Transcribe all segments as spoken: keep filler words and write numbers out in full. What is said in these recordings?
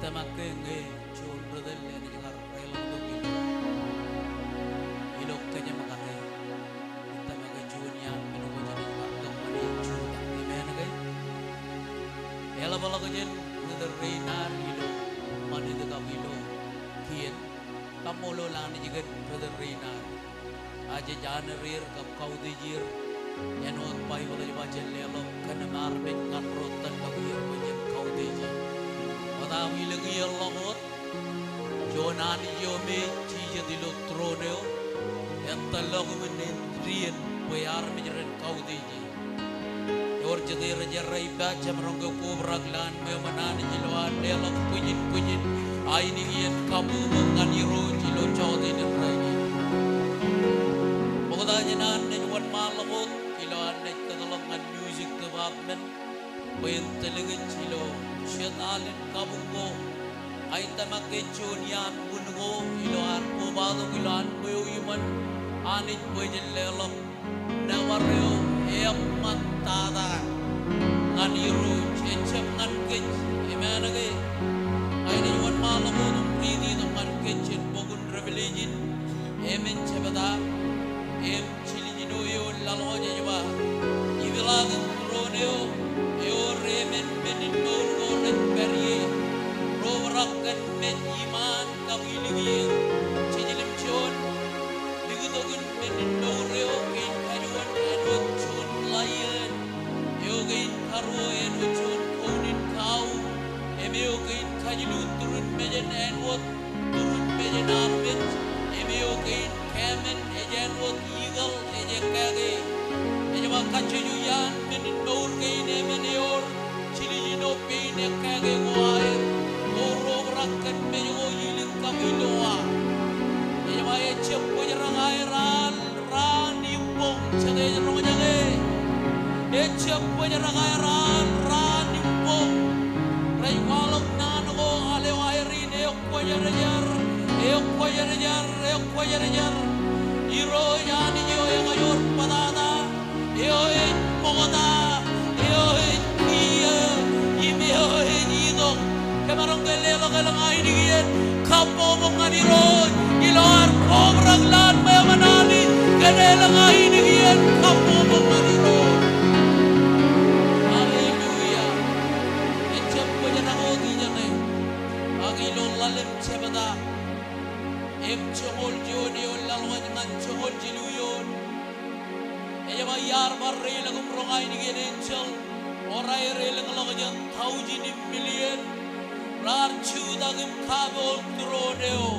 Tōmak ke ñe juon ri tōl enaaj kar reḷọk tok ilo, ilo kōjām kake. Tōmak ke juon iaan men ko jenaaj kar tok ñan e jutak. Amen ke? Eḷapḷọk jān Brother Reynard ilo ṃanit kab ilo kien. Kaṃṃoolol Anij kōn Brother Reynard. Ak jej aner er kab kautiej er. Āinwōt Baibōḷ ej ba jen leḷọk kōn armej ñan ro tōllọk er bwe jen kautiej. Bōtaab ilōñ iiō ḷọk wōt, juon Anij eo me ej jijet ilo tūroon eo, en tōllọk im en dien bwe armej ren kautiej. Ewōr jete rej errā ippa, jemaroñ ke kobrak lowaan ṃweo ṃōn Anij ilo ad leḷọk bwijin bwijin ainikien kabuñbuñ ñan Irooj ilo jota in rainin. Ṃokta jān an naaj wōnṃaanḷọk wōt ilo an naaj kōtḷọk ñan music department bwe en tōl kōj ilo jet al in kabuñ ko. Ak tōmak ke juon iaan wūn ko ilo an kobatok ilo an ṃweo iṃōn Anij bwe jen leḷọk nōbar eo eṃṃantata ñan Irooj, ejjab ñan kōj. Amen ke? Ak inaaj wōnṃaanḷọk wōt im riiti tok ñan kōj jān bok in Revelation, emān jebta, im jiljino eo laḷḷọk ej ba, ipeḷaakin tūroon eo, ewōr emān men in mour ko rej pād ie, ro obrak kōn mej iṃaan kab ilikier. Jejel im juon liktok in men in mour eo kein kajuon āinwōt juon lion. Eo kein karuo āinwōt juon kounin kau. Im eo kein kajilu turin mejān āinwōt turin mejān armej. Im eo kein kāmen ej āinwōt eagle ej ekkāke. Ej ba kajjojo iaan men in mour kein emān ewōr jiljino pein ekkāke ko aer, ko ro obrak kōn mej ko ilik kab ilowa. Ej ba ejjab bōjrak aer al raan im boñ. Jete ej roñjake? Ejjab bōjrak aer al raan im boñ. Rej kwaḷọk naan ko al eo aer in ekwōjarjar, ekwōjarjar, ekwōjarjar. Irooj Anij eo ekajoor bōtata, eo ej ṃokta, eo ej kiiō, im eo ej itok. Kōmaroñ ke leḷọk elōñ ainikien kabbokbok ñan Irooj ilo ad kobrak lowaan ṃweo ṃōn Anij kōn elōñ ainikien kabbokbok ñan Irooj. Hallelujah. Ejjab bōjrak wōt ijeṇe. Ak ilo ḷalem jebta im joñoul juon eo laḷḷọk ñan joñoul jilu eoon. Ej ba iar bar reiḷọk im roñ ainikien enjeḷ oraer elōñḷọk jān taujin im million raar jutak im kapool tūroon eo.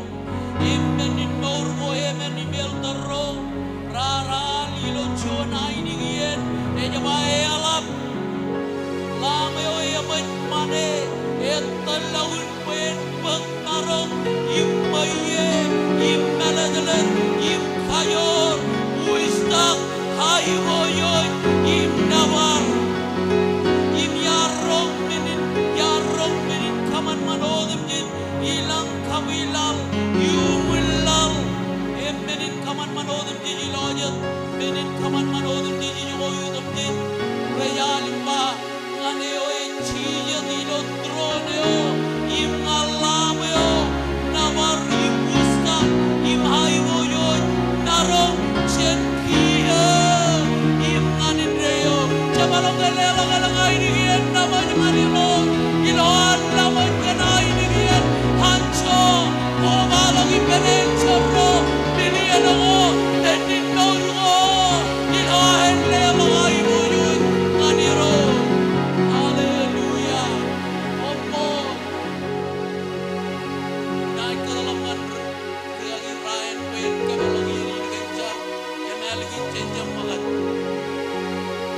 Im men in mour ko emān im elder ro raar al ilo juon ainikien, ej ba eḷap Lamb eo eṃōj ṃane, etōllọk in bwe en bōk maroñ, im ṃweiie, im mālōtlōt, im kajoor, wūjtak, aiboojoj, im nōbar. Im iar roñ men in, iar roñ men in kōṃanṃan otemjej, ilañ kab ilaḷ, iuṃwin laḷ. Im men in kōṃanṃan otemjej ilo jet, men in kōṃanṃan otemjej ijoko iuṃwin, rej al im ba, ñan eo ej jijet ilo tūroon eo, im ñan Lamb eo, nōbar im wūjtak, im aiboojoj, maroñ jān kiiō im ñan indeeo. Jemaroñ ke leḷọk elōñ ainikien nōbar ñan Irooj ilo ad laṃōj kōn ainikien anjọ, kobaḷọk ippān enjeḷ ro, million ko, men in mour ko, ilo aer leḷọk aiboojoj ñan Irooj. Hallelujah. Koṃṃool. Inaaj kōtḷọk ñan ri kaki Ryan bwe en kōpeḷḷọk iien in kōn jar im ālikin jān jab ṃōkaj.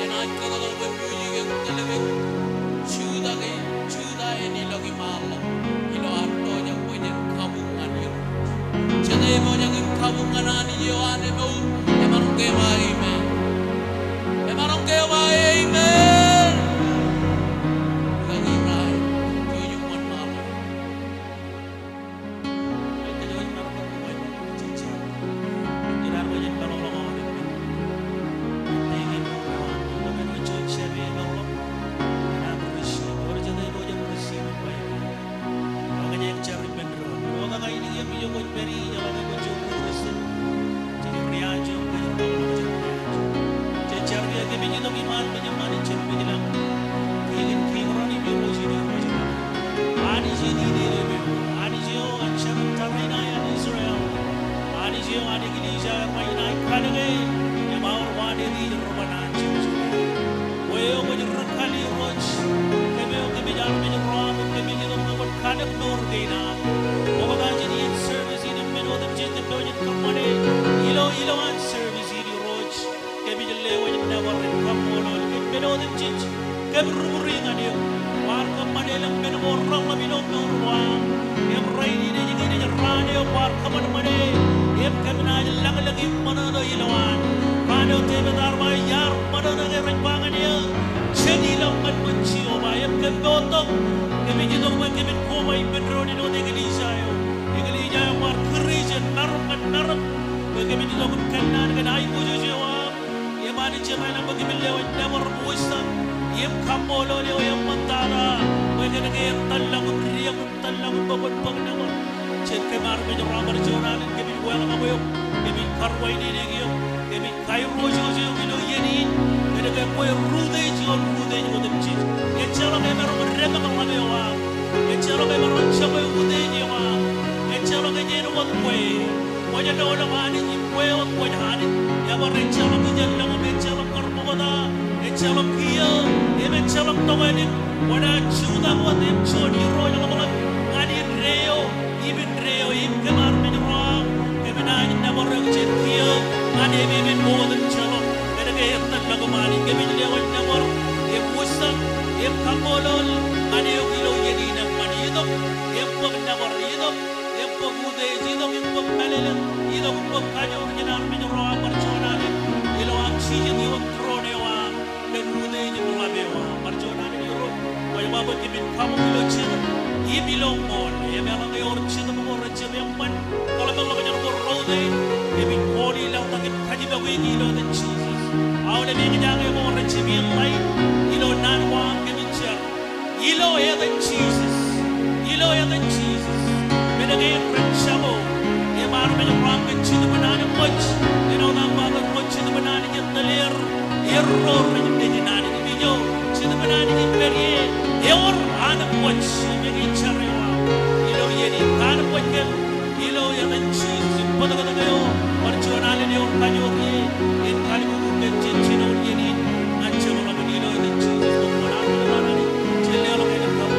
Inaaj kōtḷọk bwe music en tōl kōj. Jutak e, jutak e, en ilọk im aorḷọk ilo ad pojak bwe jen kabuñ ñan Irooj. Jete ej pojak im kabuñ ñan Anij eo an emour, emaroñ ke ba amen. Emaroñ ke ba amen. Kaki Ryan, jouj im wōnṃaanḷọk. Jen mejlañ. Kōn kiiō raṇ im Irooj in, Irooj in. Anij in, in, in, in, Anij eo an jar in tariṇae an Israel. Anij eo an eklejia eo raṇae, kalōke im aor waanede rej bar an Jisōs. Kwe eo kwōj ri kali Irooj, kōm eo kōmij armej ro aṃ, kōmij itok ñe kwōn kalōk mour kein aṃ. Oktak jān iien service in im men otemjej, kōm eo ej kōṃṃane ilo, ilo an service in Irooj. Kōmij lewōj nōbar im kaṃṃoolol kōn men otemjej kōm rūkūri ñan eok. Kwaar kōṃṃane elōñ men ko reḷap ilo mour ko aṃ. Im rainin ej, ej raan eo kwaar kōṃanṃane im kōm naaj lañlōñ im ṃōṇōṇō ilowaan. Raan eo Devid ear ba, iar ṃōṇōṇō ke rej ba ñan eō, jen ilọk ñan ṃōn Jeova. Im kōm moottok, kōmij itok bwe kōmij koba ippān doon ilo eklejia eo. Eklejia eo kwaar kūr ijin maroñ ñan maroñ. Bwe kōmij itok im kōnnaan kōn aiboojoj eo aṃ. Im Anij, ij ba bwe kōmij lewōj nōbar im wōj tok im kaṃṃoolol eo eṃṃantata. Bwe kōnke etal ḷọk im diak im etal ḷọk im bōk, bōk nōbar. Jen kōm armej ro aṃ bar juon alen kōmij weḷọk bwe eok, kōmij karuwainene eok, kōmij kairooj eok ilo iien in. Kōnke kwe ri utiej ioon ri utiej otemjej. Ejjeḷọk emaroñ deḷọñ ḷap eo aṃ. Ejjeḷọk emaroñ joñe utiej eo aṃ. Ejjeḷọk ej āinwōt kwe. Kwōj ḷọk Anij im kwe wōt kwōj Anij. Ebar ejjeḷọk ijeḷḷọk im ejjeḷọk kar ṃokta. Ejjeḷọk kiiō im ejjeḷọk tokālik. Kwō naaj jutak wōt im juon Irooj ḷapḷap ñan indeeo im indeeo im kōm armej ro aṃ. Kōm naaj nōbar eok jān kiiō ñan epepen ko otemjeḷọk. Kōnke etal ḷọk im Anij, kōmij lewōj nōbar im wōj tok im kaṃṃoolol ñan eok ilo iien in. Eṃṃan, itok im bōk nōbar, itok im bōk utiej, itok im bōk mālōtlōt, itok im bōk kajoor jān armej ro aṃ bar juon alen ilo aṃ jijet ioon throne eo aṃ kōn utiej im ḷap eo aṃ bar juon alen Irooj. Kwōj ba bwe kōmij kaṃṃoolol ilo Jetōb im ilo ṃool. Im eḷaññe ewōr Jetōb ko rejjab eṃṃan, kōḷmānḷọkjeṇ ko routiej, kōmij kooḷ ilaḷtak im kajjitōk eok ilo etan Jisōs. Aolep eñjake ko rejjab eḷḷāik ilo naan ko aṃ, kōmij jar ilo etan Jisōs. Ilo etan Jisōs. Men kein rej jako im armej ro aṃ kōn Jetōb in an Anij. Āinwōt aṃ ba ro Jetōb in an Anij ej tōl er, erro rej men in an Anij. Im ijo Jetōb in an Anij ej pād ie, ewōr an Anij im ej jar eo aṃ. Ilo iien in, an Anij kōm ilo etan Jisōs im bōtōktōk eo bar juon alen ewōr kajoor ie, en kalliṃur kōm jān jinoin iien in ñan jemḷọkin. Ilo etan Jisōs, koṃṃool Anij, jen leḷọk āliktata.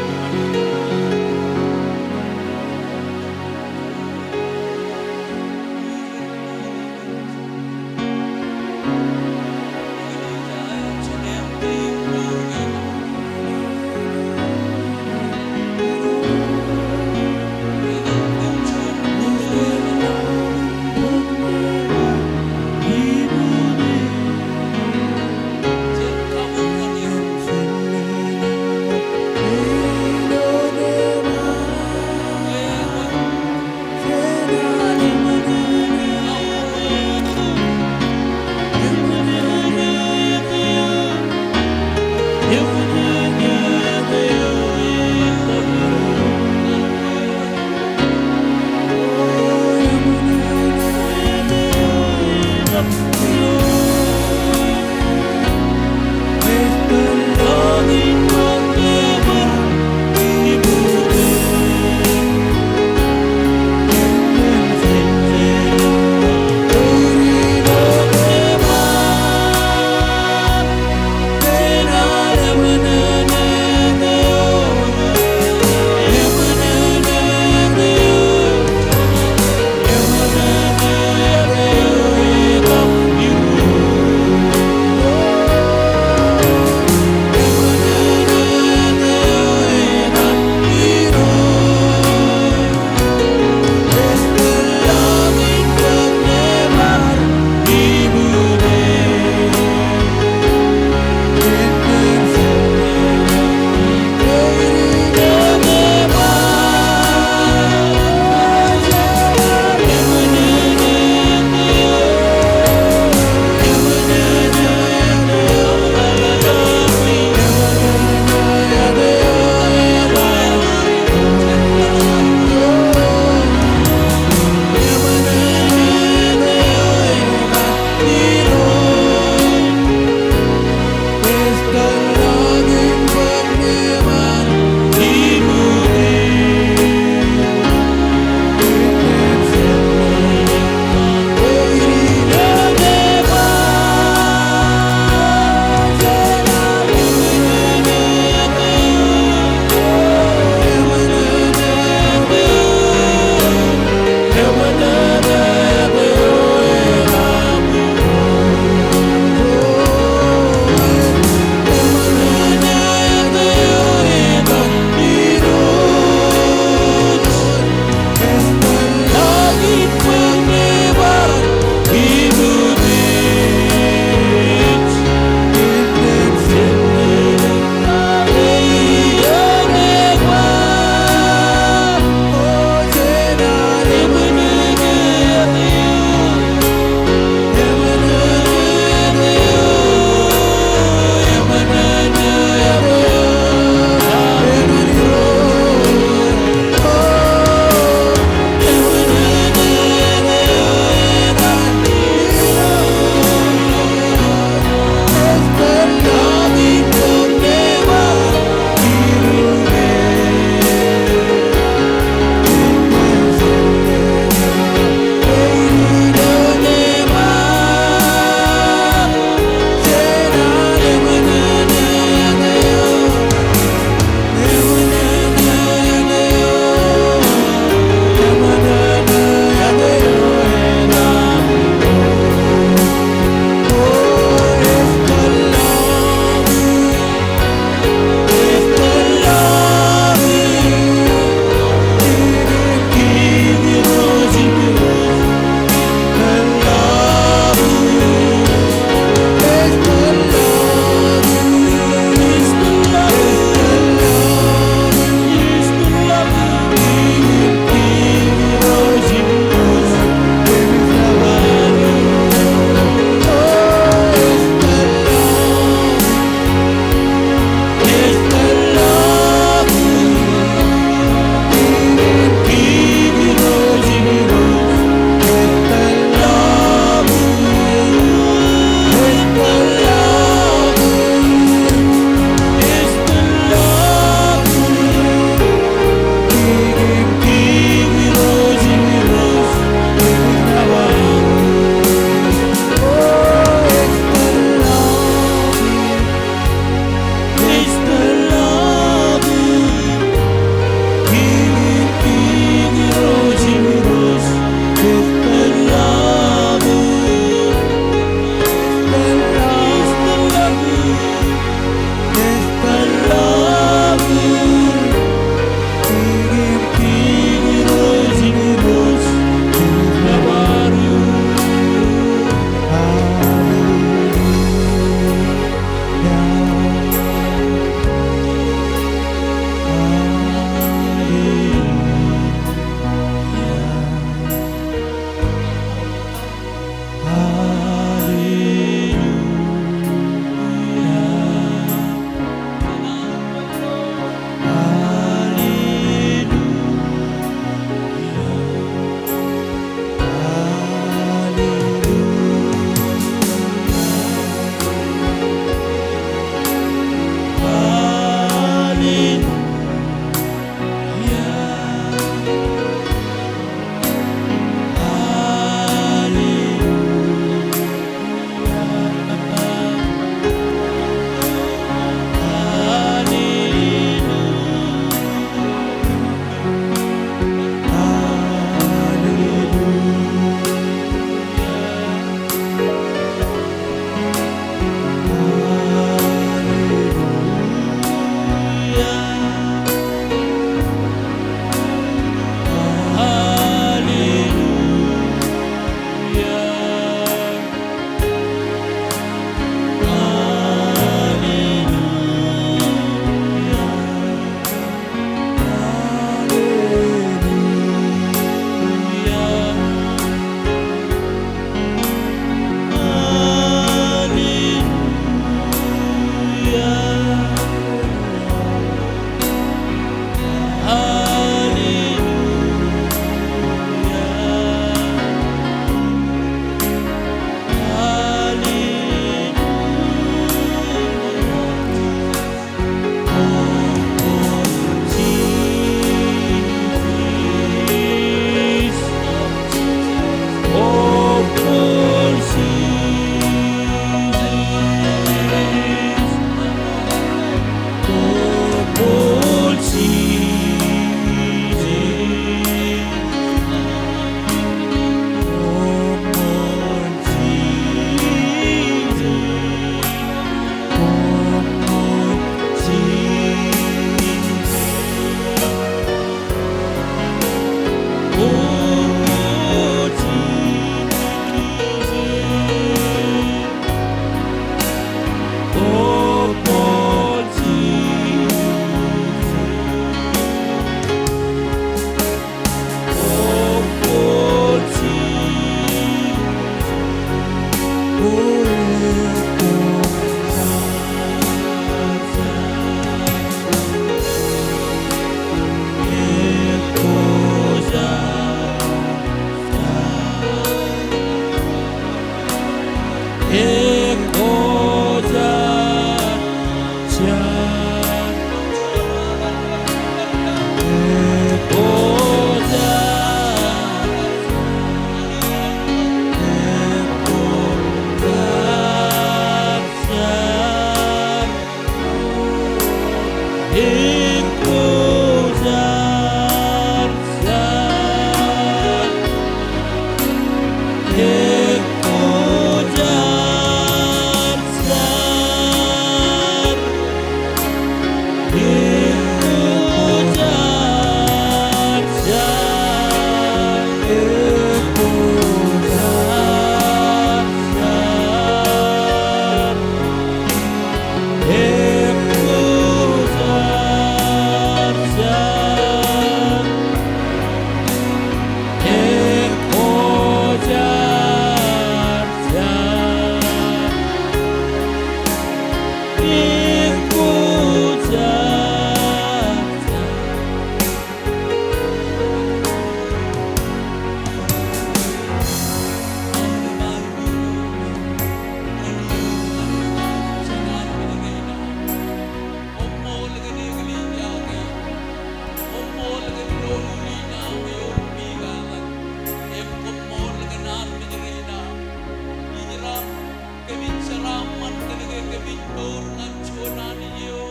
Kōmij jeraaṃṃan kōnke kōmij mour ñan juon Anij eo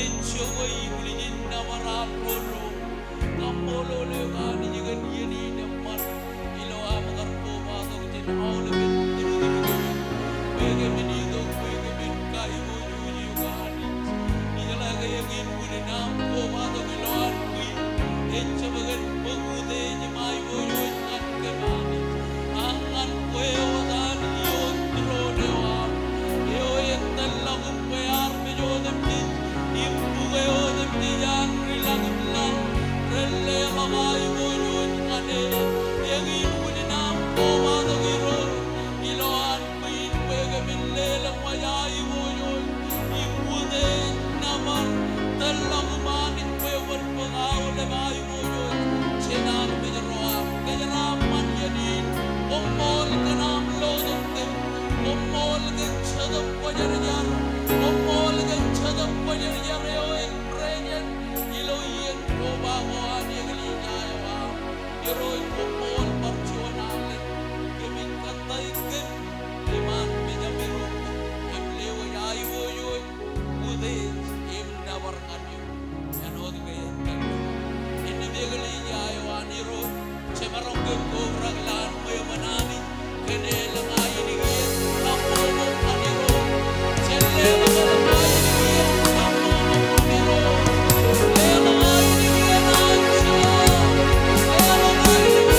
ej jokwe im ej nōbar aṃ ro doon. Kaṃṃoolol eok Anij kōn iien in eṃṃan ilo aṃ kar kobatok jān aolepen tūrutūr kein bwe kōmin itok bwe kōmin kaiboojoj eok Anij. Ijeḷā ke eñin unin aṃ kobatok ilowaan bwij ej jab kōn bōk utiej im aiboojoj ñan kōm Anij. Ak ñan kwe wōt Anij ioon tūroon eo aṃ eo etōllọk im kwe armej otemjej im bukwe otemjej an ri laḷ im laḷ ren leḷọk aiboojoj ñan e. Eñin unin aṃ kobatok Irooj ilowaan bwij bwe kōmin lelōñ wōj aiboojoj im utiej nōbar tōllọk im Anij kwe kwōn bōk aolep aiboojoj jān armej ro aṃ. Kōjeraaṃṃan iien in. Koṃṃool kōn aṃ lotok kōm. Koṃṃool kōn Jetōb Kwōjarjar. Koṃṃool kōn Jetōb Kwōjarjar eo ej present ilo iien koba ko an eklejia eo aṃ. Irooj koṃṃool bar juon alen kōmij kōttāik kōm iṃaan mejaṃ Irooj im lewōj aiboojoj, utiej im nōbar ñan eok. Āinwōt ke ej tōllọk. Innām eklejia eo an Irooj, jemaroñ kōm kobrak lowaan ṃweo ṃōn Anij kōn elōñ ainikien, kaṃṃoolol ñan Irooj. Jen leḷọk elōñ ainikien, kaṃṃoolol ñan Irooj. Leḷọk ainikien an Jisōs. Leḷọk ainikien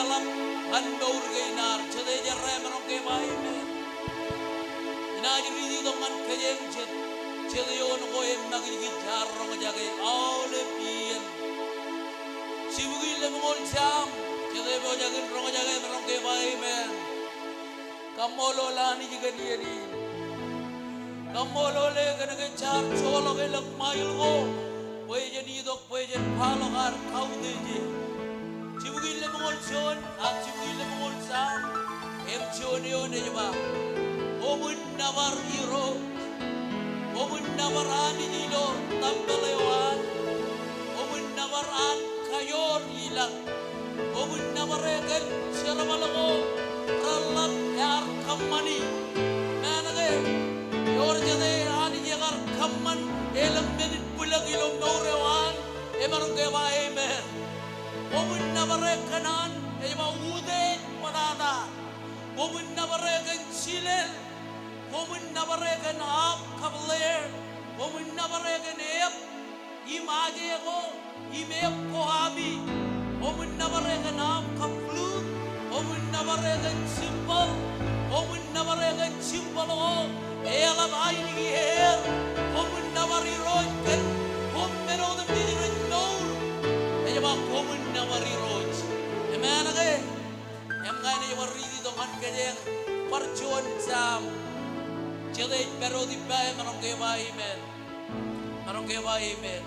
eḷap ñan mour kein ad. Jete ej errā emaroñ ke ba amen? Inaaj riiti tok ñan kōjeañ jet, jet eoon ko emakijkij ear roñjake aolep iien. Jibukwi lemñoul Sam, jete epojak in roñjake emaroñ ke ba amen? Kaṃṃoolol Anij kōn iien in. Kaṃṃoolol e kōn ke jaar joḷọk elōñ ṃail ko bwe jen itok bwe jen kwaḷọk ad kautiej e. Jibukwi lemñoul juon, ak jibukwi lemñoul Sam, im juon eoon ej ba, koṃwin nōbar Irooj. Koṃwin nōbar Anij ilo tempel eo an. Koṃwin nōbar an kajoor i lañ. Koṃwin nōbar e kōn jerbal ko reḷḷap ear kōṃṃani. Meḷeḷe, ewōr jete Anij ekar kōṃṃan elōñ men in bwilōñ ilo mour eo an? Emaroñ ke ba amen? Koṃwin nōbar e kōn an, ej ba utiej ṃōtata. Koṃwin nōbar e kōn jilel. Koṃwin nōbar e kōn aap kab ḷeer. Koṃwin nōbar e kōn ep im aje ko im ep ko ami. Koṃwin nōbar e kōn aap kab flute. Koṃwin nōbar e kōn cymbal. Koṃwin nōbar e kōn cymbal ko eḷap ainikieer. Koṃwin nōbar Irooj kōn koṃ men otemjej rej mour. Ej ba koṃwin nōbar Irooj. Eṃṃan ke? Im ña inaaj bar riiti tok ñan kōjeañ bar juon Sam. Jete ej pād wōt ippa, emaroñ ke ba amen? Emaroñ ke ba amen?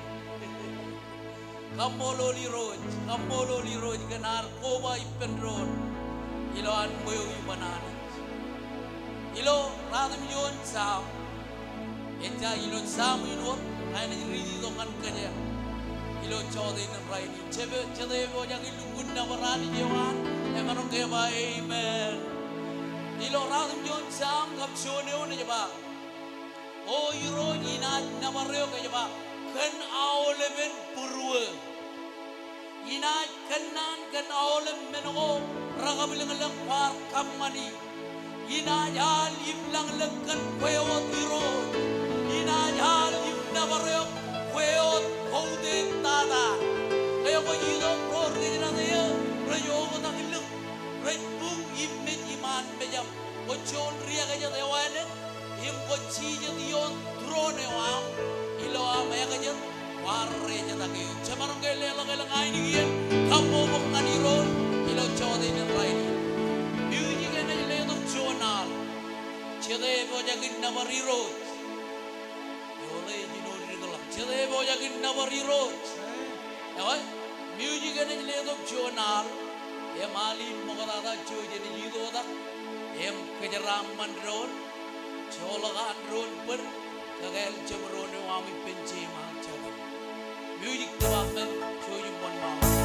Kaṃṃoolol Irooj, kaṃṃoolol Irooj kōn ad koba ippān doon ilo an ṃweo iban Anij. Ilo ruatimjuon Sam, ejja ilo Sam in wōt, ña inaaj riiti tok ñan kōjeañ ilo jọteen in rainin. Jete, jete epojak in lukkuun nōbar Anij eo an? Emaroñ ke ba amen? Ilo ruatimjuon Sam kab juon eoon ej ba, O Irooj, inaaj nōbar eok, ej ba, kōn aolepen būruō. Inaaj kōnnaan kōn aolep men ko rekabwilōñlōñ kwaar kōṃṃani. Inaaj al im lañlōñ kōn kwe wōt Irooj. Inaaj al im nōbar eok kwe wōt kouteektata. Ke kwōj itok ro ri kōjdat eō rej oktak ḷọk, rej buñ im mej iṃaan mejaṃ. Kwōj juon ri ekajet eo āliktata im kwōj jijet ioon tūroon eo aṃ, ilo aṃ ekajet kwaar rejetake eō. Jemaroñ ke leḷọk elōñ ainikien kabbokbok ñan Irooj ilo jọteen in rainin. Music enaaj letok juon al. Jete epojak in nōbar Irooj? Eoḷe ej āinwōt dik ḷọk. Jete epojak in nōbar Irooj? Eo, music enaaj letok juon al. Im al in ṃoktata jouj enaaj itok tok im kōjeraaṃṃan doon, joḷọk an doon bōd, kakāāl jeṃdoon eo aṃ ippān Jeim aṃ Jabōt. Music department, jouj im wōnṃaanḷọk.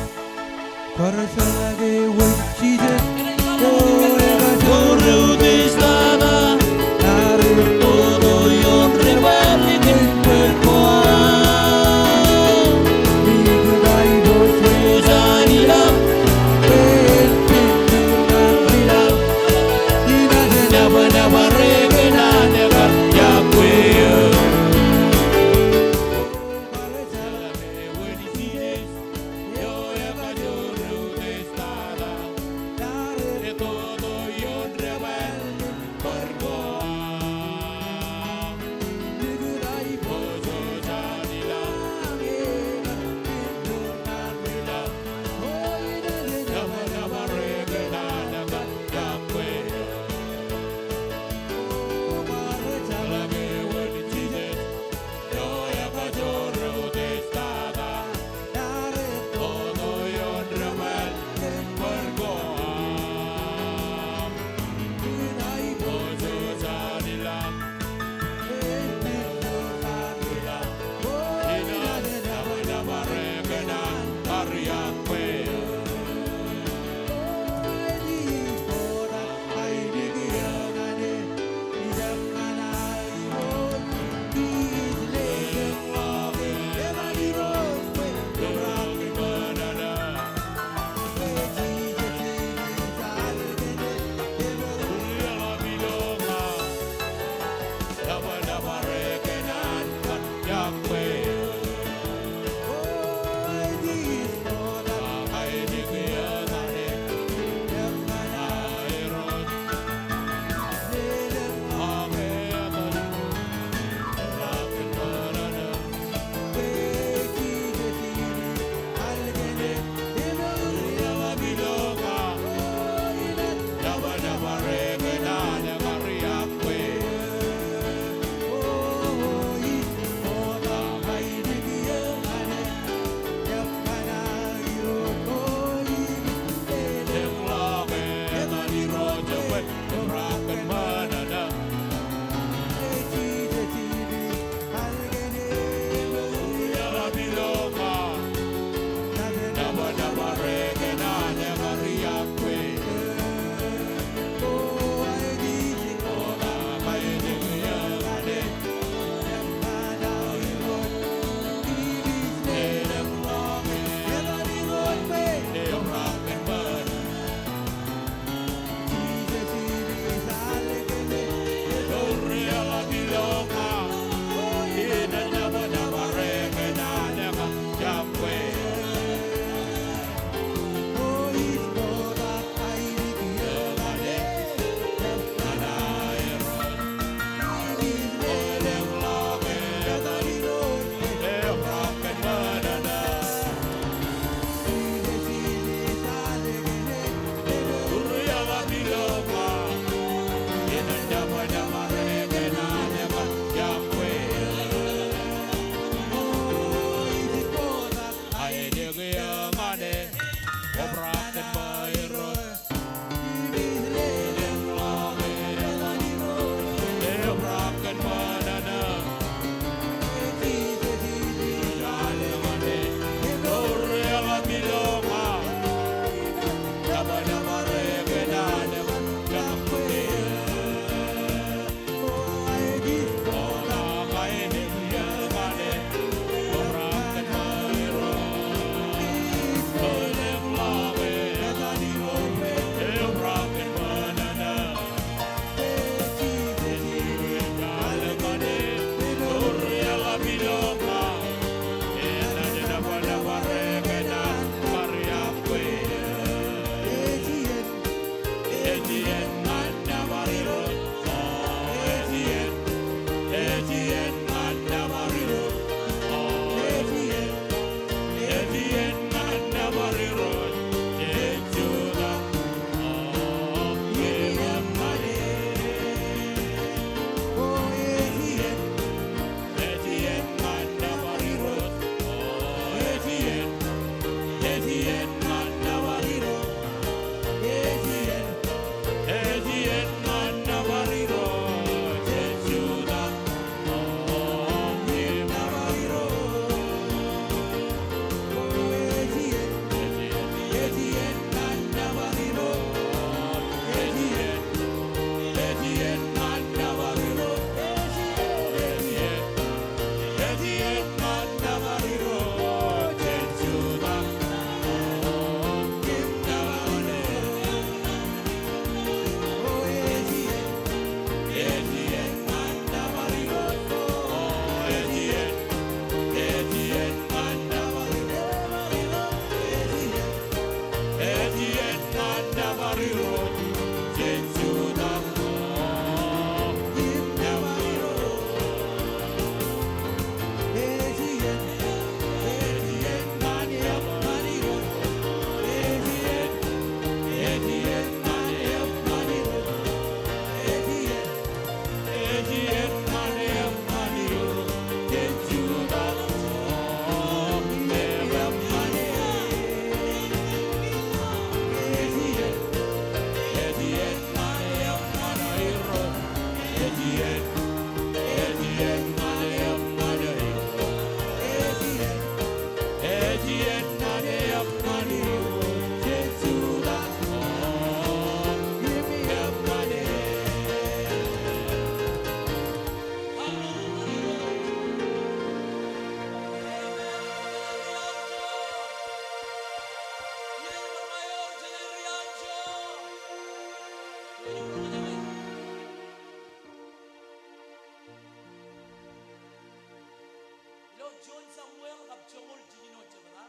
Ilo juon Samuel kab joñoul jiljino jebta.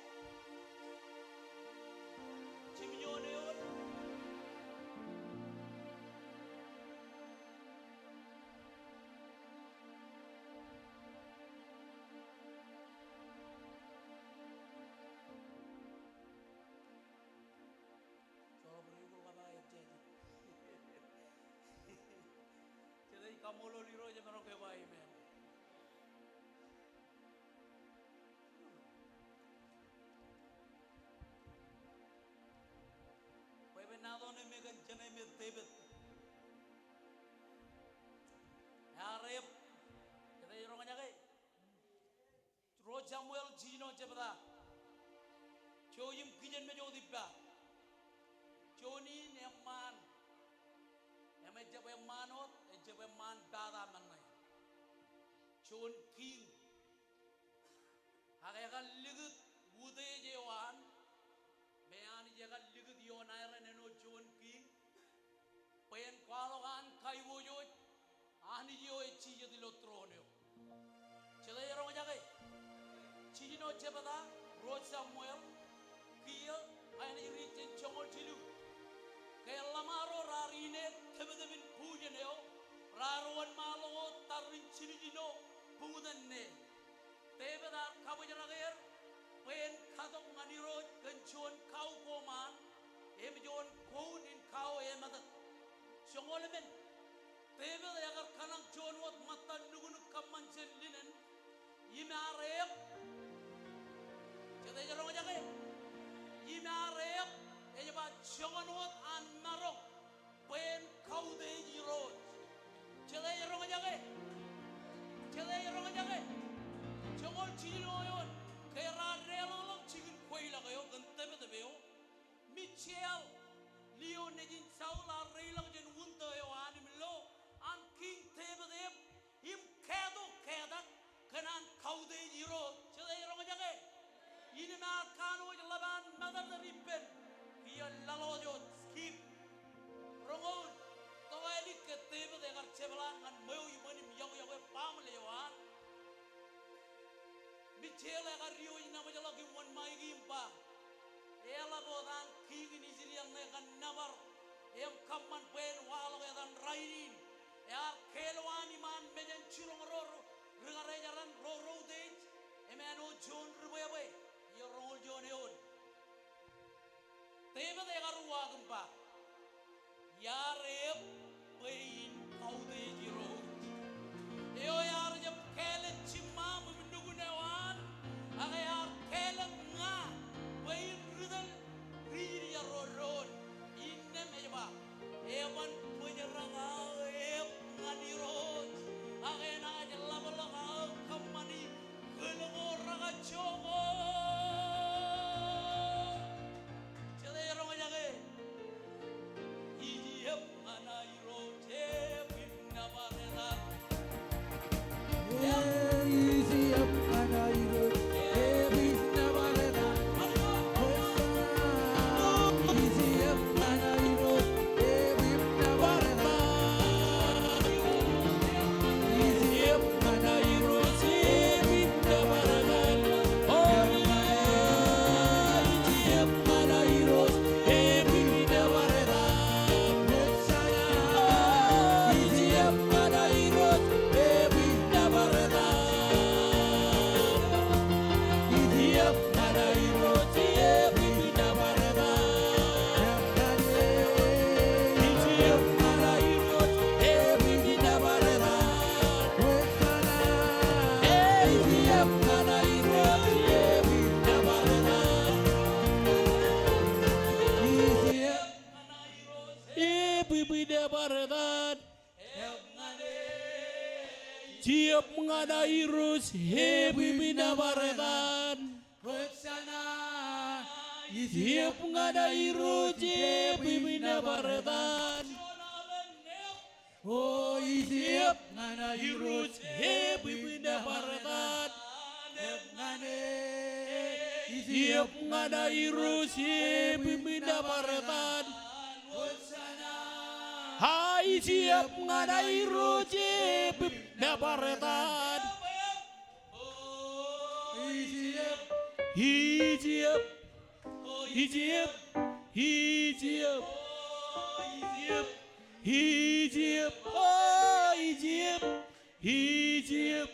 Jimjuon eoon. Jọrọ bwe rej kōḷapḷọk ejjab. Jete ej kaṃṃoolol Irooj, emaroñ ke ba amen. Bwebwenato ṇe me kōn jeṇe me Devid. Ear eb. Jete ej roñjake. Ruo Samuel jiljino jebta. Jouj im kijenmej wōt ippa. Juon in eṃṃaan. Im ejjab eṃṃaan wōt, ejjab eṃṃaan pata men ṇe. Juon kiiñ. Ak ekar likūt utiej eo an. Me Anij ekar likūt ioon aer āinwōt juon kiiñ. Bwe en kwaḷọk an kaiwōjwōj Anij eo ej jijet ilo tūroon eo. Jete ej roñjake. Jiljino jebta, ruo Samuel, kiiō, āinwōt ij riit jān joñoul jilu. Ke ḷōṃaro raar ine tōptōp in bujen eo, raar wōnṃaanḷọk wōt tarrin jiljino buñtōn ṇe. Devid ear kabōjrak er bwe en katok ñan Irooj kōn juon kao koṃaan im juon koun in kao emetōd. Joñoul emān, Devid ekar kōṇaan juon wōt ṃōttan nuknuk kōṃṃan jān linen im ear eb. Jete ej roñjake. Im ear eb, ej ba joñan wōt an maroñ bwe en kautiej Irooj. Jete ej roñjake. Jete ej roñjake. Joñoul jiljino eoon, ke raar deḷọñḷọk jikin kweilọk eo kōn tōptōp eo, Michal, lio nejin Saul ear reiḷọk jān wūntō eo an im lo an Kiiñ Devid eb im kātok kātak kōn an kautiej Irooj. Jete ej roñjake. Innem ear kanooj ḷap an matōrtōr ippān kiiō laḷḷọk wōt. Āinwōt juon ri bwebwe, iroñoul juon eoon. Devid ekar uwaak im ba, iar eok bwe in kautiej Irooj. Eo ear jab kālōt jiṃṃaam im nukun eo an, ak ear kālōt ña bwe in ri tōl ri Irooj doon. Innām ej ba, eban bōjrak aō eok ñan Irooj, ak enaaj ḷapḷọk aō kōṃṃani kōl ko rekajjoko. Jete eroñjake. Ij eok ñan aō Irooj, eok im nōbar etan. Eok im nōbar etan. Ij eok ñan aō Irooj, eok im nōbar etan. Ij eok ñan aō Irooj, eok im nōbar etan. O, ij eok ñan aō Irooj, eok im nōbar etan. Ij eok ñan aō Irooj, eok im nōbar etan. A, ij eok ñan aō Irooj, eok im nōbar etan. Ij eok, ij eok, ij eok, ij eok, o, ij eok, ij eok,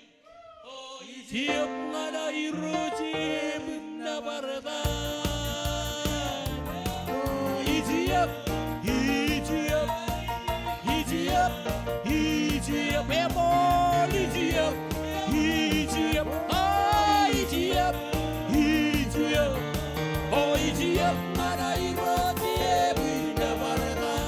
ij eok ñan aō Irooj, eok im nōbar etan. Ij eok, ij eok, ij eok, ij eok, eṃool, ij eok, ij eok, o, ij eok, ij eok, o, ij eok ñan aō Irooj, eok im nōbar etan.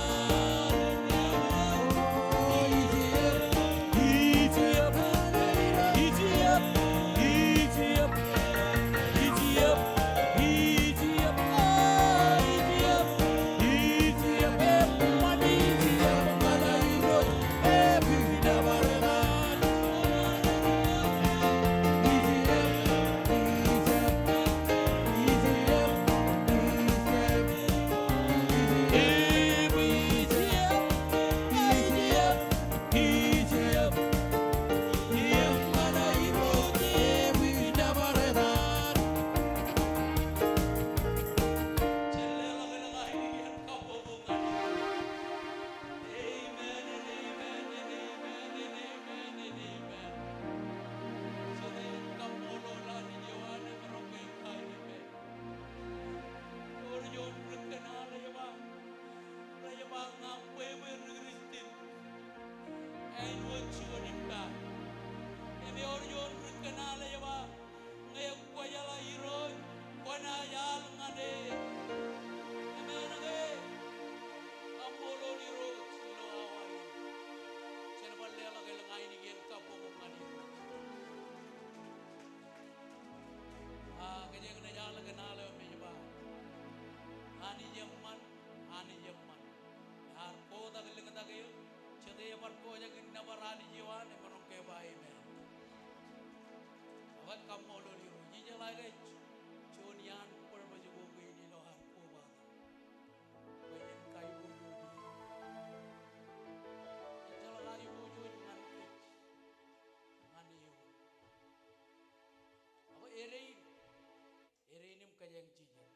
Ewōr juon ri kōṇaan ej ba, rej ba ña bwebwe ri Kristian. Āinwōt juon im ba, im ewōr juon ri kōṇaan ej ba, ñe kwōjeḷā Irooj, kwōnaaj al ñan e. Im āinwōt ke, kaṃṃoolol Irooj ilo awa in. Jen bar leḷọk elōñ ainikien kabbokbok ñan Irooj. A, kōjeañ naaj al kōṇaan eo im ej ba, Anij eṃṃan, Anij eṃṃan. Ear kotak lōñtak eō, jete ebar pojak in nōbar Anij eo an, im roñ ke ba amen. Ekwe kaṃṃoolol Irooj, ijeḷā ke juon iaan bōrmōj ko kein ilo ad kobatok. Bwe jen kaiboojoj. Ejjeḷọk aiboojoj ñan kōj, ñan eō. Ekwe erein, erein im kōjeañ jijet.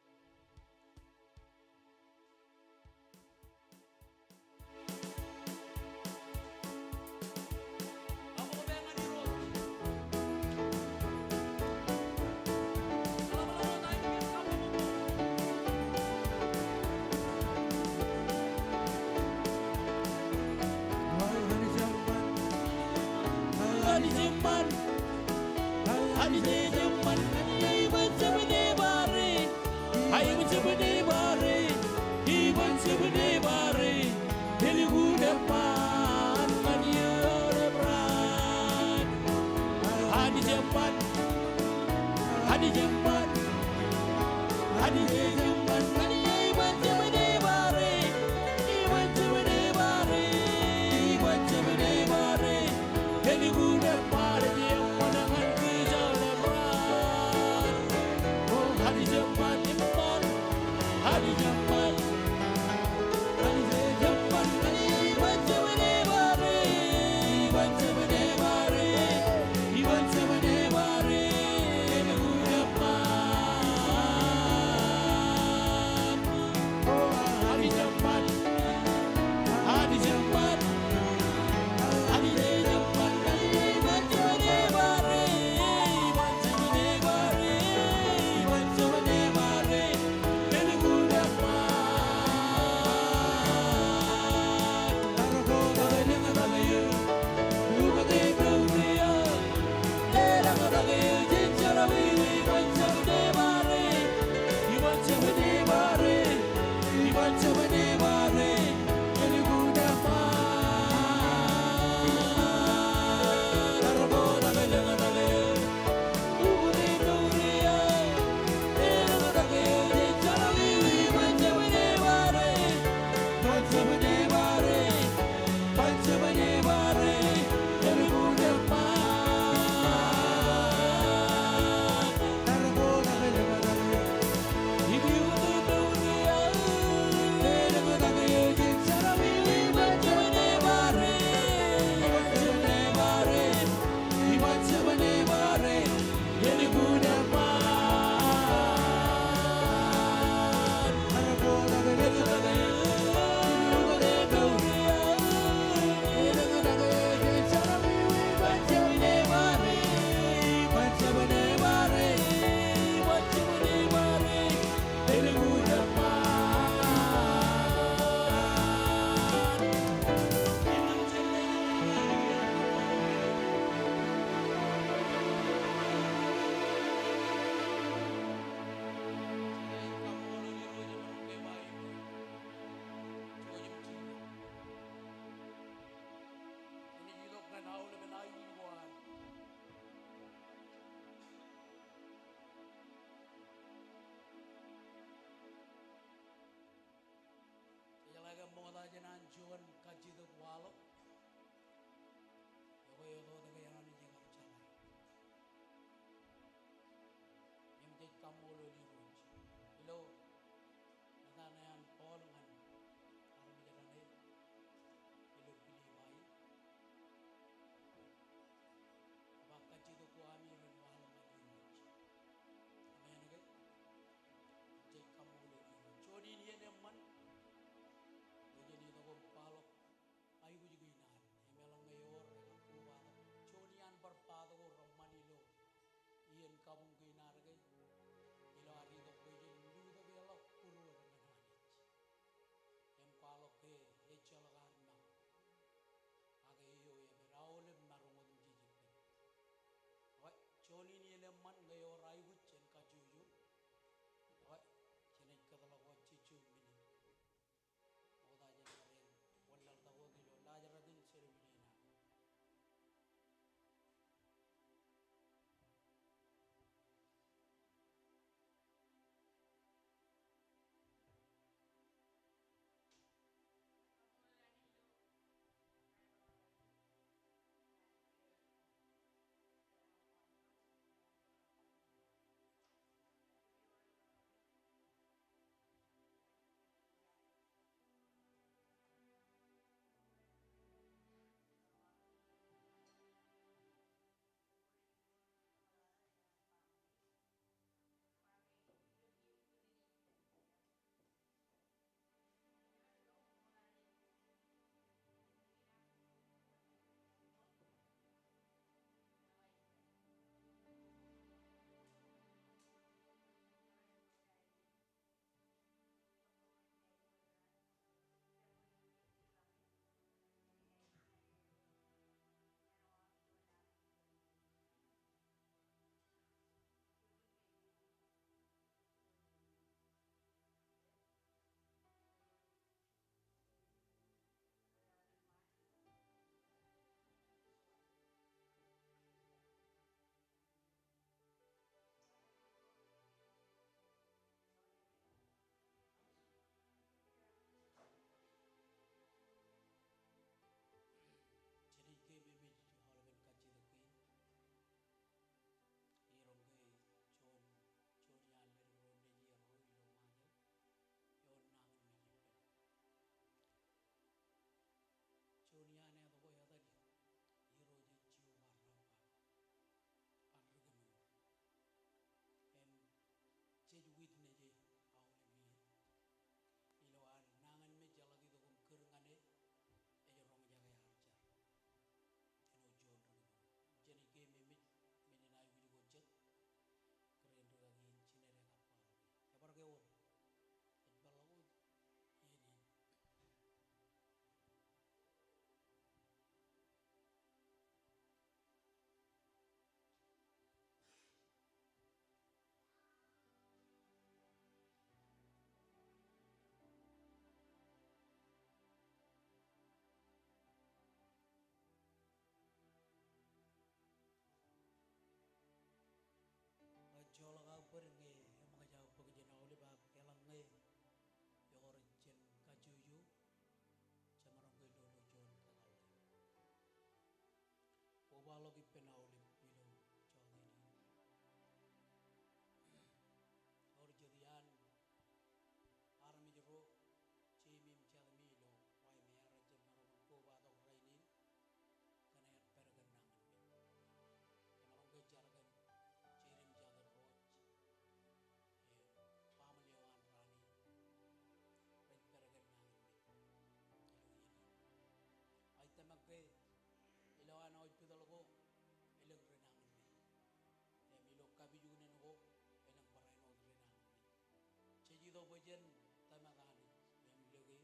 Jen tōmak Anij im lōke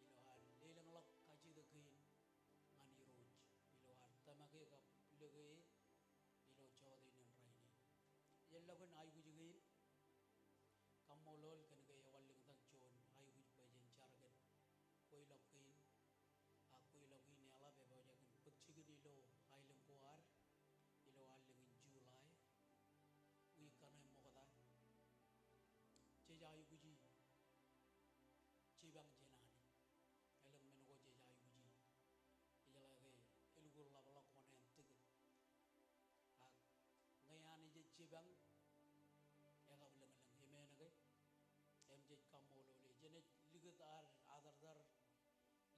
ilo ad lelōñḷọk kajjitōk kein ñan Irooj ilo ad tōmake kab lōke ilo jọteen in rainin. Jen lọk in aikuj kein, kaṃṃoolol kōnke ewanlōñtak juon aikuj bwe jen jar kōn kweilọk kein, ak kweilọk in eḷap epojak in bōk jikin ilo aelōñ ko ad ilo allōñ in July, wiik kaṇe ṃokta. Jej aikuji jipañ jān Anij. Elōñ men ko jej aikuji, ijeḷā ke elukkuun ḷapḷọk oṇāān tikōn. Ak ñe Anij ej jipañ, ekabwilōñlōñ, amen ke? Im jej kaṃṃoolol e. Jenaaj likūt ad atartar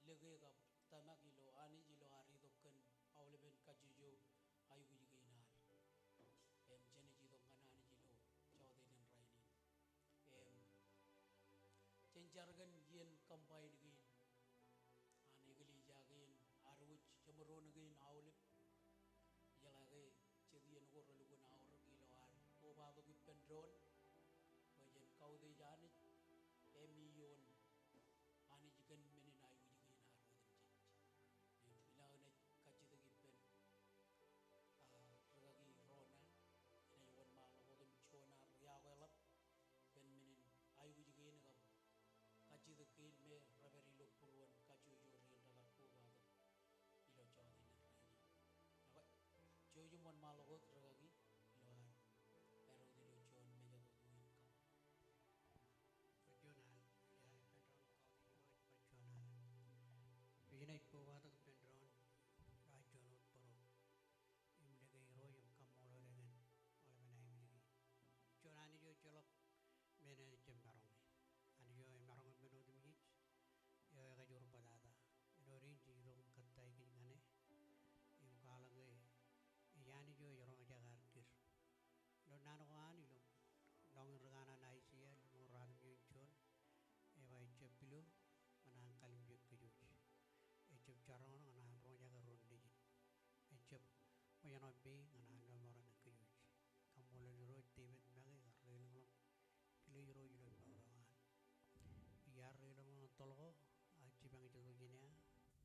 lōke kab tōmak ilo Anij ilo ad itok kōn aolepen kajjojo aikuj kein ad. Im jenaaj itok ñan Anij ilo jọteen in rainin. Im jen jar kōn iien combine kein an eklejia kein ad wōj jeṃdoon kein aolep. Ijeḷā ke jet iien ko relukkuun aorōk ilo ad kobatok ippān doon bwe jen kautiej Anij im ioon Anij kōn men in aikuj kein ad otemjej. Im ilo aō naaj kajjitōk ippān, ah, rikaki Rona, enaaj wōnṃaanḷọk otem juon ad ri akwāḷọk kōn men in aikuj kein kab kajjitōk kein me rej pād ilo būruon kajjojo rein rekar kobatok ilo jọteen in rainin. Ak jouj im wōnṃaanḷọk wōt rikaki ilo ad pād wōt ilo juon mejatoto in kaṃṃoolol. Bar juon alen, iar ippān doon kautiej Irooj bar juon alen. Ri naaj kobatok ippān doon ilo ad juon wōt bōro im lōke Irooj im kaṃṃoolol e kōn aolepen aikuj kein. Juon Anij eo ejjeḷọk men eṇ ejjab maroñ e. Anij eo emaroñ im men otemjej, eo ekajoor bōtata. Āinwōt in jej itok im kōttāik kōj ñan e im kwaḷọk ke ej Anij eo ej roñjake ad kid. Ilo naan ko an, ilo lọñiin ri kanaan Aiseia, ḷimñoul ruwatimjuon juon, ej ba ejjab pilo ñan an kalimjek kōjwōj. Ejjab jaroñro ñan an roñjake ro nejin. Ejjab kwōjarjar ñan an lọmọọren kōjwōj. Kaṃṃoolol Irooj, Devid make kar lelōñḷọk pilo Irooj ilo mour eo an. Iar lelōñḷọk toḷ ko, aō jipañ ej itok jān eō,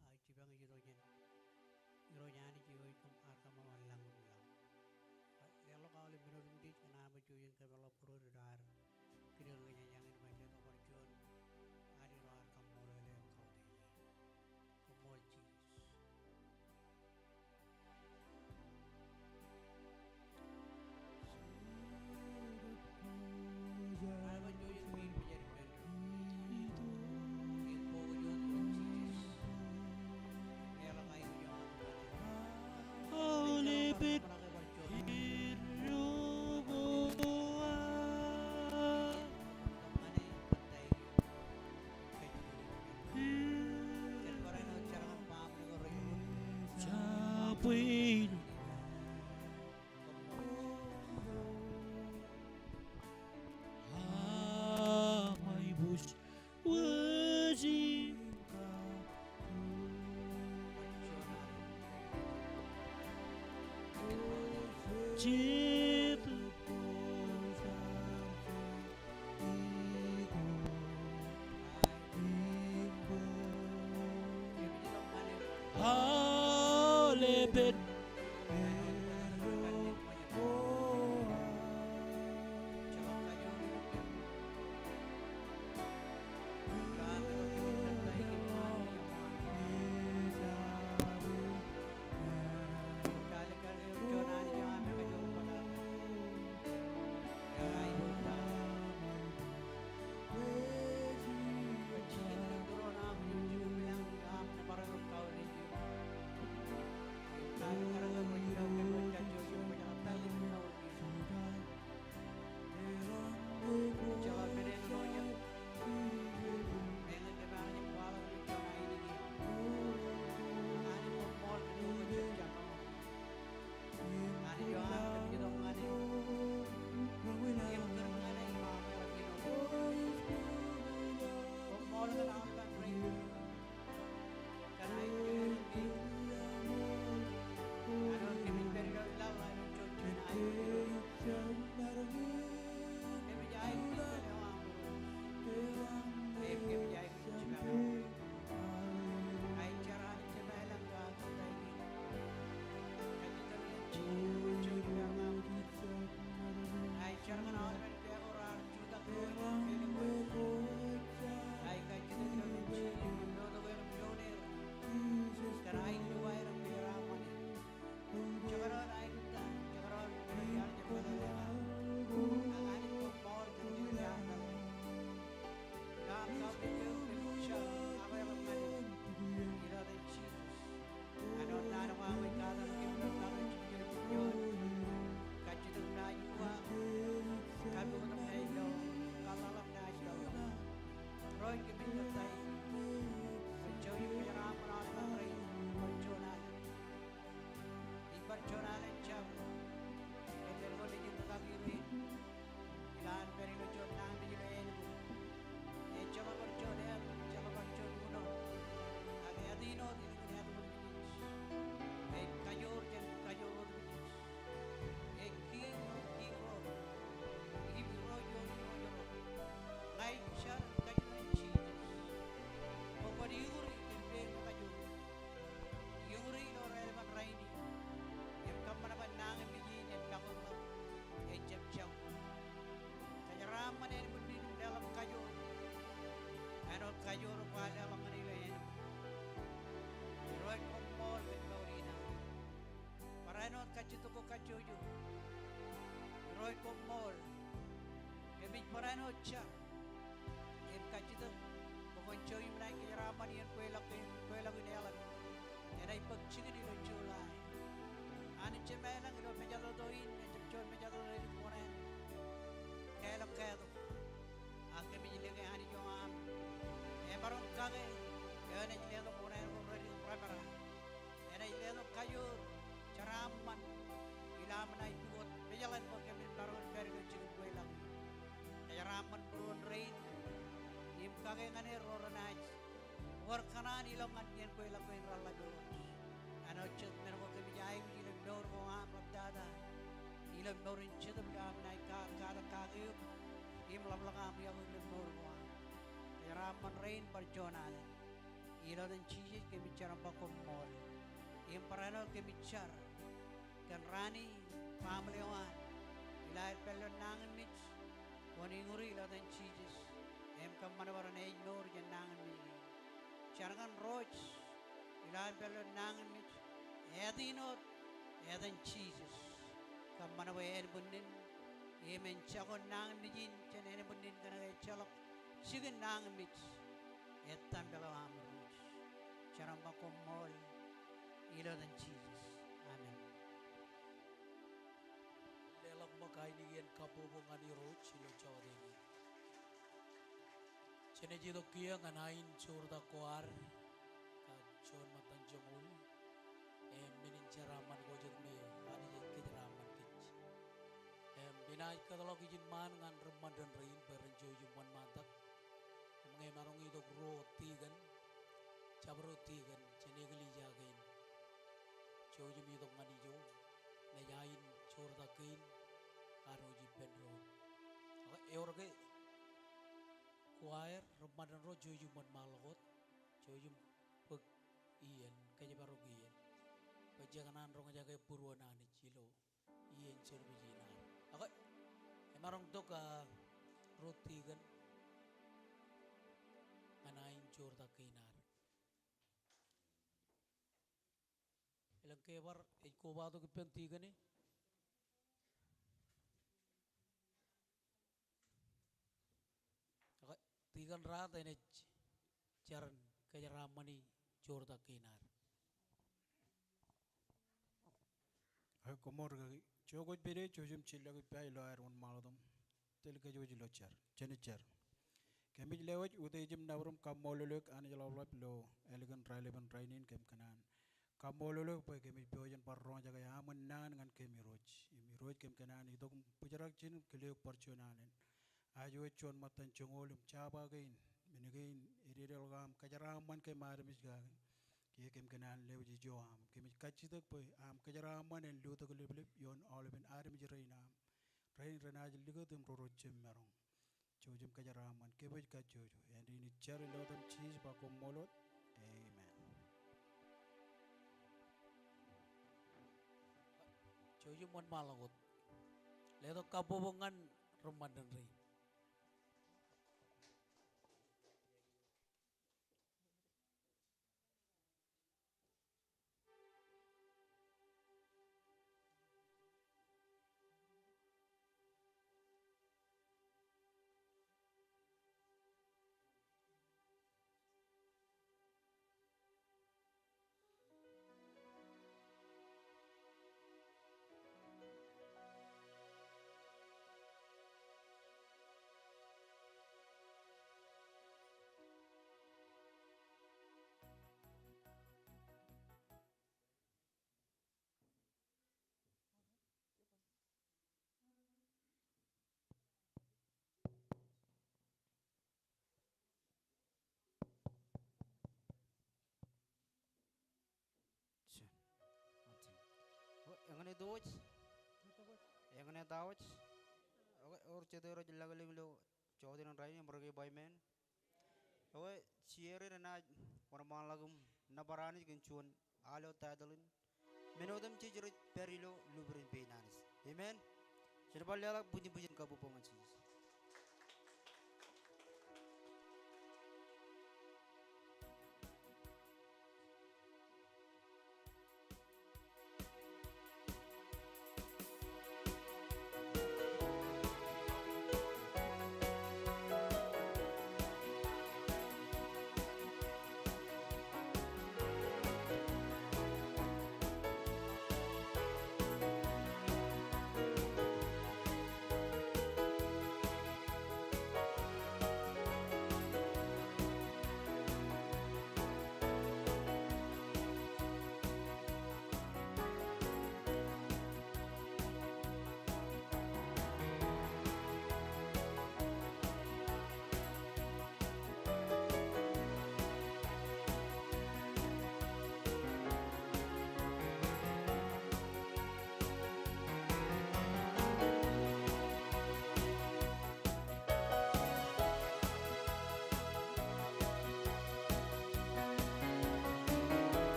aō jipañ ej itok jān Irooj Anij eo ej kōm ar kōṃṃan lañ im lañ. Leḷọk aolep men otemjej ñan aṃ jouj im kōpeḷḷọk būruod ilo ad kile ri ñan eñin im bar juon alen eo ad kaṃṃoolol e im kautiej e. Koṃṃool Jisōs. Koṃṃool. Kōmij barāinwōt jar im kajjitōk bwe kwōn jouj im naaj kōjeraaṃṃan iien kweilọk in, kweilọk in eḷap. Enaaj bōk jikin ilo July. Anij Jemem ilañ, ilo mejatoto in, ejjab juon mejatoto edik oṇāān. Kālọk kātok. Ak kōmij lōke Anij eo aṃ emaroñ kake eo enaaj letok oṇāān ko redik im rōpera. Enaaj letok kajoor jeraaṃṃan ilo aṃ naaj pukot mejaḷan bwe kōmin maroñ in pād ilo jikin kweilọk. Kōjeraaṃṃan būruon rein im kake ñan er ro renaaj wōr kōṇaan ilọk ñan iien kweilọk kein reḷḷap Irooj. Āinwōt jet men ko kōmij aikuj ilo mour ko aṃ ḷaptata ilo mour in Jetōb ilo aṃ naaj ka, katak kake eok im ḷapḷọk aṃ iọkwe ilo mour ko aṃ. Kōjeraaṃṃan rein bar juon alen. Ilo etan Jisōs kōmij jar im ba koṃṃool. Im barāinwōt kōmij jar kōn Rani, family eo an, ilo aer pād ilo nañinmej, kwōn iñuri ilo etan Jisōs im kōṃṃan bwe ren ej mour jān nañinmej. Jar ñan Rose, ilo aer pād ilo nañinmej, āinwōt etan Jisōs, kōṃṃan bwe ānbwinnin im en jako nañinmej in jān ānbwinnin kōnke ejjeḷọk jikin nañinmej. Ettempel eo aṃ Irooj. Jar im ba koṃṃool ilo etan Jisōs. Amen. Leḷọk ṃōk ainikien kabbokbok ñan Irooj ilo jọteen in. Jenaaj itok kiiō ñan ain joortak ko ad kab juon ṃōttan joñoul im men in jeraaṃṃan ko jet me Anij ej kōjeraaṃṃan kōj. Im inaaj kōtḷọk ijin ṃaan ñan ri ṃantin rein bwe ren jouj im wōnṃaantak. Im ñe emaroñ itok ruo tikōn, jabdewōt tikōn jān eklejia kein, jouj im itok ñan ijo, naaj ain joortak kein ad wōj ippān doon. Ak ewōr ke choir, ri ṃantin ro jouj im wōnṃaanḷọk wōt, jouj im bōk iien, kōjparok iien. Bwe je kōṇaan roñjake būruon Anij ilo iien service in ad. Okay. Emaroñ tok, ah, ruo tikōn ñan ain joortak kein ad. Elōñ ke bar ej kobatok ippān tikōn e? Okay. Tikōn Raat enaaj jar in kōjeraaṃṃani joortak kein ad. Ak koṃṃool rikaki. Ijo kwōj pād ie, jouj im jillọk ippa ilo aer wōnṃaanḷọk im tōl kōj wōj ilo jar. Jen jar. Kōmij lewōj utiej im nōbar im kaṃṃoolol eok Anij ḷapḷap ilo ālikin raelepen rainin kōm kōṇaan kaṃṃoolol eok bwe kōmij pojak in bar roñjake aṃ naan ñan kōm Irooj. Im Irooj kōm kōṇaan itok im bōjrak ijin im kile eok bar juon alen. Aje wōj juon ṃōttan joñoul im jabdewōt kein, men kein ededeḷọk aṃ kōjeraaṃṃan kōm armej kake. Kiiō kōm kōṇaan lewōj ijo aṃ. Kōmij kajjitōk bwe aṃ kōjeraaṃṃan en lutōk leplep ioon aolepen armej rein aṃ. Rein renaaj likūt im roro jemāroñ. Jouj im kōjeraaṃṃan, kōpooje kajjojo. Āindein ij jar ilo etan Jisōs, ba koṃṃool wōt. Amen. Jouj im wōnṃaanḷọk wōt. Letok kabbokbok ñan ri ṃantin rein. Eñin etaō wōj? Eñin etaō wōj? Okay, ewōr jet eo rej lōke lōñ ilo jota in rainin im rōki bwe amen. Okay, jet eo renaaj wōnṃaanḷọk im nōbar Anij kōn juon alo title in Men Otemjej Rej Pād Ilo Lubrin Pein Anij. Amen. Jen bar leḷọk bwijin bwijin kabbokbok ñan Jisōs.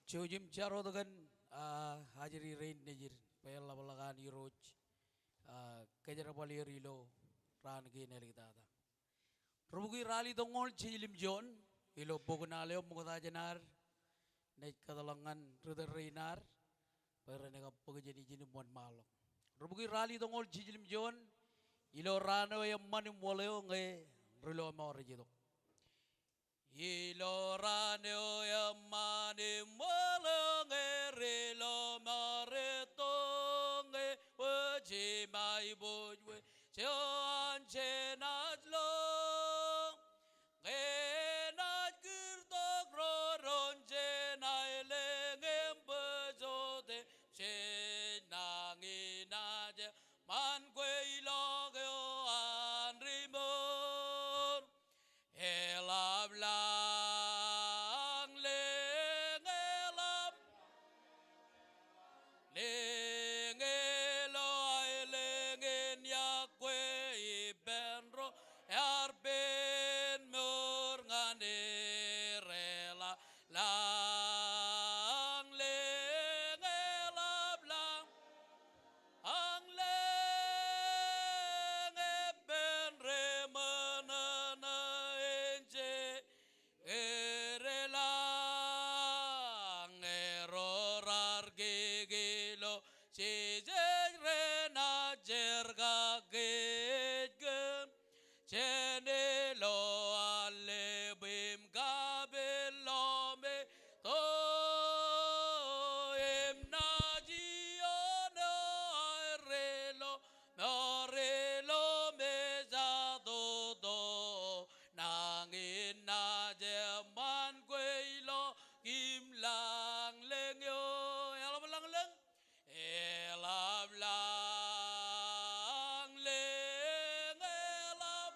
Jouj im jar wōt kōn, ah, ajri rein nejid bwe en ḷapḷọk an Irooj, ah, kōjerbal er ilo raan kein āliktata. Ri bukwi ralitōñoul jiljiljilimjuon ilo bok in al eo ṃokta jān ad, naaj kōtḷọk ñan ri tōl rein ad bwe ren kab bōk jān ijin im wōnṃaanḷọk. Ri bukwi ralitōñoul jiljiljilimjuon, ilo raan eo eṃṃan im wōḷ eo ñe ri lọmọọr ej itok. Ilo raan eo eṃṃan im wōḷ eo ñe ri lọmọọr ej itok, ñe wōj im aiboojoj wōj eo an jenaaj lo, ñe enaaj kūrtok ro doon jān aelōñ im bōjot im jej nañin naaj eṃṃan kweilọk eo an ri mour. Eḷap lañlōñ, eḷap lañlōñ ilo aelōñ in iọkwe ippān ro ear pen mour ñan er. Eḷap lañlōñ, eḷap lañ añlōñ eppān ri ṃōṇōṇō in jej kūrelañ, ro raar kiki ilo Jisōs renaaj jerkakpeje kōn jān ilo alleb im kapeel ḷọk me to im naaj ioon eo aer ri lọmọọr ilo mejatoto. Nañin naaj eṃṃan kweilọk im lañlōñ eo. Eḷap lañlōñ. Eḷap lañlōñ, eḷap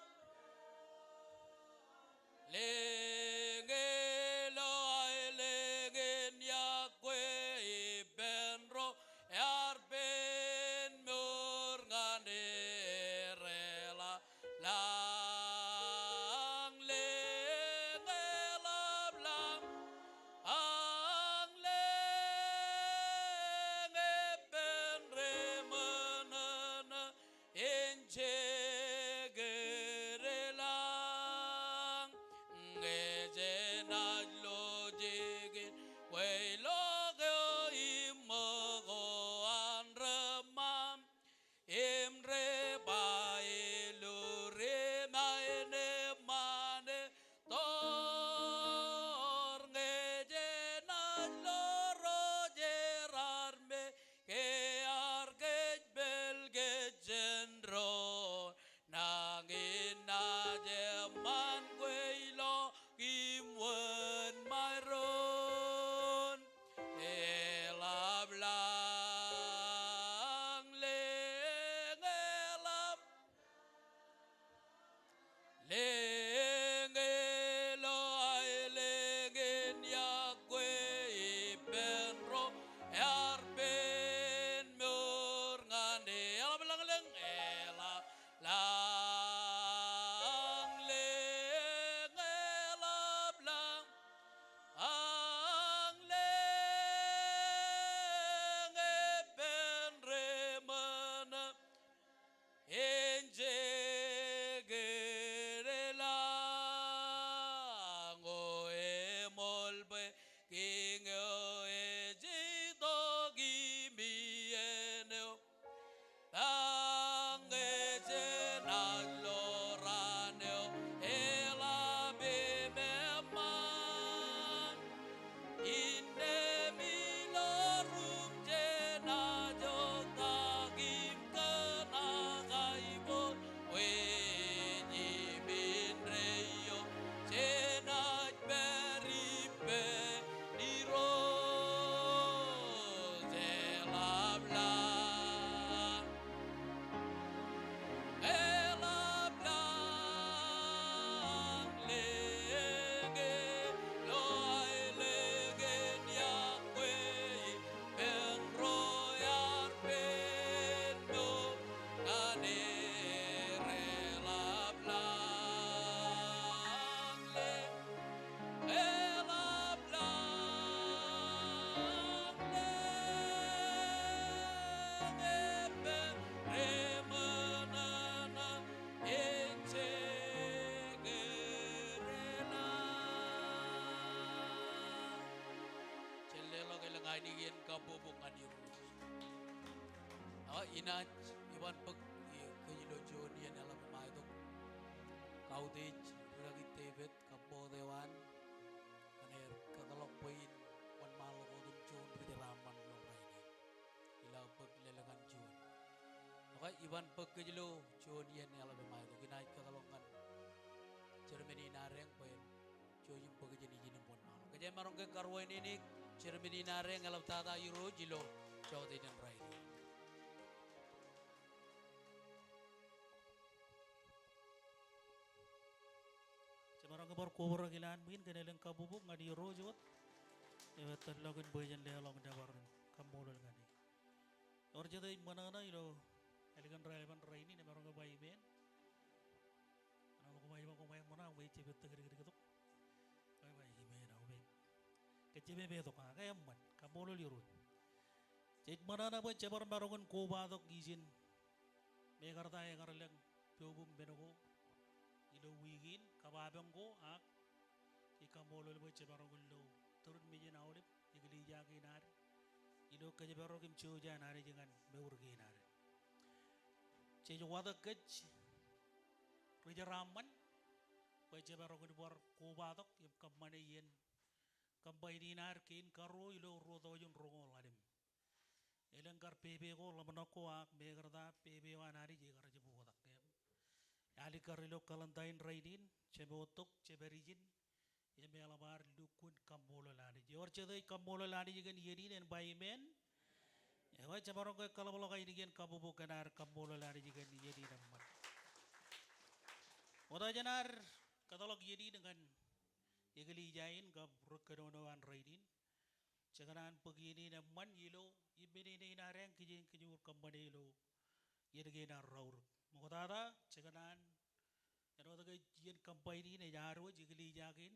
Rainin kabbokbok ñan Irooj. Ak inaaj iban bōk kōj ilo juon iien eḷap eo ṃae tok. Kautiej rūkaki David kab ṃokta eo an ñan aer kōtḷọk bwe in wōnṃaanḷọk otem juon ri jeraaṃṃan ilo rainin. Ilo bōk lelōñ an juon. Ak iban bōk kōj ilo juon iien eḷap eo ṃae tok. Inaaj kōtḷọk ñan chairman in ad eñ bwe en jouj im bōk jān ijin im wōnṃaanḷọk. Kōjeañ maroñ ke karuwainene chairman in ad eñ eḷaptata Irooj ilo jota in rainin. Jeṃaroñ ke bar kobrak ilowaan ṃwiin kōn elōñ kabbokbok ñan Irooj wōt. Im tōllọkin bwe jen leḷọk nōbar im kaṃṃoolol ñan e. Ewōr jete ej ṃōṇōṇō ilo ālikin raelepin rainin, emaroñ ke ba amen. Ñan aolep koṃ ej ba koṃ ej ṃōṇō, aṃ ej jab ettōr kōn dik tok. Koṃ ej ba amen, amen. Kōj jab epetok, ak eṃṃan, kaṃṃoolol Irooj. Jej ṃōṇōṇō bwe jebar maroñ in kobatok ijin mekarta ekar lōñ pok im men ko ilo wiik in, kab apañ ko, ak jej kaṃṃoolol bwe jemaroñ in lo tūrin mejān aolep eklejia kein ad ilo kōjparok im jouj an Anij ñan mour kein ad. Jej watōk kōj ri jeraaṃṃan bwe jemaroñ in bar kobatok im kōṃṃane iien kōṃṃan in ad kein karuo ilo ruo tọujin roñoul ḷalem. Elōñ kar pepe ko, ḷōmṇak ko, ak mekarta pepe eo an Anij ekar jab oktak. Im alikkar ilo kalendar in rainin, jemootok, jepād ijin, im eḷap ad lukkuun kaṃṃoolol Anij. Ewōr jete ej kaṃṃoolol Anij kōn iien in en ba amen. Ekwe, jemaroñ ke kaḷapḷọk ainikien kabbokbok kōn ad kaṃṃoolol Anij kōn iien in eṃṃan. Ṃokta jān ad kōtḷọk iien in ñan eklejia in kab ri kōnono eo an rainin, jekōṇaan bōk iien in eṃṃan ilo ippān iien in ad eñ kijeñ kōj bar kōṃṃane ilo iien kein an raorōk. Ṃoktata, jekōṇaan, āinwōt ke iien kōṃṃan in ej ad wōj, eklejia kein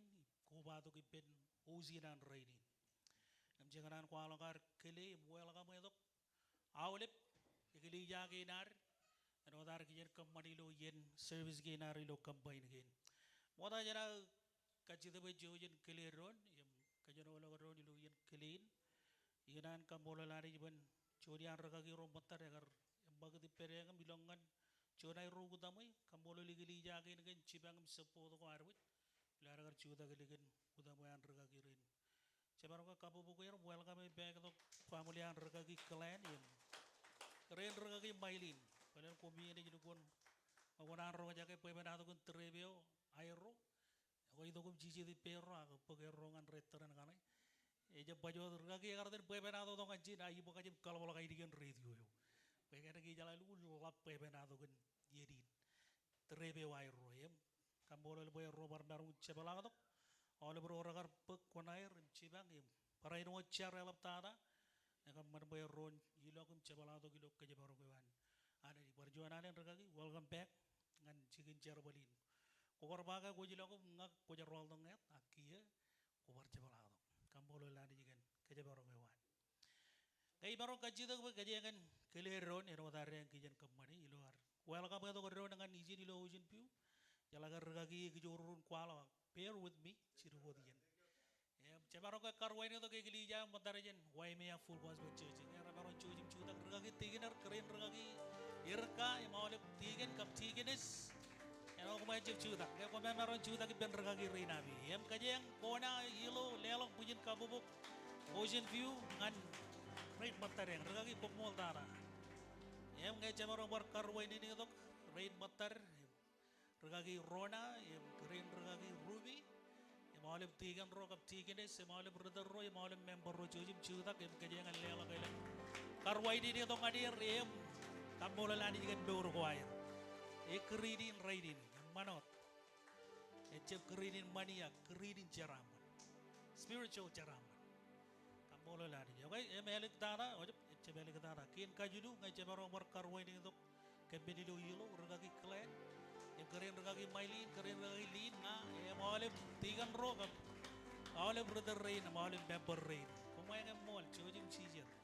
kobatok ippān host in an rainin. Im jekōṇaan kwaḷọk ad kile im welcome tok aolep eklejia kein ad, āinwōt ad kijeñ kōṃṃan ilo iien service kein ad ilo kōṃṃan kein. Ṃokta jān aō kajjitōk bwe jouj in kile doon, im kōjenolọk doon ilo iien kile in. Ikōṇaan kaṃṃoolol Anij bwe juon iaan rikaki ro ṃōttad ekar eṃṃakūt ippād eñ im ilọk ñan juon aerro utaṃwe, kaṃṃoolol eklejia kein kōn jipañ im support ko ad wōj ilo ad kar jutak likin utaṃwe an rikaki rein. Jemaroñ ke kabbokbok er im welcome back tok family an rikaki Glenn im kōrā in rikaki Mailin. Bōlen koṃ iien ej lukkuun, ṃōk kōṇaan roñjake bwebwenato kōn trip eo aerro. Ekwe itok im jijet ippāerro ak bōk erro ñan rej tōre in kaṇe. Ejab baj wōt rikaki ekar iten bwebwenato tok ñan ijin, a, ibōk kajin kaḷapḷọk ainikien radio eo. Bwe kōnke ijeḷā lukkuun ḷap bwebwenato kōn iien in. Trip eo aerro im kaṃṃoolol bwe erro bar maroñ in jepḷaaktok aolep ro rekar bōk kuṇaer im jipañ im barāinwōt jar eḷaptata. Ekōṃṃan bwe erro en ilọk im jepḷaaktok ilo kōjparok eo an Anij. Bar juon alen rikaki, welcome back ñan jikin jerbal in. Kwō kar ba ke kwōj ilọk im ñak kwōj rọọltok ñāāt, ak kiiō kwō bar jepḷaaktok. Kaṃṃoolol Anij kōn kōjparok eo an. Ñe imaroñ kajjitōk bwe kōjeañ kile doon āinwōt ad eñ kijeñ kōṃṃane ilo ad welcome tok doon ñan ijin ilo Ocean View. Ijeḷā ke rikaki ekijoor in kwaḷọk, bear with me, jidik wōt iien. Im jemaroñ ke karuwainene tok eklejia eo ṃōttad jān Waimea Full Gospel Church. Ñe remaroñ jouj im jutak rikaki Tikinor, kōrā in rikaki Irka, im aolep tikin kab tikiness. Āinwōt koṃ ejab jutak, ke koṃ emaroñ jutak ippān rikaki rein ami. Im kōjeañ kona ilo leḷọk bwijin kabbokbok Ocean View ñan rein ṃōttad eñ, rikaki koṃṃool tata. Im ñe jemaroñ bar karuwainene tok rein ṃōttad, rikaki Rona, im kōrā in rikaki Ruby, im aolep tikin ro kab tikiness, im aolep ritōl ro, im aolep member ro, jouj im jutak, im kōjeañ leḷọk elōñ karuwainene tok ñan er, im kaṃṃoolol Anij kōn mour ko aer. E kūr in rainin, eṃṃan wōt. Ejab kūr in ṃani ak kūr in jeraaṃṃan. Spiritual jeraaṃṃan. Kaṃṃoolol Anij. Okay, im āliktata, ojab, ejab āliktata. Kein kajilu, ñe jemaroñ bar karuwainene tok kōmij ilo ilo, rikaki Glenn, im kōrā in rikaki Mailin, kōrā in rikaki Lin, ña, im aolep tikin ro kab aolep ritōl rein, im aolep member rein. Koṃeañ eṃṃool, jouj im jijet.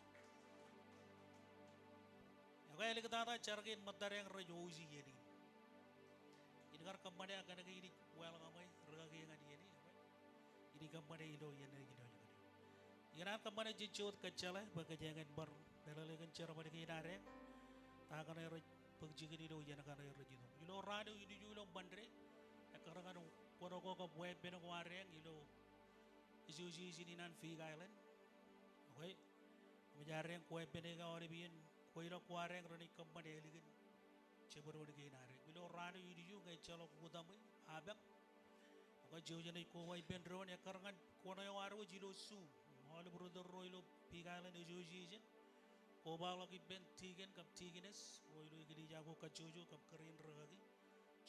Ekwe āliktata jar kein ṃōttad eñ rej host iien in. In kar kōṃṃane ak kōnke in ij welcome rikaki ñan iien in, ekwe in ij kōṃṃane ilo iien in ilo iien in. Ikōṇaan kōṃṃane jej jab wōt kōjjeḷā bwe kōjeañ in bar meḷeḷe kōn jerbal kein ad eñ, ta kaṇe rej bōk jikin ilo iien kaṇe rej itok. Ilo raan eo ilju ilo Ṃande, ekkar ñan kōṇaan ko kab weeppān ko ad eñ ilo association in an Big Island. Okay. Im ej ad eñ kweeppān eo ke aolep iien kweilọk ko ad eñ renaaj kōṃṃan ālikin jemdoon kein ad eñ. Ilo raan eo ilju ñe ejjeḷọk utaṃwe, apañ, ak jouj im ej koba ippān doon, ekkar ñan kōṇaan eo ad wōj ilo Zoom. Aolep ri tōl ro ilo Big Island Association, kobaḷọk ippān deacon kab deaconess ro ilo eklejia ko kajjojo kab kōrā in rikaki.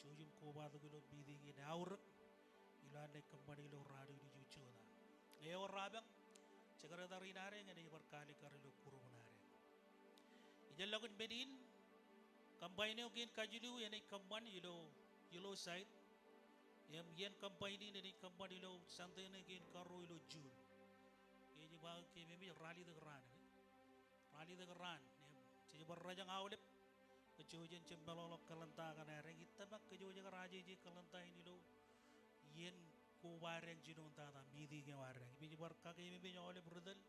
Jouj im kobatok ilo meeting in aorōk ilo an naaj kōṃṃane ilo raan eo ilju jota. Ñe ewōr apañ, secretary in ad eñ enaaj bar kaalikkar ilo group in ad eñ. Ijellọkin men in, combine eo kein kajilu enaaj kōṃṃan ilo, ilo site. Im iien combine in enaaj kōṃṃan ilo Sunday ṇe kein karuo ilo June. Ej ba ke memeej ralitōk raan, eh? Ralitōk raan, im jej bar rōjañ aolep kōj jouj im jab meḷọkḷọk calendar kaṇ ad eñ. Ij tōmak kōj jouj im kar ajeje calendar in ilo iien koba ad eñ jinoin tata, meeting eo ad eñ. Im ij bar kakeememej aolep ri tōl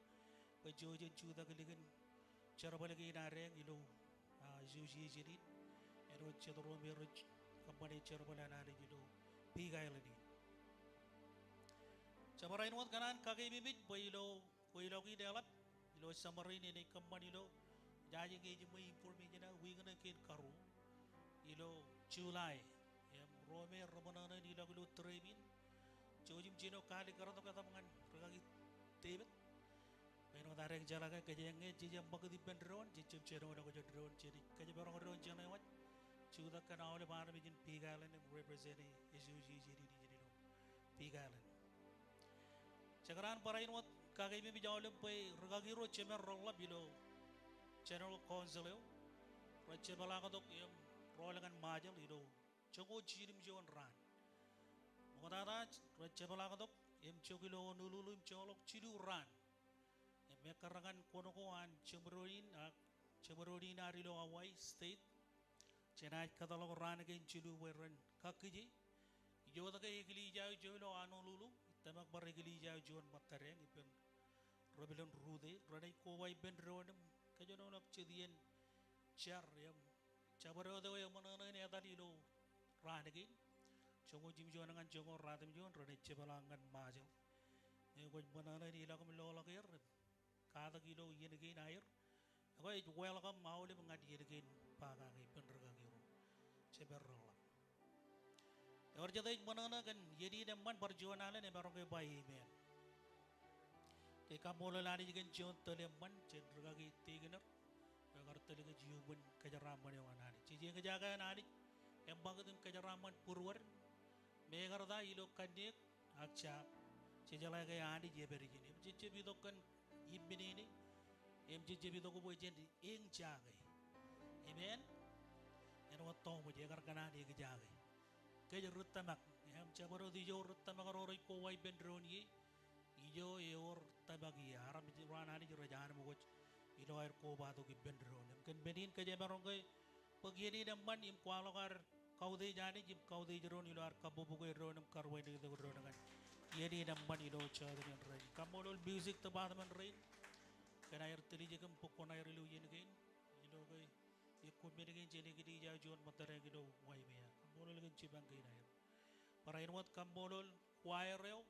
bwe jouj im jutak likin jerbal kein ad eñ ilo, ah, association in. Āinwōt jet ro me rej kōṃṃane jerbal an Anij ilo Big Island in. Jabdewōt kōṇaan kakeememej bwe ilo kweilọk in eḷap, ilo summer in enaaj kōṃṃan ilo, jaje ke ej ṃōj information eo, wiik ṇe kein karuo ilo July. Im ro me reṃōṇōṇō in ilọk ilo trip in, jouj im jino kaalikkar tok etaṃ ñan rikaki David. Āinwōt ad eñ jeḷā ke kōjeañ ñe jej jab ṃakūt ippān doon, jej jab jenoḷọk jān doon, jej kōjparok doon jeṇe wōj. Jutak kōn aolep armej in Big Island im represent e association in ijin ilo Big Island. Jekdọọn barāinwōt kakeememej aolep bwe rikaki ro jemed reḷḷap ilo General Council eo, rej jepḷaaktok im rọọl ñan Ṃajeḷ ilo joñoul jiljilimjuon raan. Ṃoktata rej jepḷaaktok im jok ilo Honolulu im joḷọk jilu raan. Im ekkar ñan kōn ko an jemdoon in, ak jemdoon in ad ilo Hawaii State, jenaaj kōtḷọk raan kein jilu bwe ren kakkije. Ijo ke eklejia eo juon ilo Honolulu, ij tōmak bar eklejia eo juon ṃōttad eñ, ippān ri-Pāleen Rute, renaaj koba ippān doon im kōjenoḷọk jet iien jar im jabdewōt eo eṃōṇōṇō in etal ilo raan kein. Joñoul jimjuon ñan joñoul ratimjuon renaaj jepḷaak ñan Ṃajeḷ. Im kwōj ṃōṇōṇō in ilọk im loḷọk er im katak ilo iien kein aer. Ekwe ej welcome aolep ñan iien kein ba kake ippān rikaki ro jemed reḷḷap. Ewōr jet ej ṃōṇōṇō kōn iien in eṃṃan bar juon alen emaroñ ke ba amen. Jej kaṃṃoolol Anij kōn juon tōl eṃṃan jān rikaki Tikinōr bwe ekar tōl kōj iuṃwin kōjeraaṃṃan eo an Anij. Jej eñjake an Anij eṃṃakūt im kōjeraaṃṃan būruod, mekarta ilo kanniōk ak jab. Jejeḷā ke Anij ej pād ijin im jej jab itok kōn im men in, im jej jab itok bwe jen eñjake. Amen. Āinwōt tọmwōj ekar kōṇaan eñjake. Kōj ri tōmak, im jabdewōt ijo ri tōmak ro rej koba ippān doon ie, ijo ewōr tōmak ie, armej ro an Anij rej anemkwōj ilo aer kobatok ippān doon. Im kōn men in kōj emaroñ ke bōk iien in eṃṃan im kwaḷọk ad kautiej Anij im kautiej doon ilo ad kabbokbok doon im karuwainene doon ñan iien in eṃṃan ilo jọteen in rainin. Kaṃṃoolol music department rein kōn aer tiljek im bōk kuṇaer ilo iien kein. Ilo ke ekwōpmen kein jān eklejia eo juon ṃōttad eñ ilo Waimea. Kaṃṃoolol kōn jipañ kein aer. Barāinwōt kaṃṃoolol choir eo,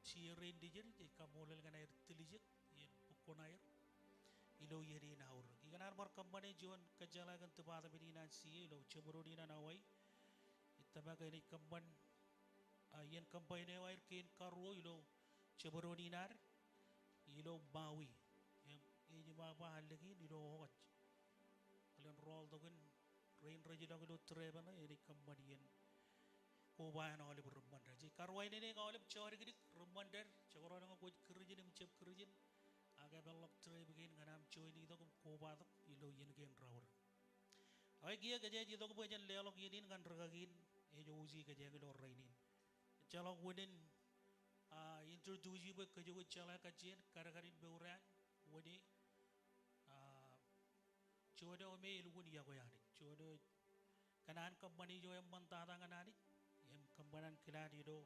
Sierra Indigenous, jej kaṃṃoolol kōn aer tiljek im bōk kuṇaer ilo iien in aorōk. Ikōṇaan bar kōṃṃane juon kōjjeḷā kōn department in an C A ilo jemdoon in an Hawaii. Ij tōmak enaaj kōṃṃan, ah, iien combine eo aer kein karuo ilo jemdoon in ad ilo Maui. Im ej ba ba allōñ in ilo August alen rọọltok in rein rej ilọk ilo trip ṇe enaaj kōṃṃan iien koba an aolep ri-Ṃander. Jej karuwainene aolep jodikdik ri-Ṃander, jekdọọn ñe kwōj Kūrijin im jab Kūrijin, ak epeḷḷọk trip kein ñan aṃ join itok im kobatok ilo iien kein raorōk. Ak kiiō kōjeañ itok bwe jen leḷọk iien in ñan rikaki in ej host e kōjeañ ilo rainin. Ejjeḷọk unin, ah, introduce e bwe kōjwōj jeḷā kajjien kadkadin mour eo an, wōn e, ah, juon eo me elukkuun iọkwe Anij. Juon eo kōṇaan kōṃṃane ijo eṃṃantata ñan Anij im kōṃṃan an kilaan ilo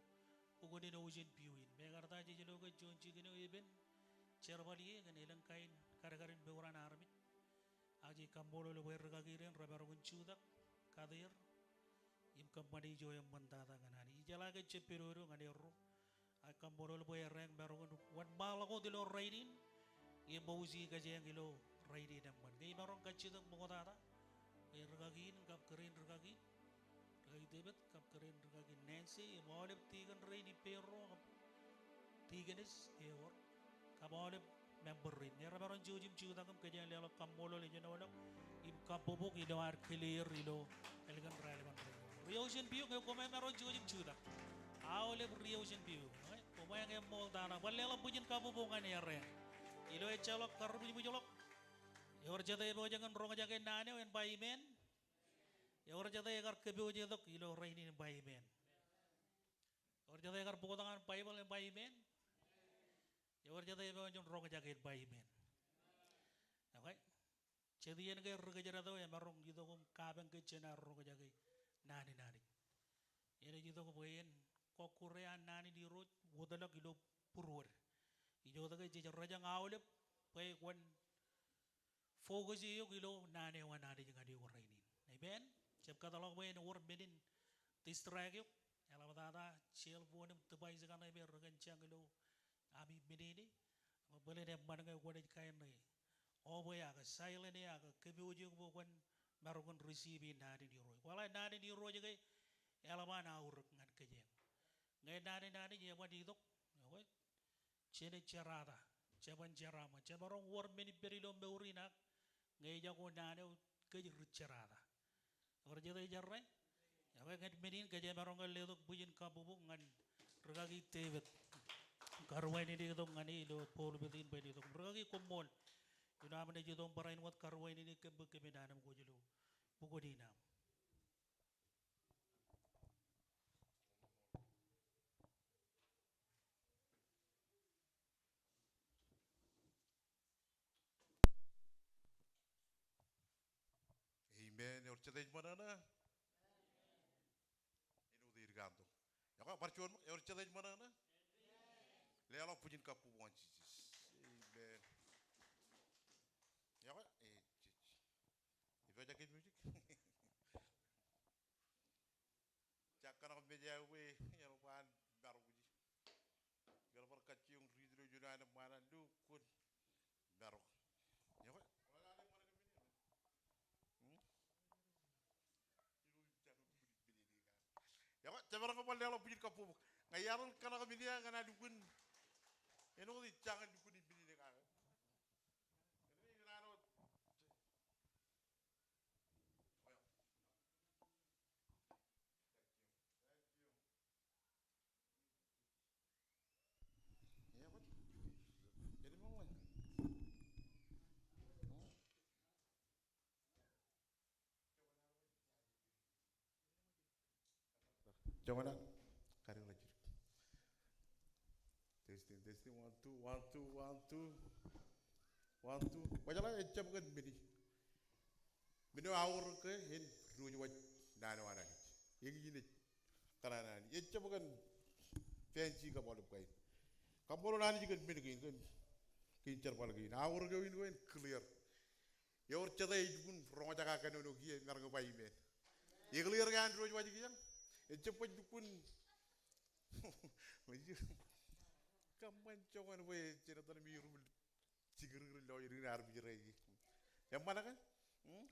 bukun in Ocean View in. Mekarta jej lo ke juon jikin eo epen jerbal ie kōn elōñ kain kadkadin mour an armej. Ak jej kaṃṃoolol bwe rikaki rein remaroñ in jutak, kate er, im kōṃṃane ijo eṃṃantata ñan Anij. Ijeḷā ke jab pedodo ñan erro. Ak kaṃṃoolol bwe errā emaroñ in wōnṃaanḷọk wōt ilo rainin, im Moses kōjeañ ilo rainin eṃṃan. Ñe imaroñ kajjitōk ṃoktata, bwe rikaki in kab kōrā in rikaki, rikaki David kab kōrā in rikaki Nancy, im aolep tikōn rein ippāerro, kab tikōnis ewōr, kab aolep member rein. Ñe remaroñ jouj im jutak im kōjeañ leḷọk kaṃṃoolol ejenoḷọk im kabbokbok ilo ad kile er ilo ālikin raelepen rainin. Ri Ocean View, ñe koṃ emaroñ jouj im jutak. Aolep ri Ocean View, eh, koṃ eañ eṃṃool tata. Bar leḷọk bwijin kabbokbok ñan errā. Ilo ejjeḷọk karrebwijbwijḷọk. Ewōr jete epojak in roñjake naan eo en ba amen. Ewōr jete ekar kōpoojetok ilo rainin en ba amen. Ewōr jete ekar bōktok an Baibōḷ en ba amen. Ewōr jete epojak in roñjake en ba amen. Okay. Jet iien ke ri kōjdat eo emaroñ itok im kapañ ke jenaaj roñjake naan in Anij, enaaj itok bwe en kọkkure an naan in Irooj wōtlọk ilo būruod. Ijoke jej rōjañ aolep bwe kwōn focus eok ilo naan eo an Anij ñan eok rainin. Amen. Jab kōtḷọk bwe en wōr men in distract eok. Eḷaptata cellphone im device kaṇe me rej kōn jañ ilo ami men in. Bōlen eṃṃan ñe kwōnaaj kain ñe obwe ak silent e ak kōpooje eok bwe kwōn maroñ in receive naan in Irooj. Kwōjeḷā naan in Irooj ke eḷap an aorōk ñan kōjeañ. Ñe naan in Anij eban itok, okay, jenaaj jerata, jeban jeraaṃṃan. Jemaroñ wōr men ippād ilo mour in ak ñe ejako naan eo kōj ri jerata. Ewōr jete ej errā? Ewe ñan men in kōj emaroñ ke letok bwijin kabbokbok ñan rikaki David. Karuwainene itok ñan e ilo pulpit in bwe en itok. Rikaki, koṃṃool ilo aṃ naaj itok im barāinwōt karuwainene kōm bwe kōmin anemkwōj ilo bukun in aṃ. Amen. Ewōr jete ej ṃōṇōṇō? Āinwōt ej kaanto. Ekwe, bar juon ṃōk, ewōr jete ej ṃōṇōṇō? Leḷọk bwijin kabbokbok ñan Jisōs. Amen. Ekwe, ej, ej. Ipojak in music. Jab kōṇak mej aō bwe eḷap an maroñ. Eḷap bar kajjioñ riit ilo juon an eṃṃaan an lukkuun maroñ. Ekwe. Hmm? Ekwe, jemaroñ ke bar leḷọk bwijin kabbokbok. Ña iaar in kōṇak men eo ñan aō lukkuun. Āinwōt ij jañin lukkuun in men in kake. Joñan, kar ḷọk jidik. Testing, testing, one, two, one, two, one, two. One, two. Kwōjeḷā, ejjab kōn men in. Men eo aorōk ke en diwōjwōj naan eo an Anij. Eñin ej kōṇaan Anij. Ejjab kōn fancy kab aolep kain. Kaṃṃoolol Anij kōn men kein, kōn kein jerbal kein. Aorōk eo in ko en clear. Ewōr jete ej lukkuun roñjake kōnono kiiō, emaroñ ba amen. Eclear ke an diwōjwōj kiiō. Ejjab baj lukkuun. Kōṃṃan joñan bwe jen etal me iruṃwin jikūrkūr ilo irin armej ro. Eṃṃan ke? Hmm?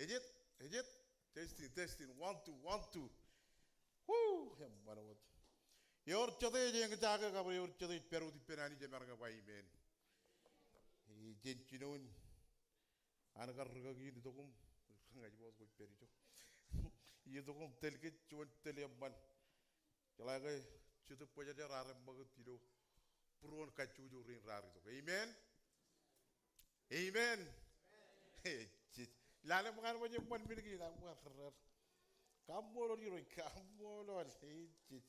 Ejjet, ejjet. Testing, testing. One, two, one, two. Woo! Eṃṃan wōt. Ewōr jete ej eñjake kab ewōr jete ej pād wōt ippān Anij, emaroñ ba amen. Jen jinoin an kar rikaki in itok im, ña ij ba wōt kwōj pād ijo. Itok im tōl kōj juon tōl eṃṃan. Jeḷā ke Jetōb Kwōjarjar raar eṃṃakūt ilo būruon kajjojo rein raar itok. Amen. Amen. Ejej. Lale ṃōñā bwe eṃṃan men kein aṃ bar rar. Kaṃṃoolol Irooj, kaṃṃoolol. Ejej.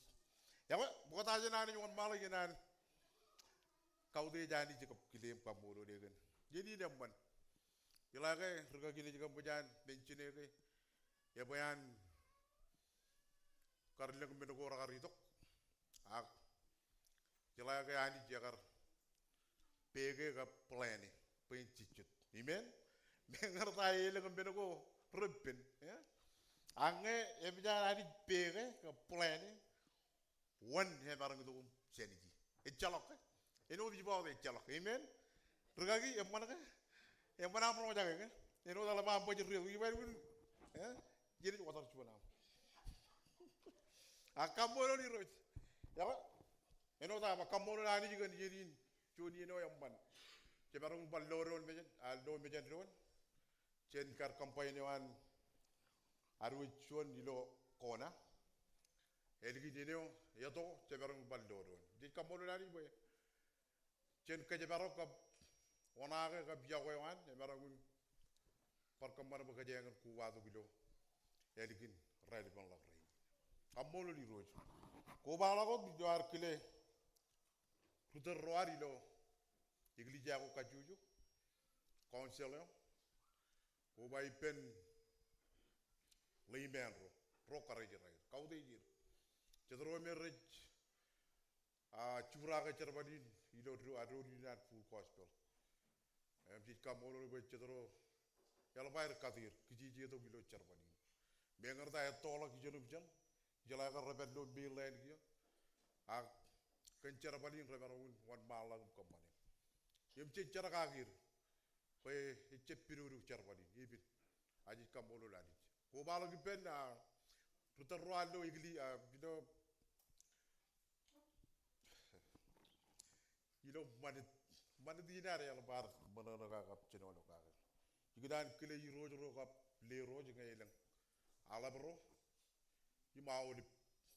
Ekwe, ṃokta jān an ej wōnṃaanḷọk jān an kautiej Anij kab kile im kaṃṃoolol e kōn iien in eṃṃan. Jeḷā ke rikaki in ej kab ṃōj an mention e ke ebwe an kar lōñ men ko rekar itok. Ak jeḷā ke Anij ekar peke kab plan e bwe en jejjet. Amen. Meñe ta elōñ men ko repen, eh? Ak ñe eṃōj an Anij peke kab plan e, wōn emaroñ itok im jāniji? Ejjeḷọk, eh? Āinwōt ij ba wōt ejjeḷọk. Amen. Rikaki, eṃṃan ke? Eṃṃan aṃ roñjake ke? Āinwōt eḷap aṃ bajjek ri-, ri-, ri-, eh? Jenaaj wōtar juon aṃ. Ak kaṃṃoolol Irooj. Ekwe, āinwōt aō ba kaṃṃoolol Anij kōn iien in, juon iien eo eṃṃan. Jemaroñ bar lo doon mejān, ah, lo mejān doon. Jān kar combine eo an ad wōj juon ilo kona. Ālikin iien eo eto, jemaroñ bar lo doon. Jej kaṃṃoolol Anij bwe jān kōjparok kab oṇaake kab yokwe eo an, emaroñ in bar kōṃṃan bwe kōjeañ in kobatok ilo ālikin raelepen ḷọk rein. Kaṃṃoolol Irooj. Kobaḷọk wōt ilo ad kile ri-tōl ro ad ilo eklejia ko kajjojo, council eo. Koba ippān layman ro, ro karijerair, kautiej er. Jet ro me rej, ah, jurak jerbal in ilo do-, ah, doulul in an Full Gospel. Im jej kaṃṃoolol bwe jet ro eḷap aer kate er, kijejetok ilo jerbal in. Meñe ta ettoḷọk ijeṇ im ijeṇ, ijeḷā ke rej pād ilo mainland kiiō. Ak kōn jerbal in remaroñ in wōnṃaanḷọk im kōṃṃane. Im jej jerkaki er bwe ejjab pidodo jerbal in, epen. Ak jej kaṃṃoolol Anij. Kobaḷọk ippān, ah, ri-tōl ro ad ilo eklejia, ah, ilo, ilo ṃanit, ṃanit in ad eḷap ad ṃōṇōṇō kake kab jinoḷọk kake. Ikōṇaan kile irooj ro kab ḷeo ro ñe elōñ aḷap ro im aolep,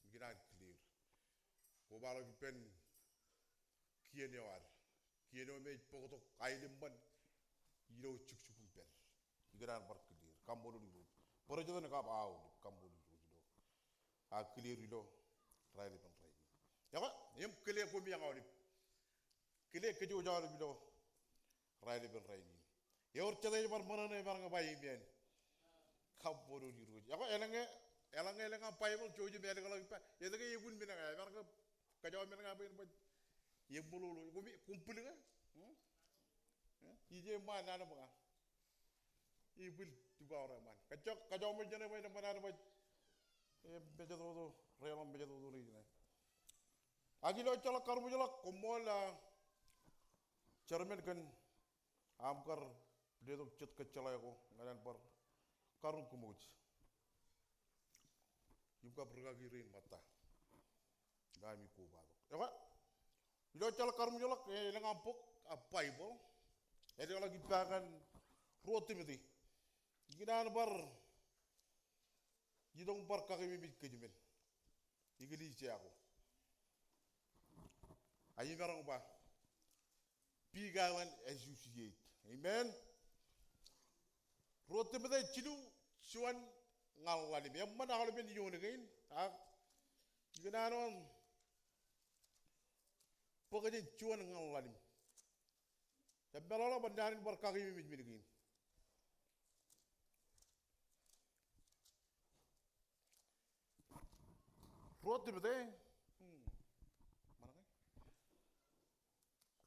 ikōṇaan kile er. Kobaḷọk ippān kien eo ad. Kien eo me ej bōktok aenōṃṃan ilo jukjuk im pād. Ikōṇaan bar kile er. Kaṃṃoolol Irooj. Bōrjtōn kab aolep, kaṃṃoolol Irooj ilo. Ak kile er ilo raelepen rainin. Ekwe, im kile koṃeañ aolep. Kile kōjwōj aolep ilo raelepen rainin. Ewōr jet ej bar ṃōṇōṇō emaroñ ba amen. Kaṃṃoolol Irooj. Ekwe, eḷaññe, eḷaññe elōñ aṃ Baibōḷ, jouj im ālikḷọk ippa. Etke ekun men ña, emaroñ ke kōjwōj men ña bwe en baj eṃṃoolol. Koṃi, koṃ bwil ke? Hmm? Eh? Ije eṃṃaan naan bwe ña. Ibwil tukaor eṃṃaan. Kajjioñ, kōjwōj men jeṇe bwe en eṃṃan naan bwe. Eh, mejatoto, reḷọk mejatoto ṇe ijin. Ak ilo ejjeḷọk karuṃwijḷọk, koṃṃool, ah, chairman kōn aṃ kar letok jet kōjjeḷā ko ñan an bar karuñ kōmwōj im kab rikaki rein ṃōtta. Ña ami kobatok. Ekwe, ilo ejjeḷọk karuṃwijḷọk, eh, elōñ aṃ bok, ah, Baibōḷ. Ālikḷọk ippa ñan Ruo Timote. Ikōṇaan bar itok im bar kakememej kōjmān eklejia ko. Ak imaroñ ba, be kind and associate. Amen. Ruo Timote jilu, juon ñan ḷalem. Eṃṃan aolepen iioon kein, ak ikōṇaan wōt bōk jān juon ñan ḷalem. Jab meḷọkḷọk bwe naan in bar kakememej men kein. Ruo Timote, hmm, ṃōṇōṇō ke?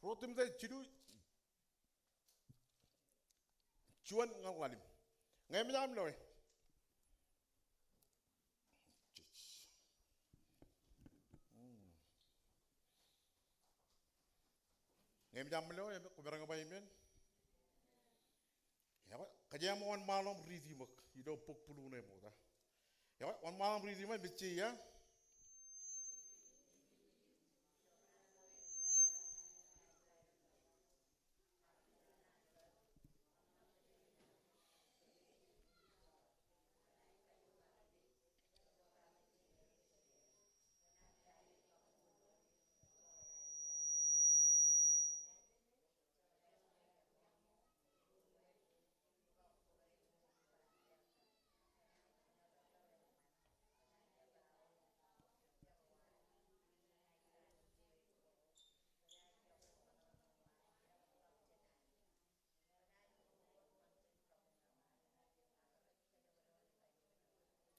Ruo Timote jilu, juon ñan ḷalem. Ñe eṃōj aṃ loe. Hmm. Ñe eṃōj aṃ loe, kwōmaroñ ba amen. Ekwe, kōjeañ ṃōk wōnṃaanḷọk im riiti ṃōk ilo bok bulu ṇe ṃokta. Ekwe, wōnṃaanḷọk im riiti ṃōk, mejje ia.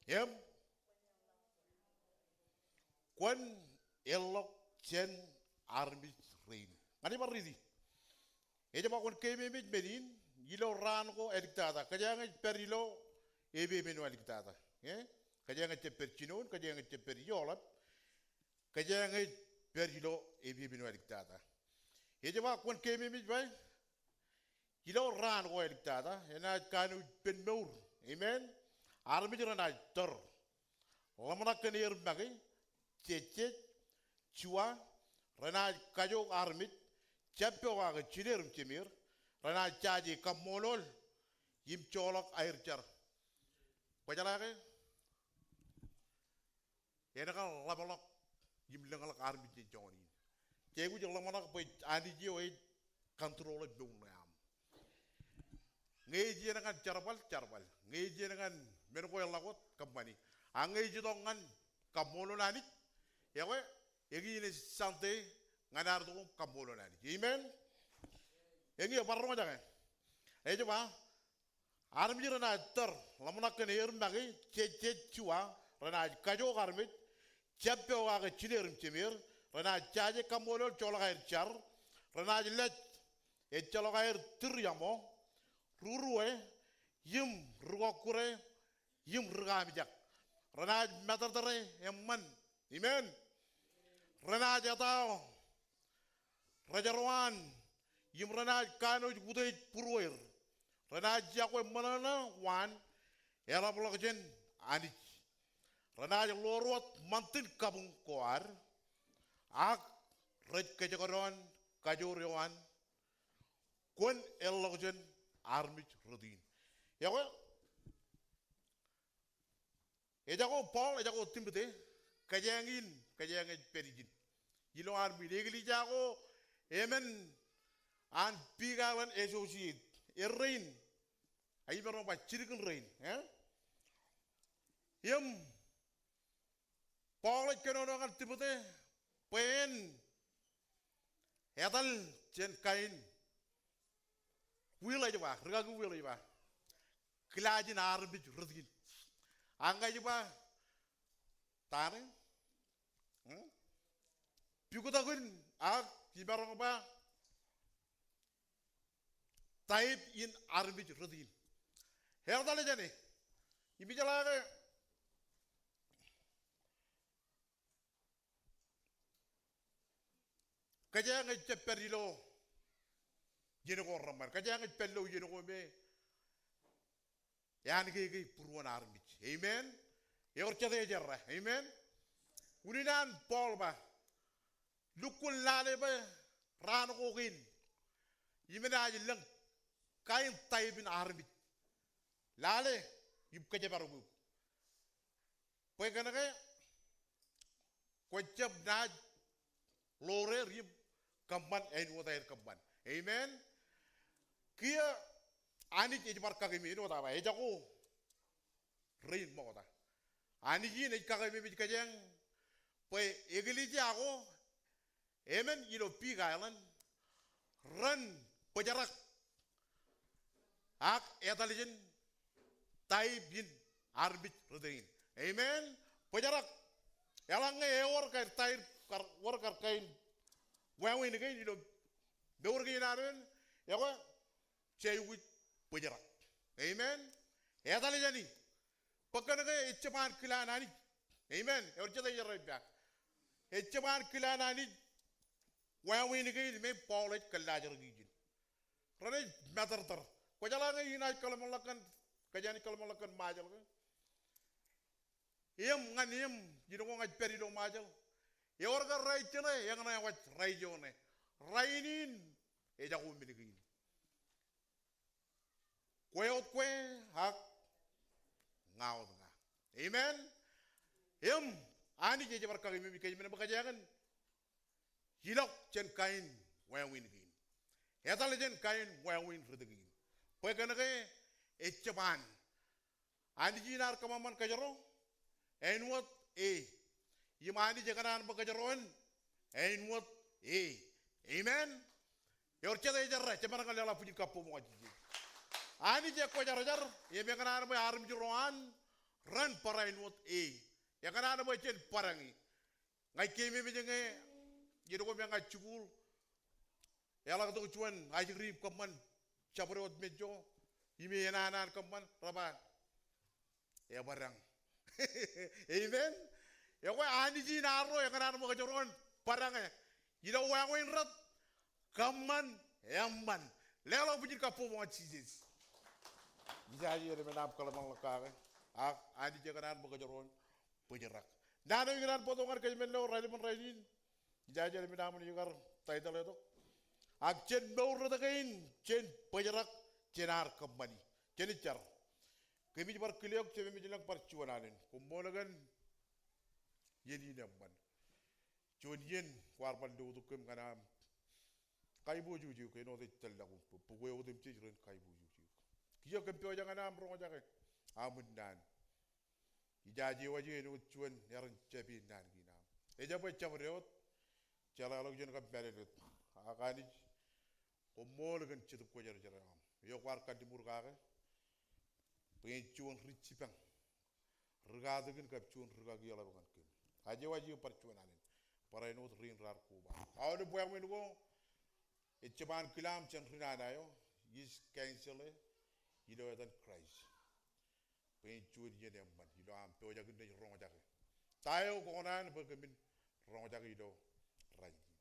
Im kwōn eḷḷọk jān armej rein. Ña ij bar riiti. Ej ba kwōn keememej men in ilo raan ko āliktata. Kōjeañ ej pād ilo epepen eo āliktata. Eh? Kōjeañ ej jab pād jinoin, kōjeañ ej jab pād eoḷap. Kōjeañ ej pād ilo epepen eo āliktata. Ej ba kwōn keememej bwe ilo raan ko āliktata, enaaj kanooj pen mour. Amen. Armej renaaj tōr. Ḷōmṇak kōn er make, jejjej, jua, renaaj kajook armej, jab pokake jineer im jemeer, renaaj jaje kaṃṃoolol, im joḷọk aer jar. Kwōjeḷā ke? En kar ḷapḷọk im lōñḷọk armej jān joñan in. Jej aikuj ḷōmṇak bwe Anij eo ej control e mour ṇe aṃ. Ñe ej iien ñan jerbal, jerbal. Ñe ej iien ñan men ko eḷak wōt, kōṃṃani. A ñe ej itok ñan kaṃṃoolol Anij, ekwe, eñin ej Sunday ñan ad itok im kaṃṃoolol Anij. Amen. Eñin ej bar roñjake. Ej ba, armej renaaj tōr, ḷōmṇak kōn er make, jejjej, jua, renaaj kajook armej, jab pokake jineer im jemeer, renaaj jaje kaṃṃoolol, joḷọk aer jar, renaaj lej, ejjeḷọk aer tūriaṃo, rurue, im ri kọkkure, im ri kaamijak. Renaaj matōrtōre eṃṃan. Amen. Renaaj etao rōjro an, im renaaj kanooj utiej būrueir. Renaaj yokwe ṃōṇōṇō waan eḷapḷọk jān Anij. Renaaj ḷoor wōt ṃantin kabuñ ko ad, ak rej kōjekdọọn kajoor eo an. Kwōn eḷḷọk jān armej rot in. Ekwe, ejako Paul, ejako Timote, kōjeañ in, kōjeañ ej pād ijin. Ilo armej, eklejia ko, emān an Big Island Associate, errein, a imaroñ ba jilkinrein, eh? Im Paul ej kōnono ñan Timote, bwe en etal jān kain Will ej ba, rikaki Will ej ba, kilaaj in armej rot in. Ak ña ij ba, ta ṇe? Hmm? Puktok in ak imaroñ ba, type in armej rot in. Etal jāne. Im ijeḷā ke kōjeañ ej jab pād ilo iien ko reṃṃan. Kōjeañ ej pād ilo iien ko me eankeekei būruon armej. Amen. Ewōr jete ej errā. Amen. Unin an Paul ba, lukkuun lale bwe raan ko kein im enaaj lōñ kain type in armej. Lale im kōjparok eok. Bwe kōnke kwōjab naaj ḷoor er im kōṃṃan āinwōt aer kōṃṃan. Amen. Kiiō Anij ej bar kakememej, āinwōt aō ba, ejako rein ṃokta. Anij in ej kakememej kōjeañ bwe eklejia ko emān ilo Big Island, ren bōjrak ak etal jān type in armej rot in. Amen. Bōjrak. Eḷaññe ewōr kar type, kar, wōr kar kain wāween kein ilo mour kein adoen, ekwe, jej aikuj bōjrak. Amen. Etal jāne. Bwe kōnke ejjab an kile an Anij. Amen. Ewōr jete ej errā ippa. Ejjab an kile an Anij wāween kein me Paul ej kōllaajrōk ijin. Renaaj matōrtōr. Kwōjeḷā ñe inaaj kōḷmānḷọk kōn, kōjeañ ij kōḷmānḷọk kōn Ṃajeḷ ke? Im ñan im, iien ko ña ij pād ilo Ṃajeḷ, ewōr kar raij jeṇe, eñṇe ewōj raij eo ṇe. Rainin ejako men kein. Kwe wōt kwe, ak ña wōt ña. Amen. Im Anij ej bar kakememej kōj men bwe kōjeañ in ilọk jān kain wāween kein. Etal jān kain wāween rot kein. Bwe kōnke ejjab an. Anij in ear kōṃṃan kōjro āinwōt e. Im Anij ekōṇaan bwe kōjro en āinwōt e. Amen. Ewōr jete ej errā, jemaroñ ke leḷọk bwijin kabbokbok ñan Jisōs. Anij ekwōjarjar, im ekōṇaan bwe armej ro an ren bar āinwōt e. Ekōṇaan bwe jen bōdañe. Ña ij keememej ñe, iien ko me ña ij jikuuḷ, eḷak tok juon ajri im kōṃṃan jabdewōt men jo, im enana an kōṃṃan, re ba, ebōd eñ. Amen. Ekwe Anij in arro ekōṇaan bwe kōjro en bōd eñ. Ilo wāween rot, kōṃṃan eṃṃan. Leḷọk bwijin kabbokbok ñan Jisōs. Ijaje jen men aṃ kōḷmānḷọk kake. Ak Anij ekōṇaan bwe kōjro en bōjrak. Naan eo ikōṇaan bōktok ñan kōj men ilo raelepen rainin. Ijaje jen men aṃ in ikar taitōḷ tok. Ak jen mour rot kein, jen bōjrak, jen ar kōṃṃani. Jen jar. Kōmij bar kile eok, Jemem ej lōñ, bar juon alen. Koṃṃool kōn iien in eṃṃan. Juon iien kwaar bar lotok kōm ñan aṃ kaiboojoj eok, āinwōt ej tōllọk im bwe bukwe otemjej ren kaiboojoj eok. Kiiō kōm pojak ñan aṃ roñjake aṃ unnaan. Ijaje waj āinwōt juon eran jāpe naan kein aṃ. Ejabwe jabdewōt, jeḷāḷọkjeṇ kab mālōtlōt. Ak Anij, koṃṃool kōn Jetōb Kwōjarjar eo aṃ eo kwaar kalliṃur kake bwe en juon ri jipañ, ri katakin kab juon ri kakieḷap ñan kōm. Aje waj eo bar juon alen, bar āinwōt rein raar koba. Aolep wāween ko, ejjab an kile aṃ jān ri nana eo, ij cancel e ilo etan Kraist. Bwe en juon iien eṃṃan ilo aṃ pojak in ej roñjake ta eo kwōkōṇaan bwe kōmin roñjake ilo rainin.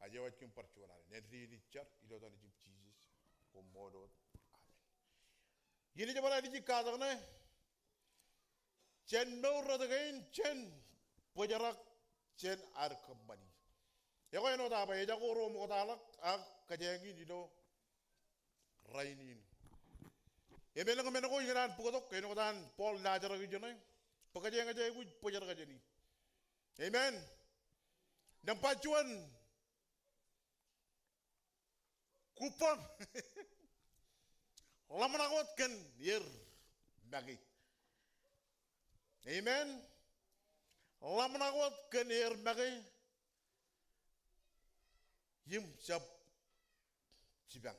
Aje waj kōm bar juon alen, āindein ij jar ilo etan Nejūṃ Jisōs, koṃṃool wōt. Amen. Iien eo ej bar Anij katak ṇe, jen mour rot kein, jen bōjrak, jen ar kōṃṃani. Ekwe āinwōt aō ba, ejako ro ṃoktaḷọk ak kōjeañ in ilo rainin. Im elōñ men ko ikōṇaan bōktok, āinwōt an Paul laajrak ijeṇe, bwe kōjeañ ej aikuj bōjrak jāni. Amen. Nōṃba juon, kubbon. Ḷōmṇak wōt kōn er make. Amen. Ḷōmṇak wōt kōn er make im jab jipañ.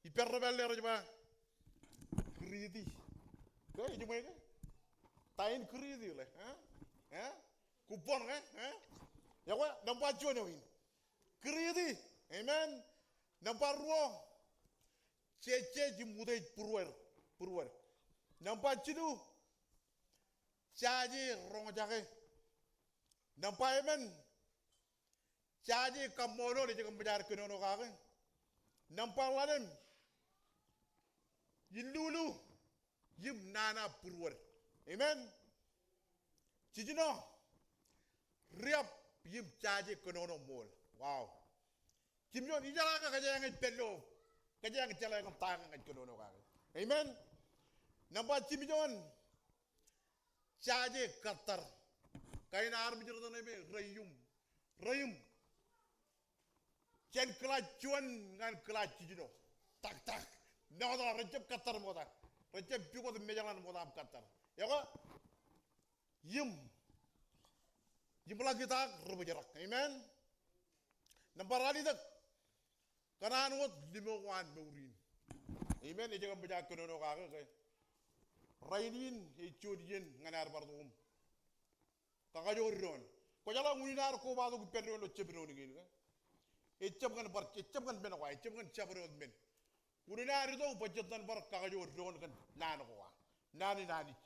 Ippān ro pālle rej ba, greedy. Ke, ej ṃōj ke? Ta in greedy ḷe, ha? Ha? Kubbon ke, ha? Ekwe, nōṃba juon eo in. Greedy. Amen. Nōṃba ruo, jejjet im utiej būruod. Būruod. Nōṃba jilu, jaje roñjake. Nōṃba emān, jaje kaṃṃoolol ej kōṃṃan ad kōnono kake. Nōṃba ḷalem, illulu im nana būruod. Amen. Jiljino, riab im jaje kōnono ṃool. Wow. Jimjuon, ijeḷā ke kōjeañ ej pād ilo, kōjeañ jeḷā kōn ta ñe ña ij kōnono kake. Amen. Nōṃba jimjuon, jaje kōttar. Kain armej rej tōn ṇe me reium. Reium. Jān kilaaj juon ñan kilaaj jiljino. Tak, tak. Ṃokta, rejjab kōttar ṃokta. Rejjab pukot mejaḷ an ṃokta im kōttar. Ekwe? Im. Im ḷak itaak rebōjrak. Amen. Nōṃba ralitōk. Kōṇaan wōt limo ko an mour in. Amen. Ej kōṃṃan ad kōnono kake ke rainin ej juon iien ñan ad bar tok im kakajoor doon. Kwōjeḷā unin ad kobatok ippān doon ilo jab doon kein ke, ejjab ñan bar, ejjab ñan men ko, ejjab ñan jabdewōt men. Unin ad itok bwe jen bar kakajoor doon kōn naan ko, naan in Anij.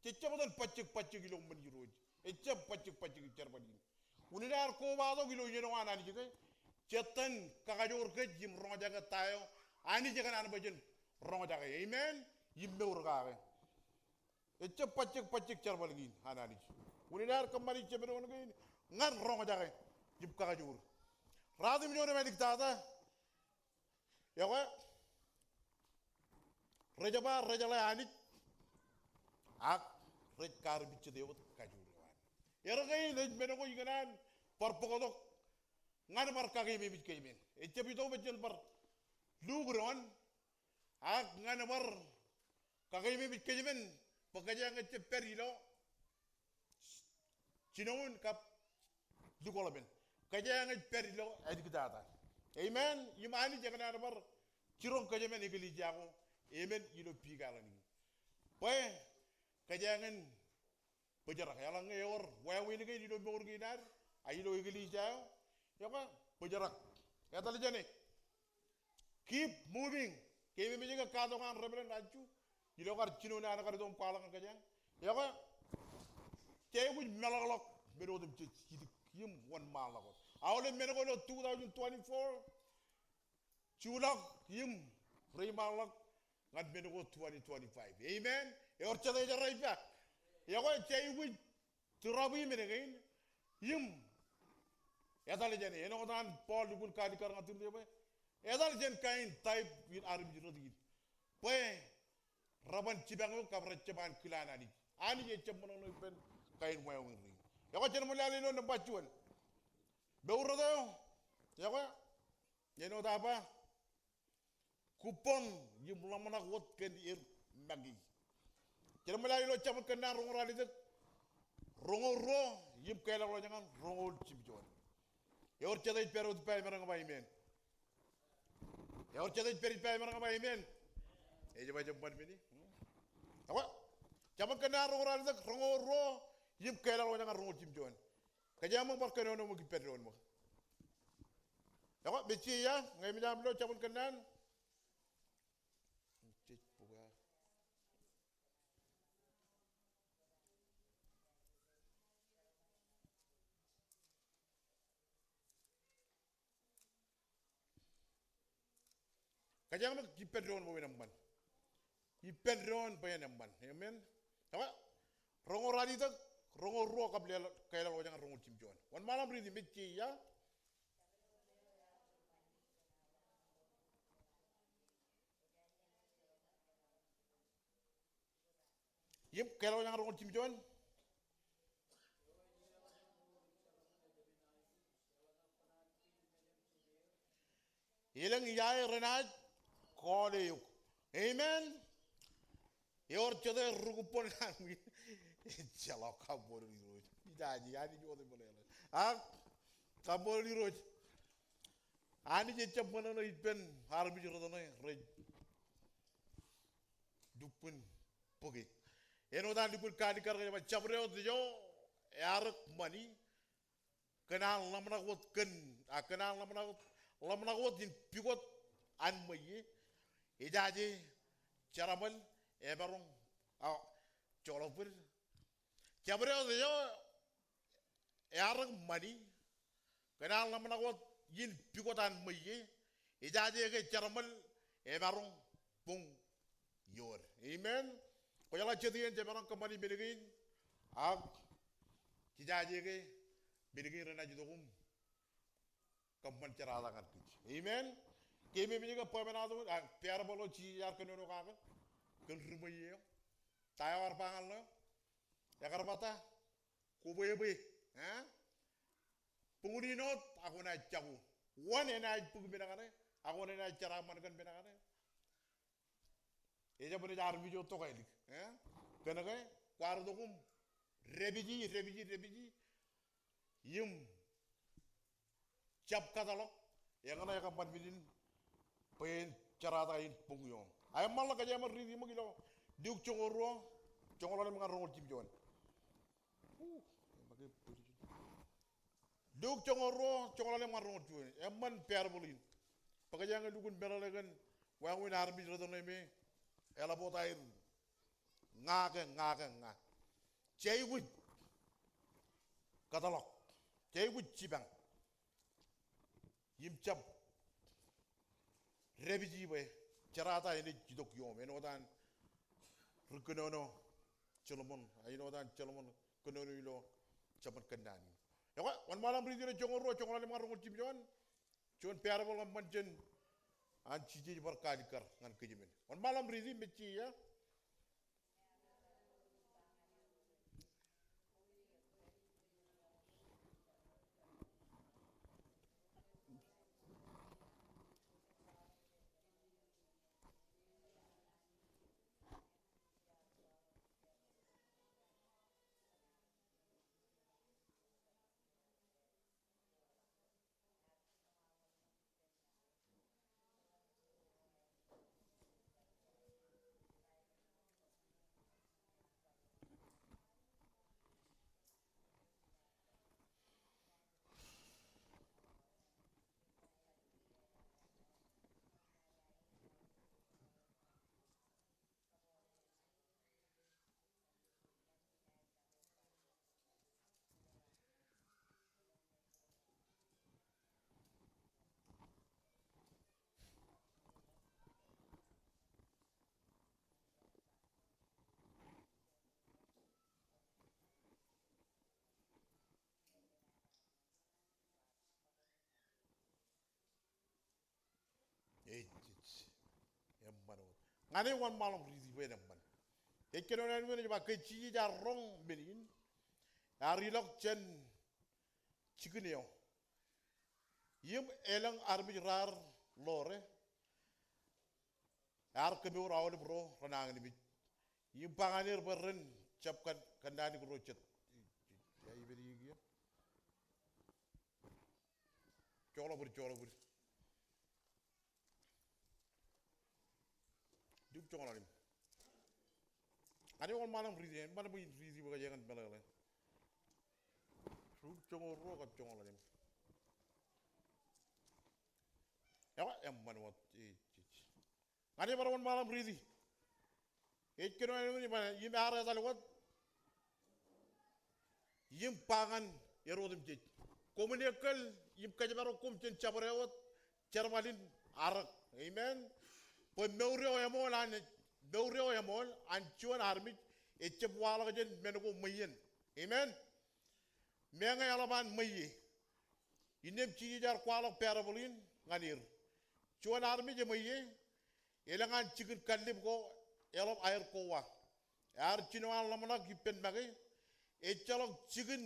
Jejjab etan bajjek bajjek ilo ṃōn Irooj. Ejjab bajjek bajjek ilo jerbal in. Unin ad kobatok ilo iien eo an Anij ke, jen kakajoor kōj im roñjake ta eo Anij ekōṇaan bwe jen roñjake. Amen. Im mour kake. Ejjab bajjek bajjek jerbal kein an Anij. Unin ad kōṃṃani jab doon kein ñan roñjake im kakajoor. Ratimjuon im āliktata. Ekwe, rej ba rejeḷā Anij, ak rej karpijjete wōt kajoor eo an. Erkein ej men ko ikōṇaan bar bōktok ñan bar kakeememej kōjmān. Ejjab itok bwe jen bar lukdọọn, ak ñan bar kakeememej kōjmān, bwe kōjeañ ejjab pād ilo jinoin kab lukkuun. Kōjeañ ej pād ilo āliktata. Amen. Im Anij ekōṇaan bar jiroñ kōjmān eklejia ko emān ilo bikāāl in. Bwe kōjeañ en bōjrak. Eḷaññe ewōr wāween kein ilo mour kein ad, a ilo eklejia eo, ekwe, bōjrak. Etal jāne. Keep moving. Keememej ke katok an reverend ajju ilo kar jino naan kar itok im kwaḷọk ñan kōjeañ. Ekwe, jej aikuj meḷọkḷọk men otemjej idik im wōnṃaanḷọk wōt. Aolep men ko ilo two thousand twenty-four, juḷọk im reiṃaanḷọk ñan men ko twenty twenty-five. Amen. Ewōr jet ej errā ippa. Ekwe, jej aikuj tūrọpii men kein im etal jāne. Āinwōt an Paul lukkuun kaalikkar ñan Timote bwe etal jān kain type in armej rot in bwe reban jipañ eok kab rej jab an kilaan Anij. Anij ejjab ṃōṇōṇō ippān kain wāween rein. Ekwe, jen ṃōk lale ilo nōṃba juon. Mour rot eo, ekwe, āinwōt aō ba, kūbboñ im ḷōmṇak wōt kōn er make. Jen ṃōk lale ilo Jabōt Kōnnaan roñoul ralitōk roñoul ruo im kālọkḷọk ñan roñoul jimjuon. Ewōr jet ej pād wōt ippa emaroñ ba amen. Ewōr jet ej pād ippa emaroñ ba amen. Ej ba ej ṃan mini. Ekwe, Jabōt Kōnnaan roñoul ralitōk roñoul ruo im kālọkḷọk ñan roñoul jimjuon. Kōjeañ ṃōk bar kōnono ṃōk ippān doon ṃōk. Ekwe, mejje ia, ñe emōj aṃ lo Jabōt Kōnnaan. Kōjeañ ṃōk ippān doon ṃōk bwe en eṃṃan. Ippān doon bwe en eṃṃan. Amen. Ekwe, roñoul ralitōk roñoul ruo kab kālọkḷọk ñan roñoul jimjuon. Wōnṃaanḷọk im riiti mejje ia. Im kālọkḷọk ñan roñoul jimjuon. Elōñ ijae renaaj call eok. Amen. Ewōr jete rūkūbboñ an wi. Ejjeḷọk, kaṃṃoolol Irooj. Ijaje, Anij wōt eṃōṇōṇō. Ak kaṃṃoolol Irooj. Anij ejjab ṃōṇōṇō ippān armej rot ṇe rej lukkuun bōke. Āinwōt an lukkuun kaalikkar ke ej ba jabdewōt eo earōk ṃani kōn an ḷōmṇak wōt kōn, a kōn an ḷōmṇak wōt, ḷōmṇak wōt in pukot an ṃweiie. Ejaje jeraaṃōl emaroñ, a, joḷọk bōd. Jabdewōt eo earōk ṃani kōn an ḷōmṇak wōt in pukot an ṃweiie. Ejaje ke jeraaṃōl emaroñ boñ iood. Amen. Kwōjeḷā jet iien jemaroñ kōṃṃani men kein. Ak jejaje ke men kein renaaj itok im kōṃṃan jerata ñan kōj. Amen. Keememej ke bwe men ato, a, parable eo Jisōs ear kōnono kake kōn ri ṃweiie eo. Ta eo ear ba ñan ḷeo? Ekar ba ta? Kwō bwebwe, e? Buñūn in wōt ak kwōnaaj jako. Wōn enaaj bōk men kaṇe, ak wōn enaaj jeraaṃṃan kōn men kaṇe. Ejjab naaj armej eo tokālik, e? Kōnke kwaar itok im dāpiji, dāpiji, dāpiji im jab kōtḷọk, eñṇe ekōṃṃan men in bwe en jerata in boñ ioṃ. A eṃṃanḷọk, kōjeañ ṃōk riiti ṃōk ilo Luk joñoul ruo, joñoul ḷalem ñan roñoul jimjuon. Luk joñoul ruo, joñoul ḷalem ñan roñoul juon. Eṃṃan parable in. Bwe kōjeañ lukkuun meḷeḷe kōn wāween armej rot ṇe me eḷap wōt aer ña ke, ña ke, ña. Jej aikuj kōtḷọk. Jej aikuj jipañ im jab dāpiji bwe jerata enaaj itok ioṃ. Āinwōt an ri kōnono Solomon, āinwōt an Solomon kōnono ilo Jabōt Kōnnaan in. Ekwe, wōnṃaanḷọk im riiti ilo joñoul ruo, joñoul ḷalem ñan roñoul jimjuon. Juon parable eṃṃan jān an Jisōs ej bar kaalikkar ñan kōjmān. Wōnṃaanḷọk im riiti, mejje ia. Ñan e wōnṃaanḷọk riiti bwe en eṃṃan. Ej kōnono āinwōt ej ba ke Jisōs ear roñ men in, ear ilọk jān jikin eo. Im elōñ armej raar ḷoore, ear kōmour aolep ro renañinmej. Im ba ñan er bwe ren jab kōn, kōnnaan ro jet. Ia, ippān eō kiiō. Joḷọk bōd, joḷọk bōd. Luk joñoul ḷalem. Ñan e wōnṃaanḷọk riiti, eṃṃan bwe in riiti bwe kōjeañ in meḷeḷe. Luk joñoul ruo kab joñoul ḷalem. Eo, eṃṃan wōt, e, e, e. Ñan e bar wōnṃaanḷọk riiti. Ej kōnono āinwōt ej ba, im ear etal wōt im ba ñan er otemjej, koṃwin ekkal im kōjparok koṃ jān jabdewōt jerbal in arōk. Amen. Bwe mour eo eṃool an, mour eo eṃool an juon armej ejjab waḷọk jān men ko ṃweien. Amen. Meñe eḷap an ṃweiie. Innām Jisōs ear kwaḷọk parable in ñan er. Juon armej eṃweiie, elōñ an jikin kallib ko eḷap aer kowa. Ear jino an ḷōmṇak ippān make, ejjeḷọk jikin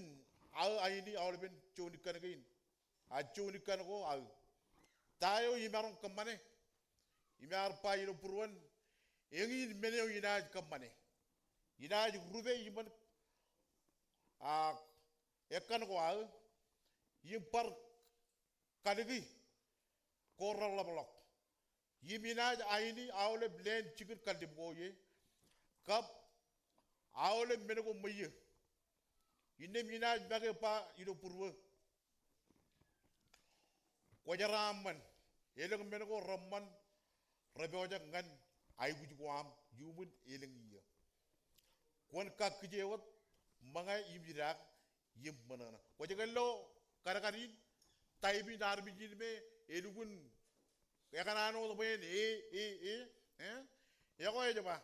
aō aini aolepen juon ikkan kein. A juon ikkan ko aō. Ta eo imaroñ kōṃṃane? Im ear ba ilo būruon, eñin men eo inaaj kōṃṃane. Inaaj rupe iṃōn, a, ekkan ko aō, im bar kaliki ko reḷapḷọk. Im inaaj aini aolep leen jikin kallib ko ie, kab aolep men ko ṃweiie. Innām inaaj make ba ilo būruō, kwōjeraaṃṃan, elōñ men ko reṃṃan repojak ñan aikuj ko aṃ, iuṃwin elōñ iiō. Kwōn kakkije wōt ṃōñā im idaak im ṃōṇōṇō. Kwōj kar lo kadkad in, type in armej in me elukkuun, ekōṇaan wōt bwe en e, e, e, e? Ekwe ej ba,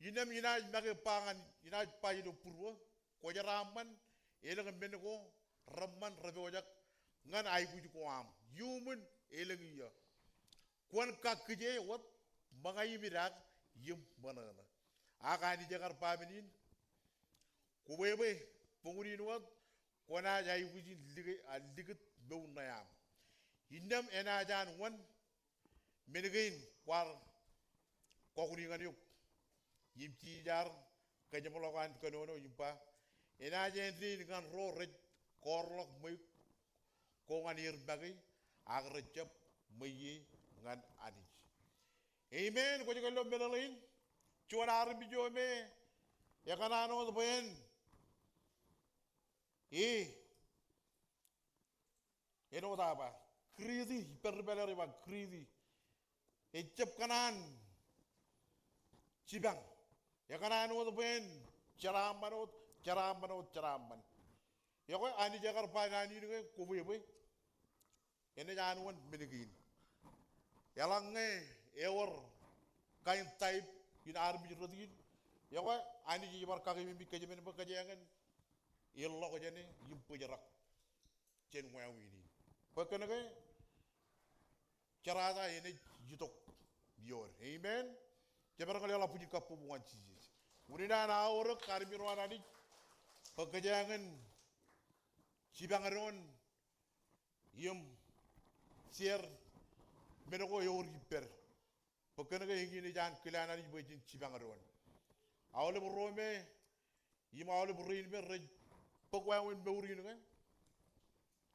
innām inaaj make ba ñan, inaaj ba ilo būruō, kwōjeraaṃṃan, elōñ men ko reṃṃan repojak ñan aikuj ko aṃ, iuṃwin elōñ iiō. Kwōn kakkije wōt ṃōñā im idaak im ṃōṇōṇō. Ak Anij ekar ba men in, kwōbwebwe, boñūn in wōt kwōnaaj aikuj in liki-, a, likūt mour ṇe aṃ. Innām enaaj an wōn men kein kwaar kọkni ñan eok? Im Jisōs ear kōjeṃḷọk an kōnono im ba, enaaj āindein ñan ro rej kọọrḷọk ṃweiuk ko ñan er make, ak rejjab ṃweiie ñan Anij. Amen. Kwōj kar lo meḷeḷein, juon armej eo me ekōṇaan wōt bwe en e, āinwōt aō ba, greedy, ippān ri pālle rej ba greedy. Ejjab kōṇaan jipañ. Ekōṇaan wōt bwe en jeraaṃṃan wōt, jeraaṃṃan wōt, jeraaṃṃan. Ekwe Anij ekar ba naan in ke, kwōbwebwe, enaaj an wōn men kein. Eḷaññe ewōr kain type in armej rot in, ekwe Anij ej bar kakememej kōjepān bwe kōjeañ in ilọk jāne im bōjrak jān wāween in. Bwe kōnke jerata enaaj itok ioer. Amen. Jemaroñ ke leḷọk bwijin kabbokbok ñan Jisōs. Unin an aorōk armej ro an Anij bwe kōjeañ in jipañ doon im share men ko ewōr ippād. Bwe kōnke eñin ej an kile an Anij bwe jen jipañ doon. Aolep ro me im aolep rein me rej bōk wāween mour in ke,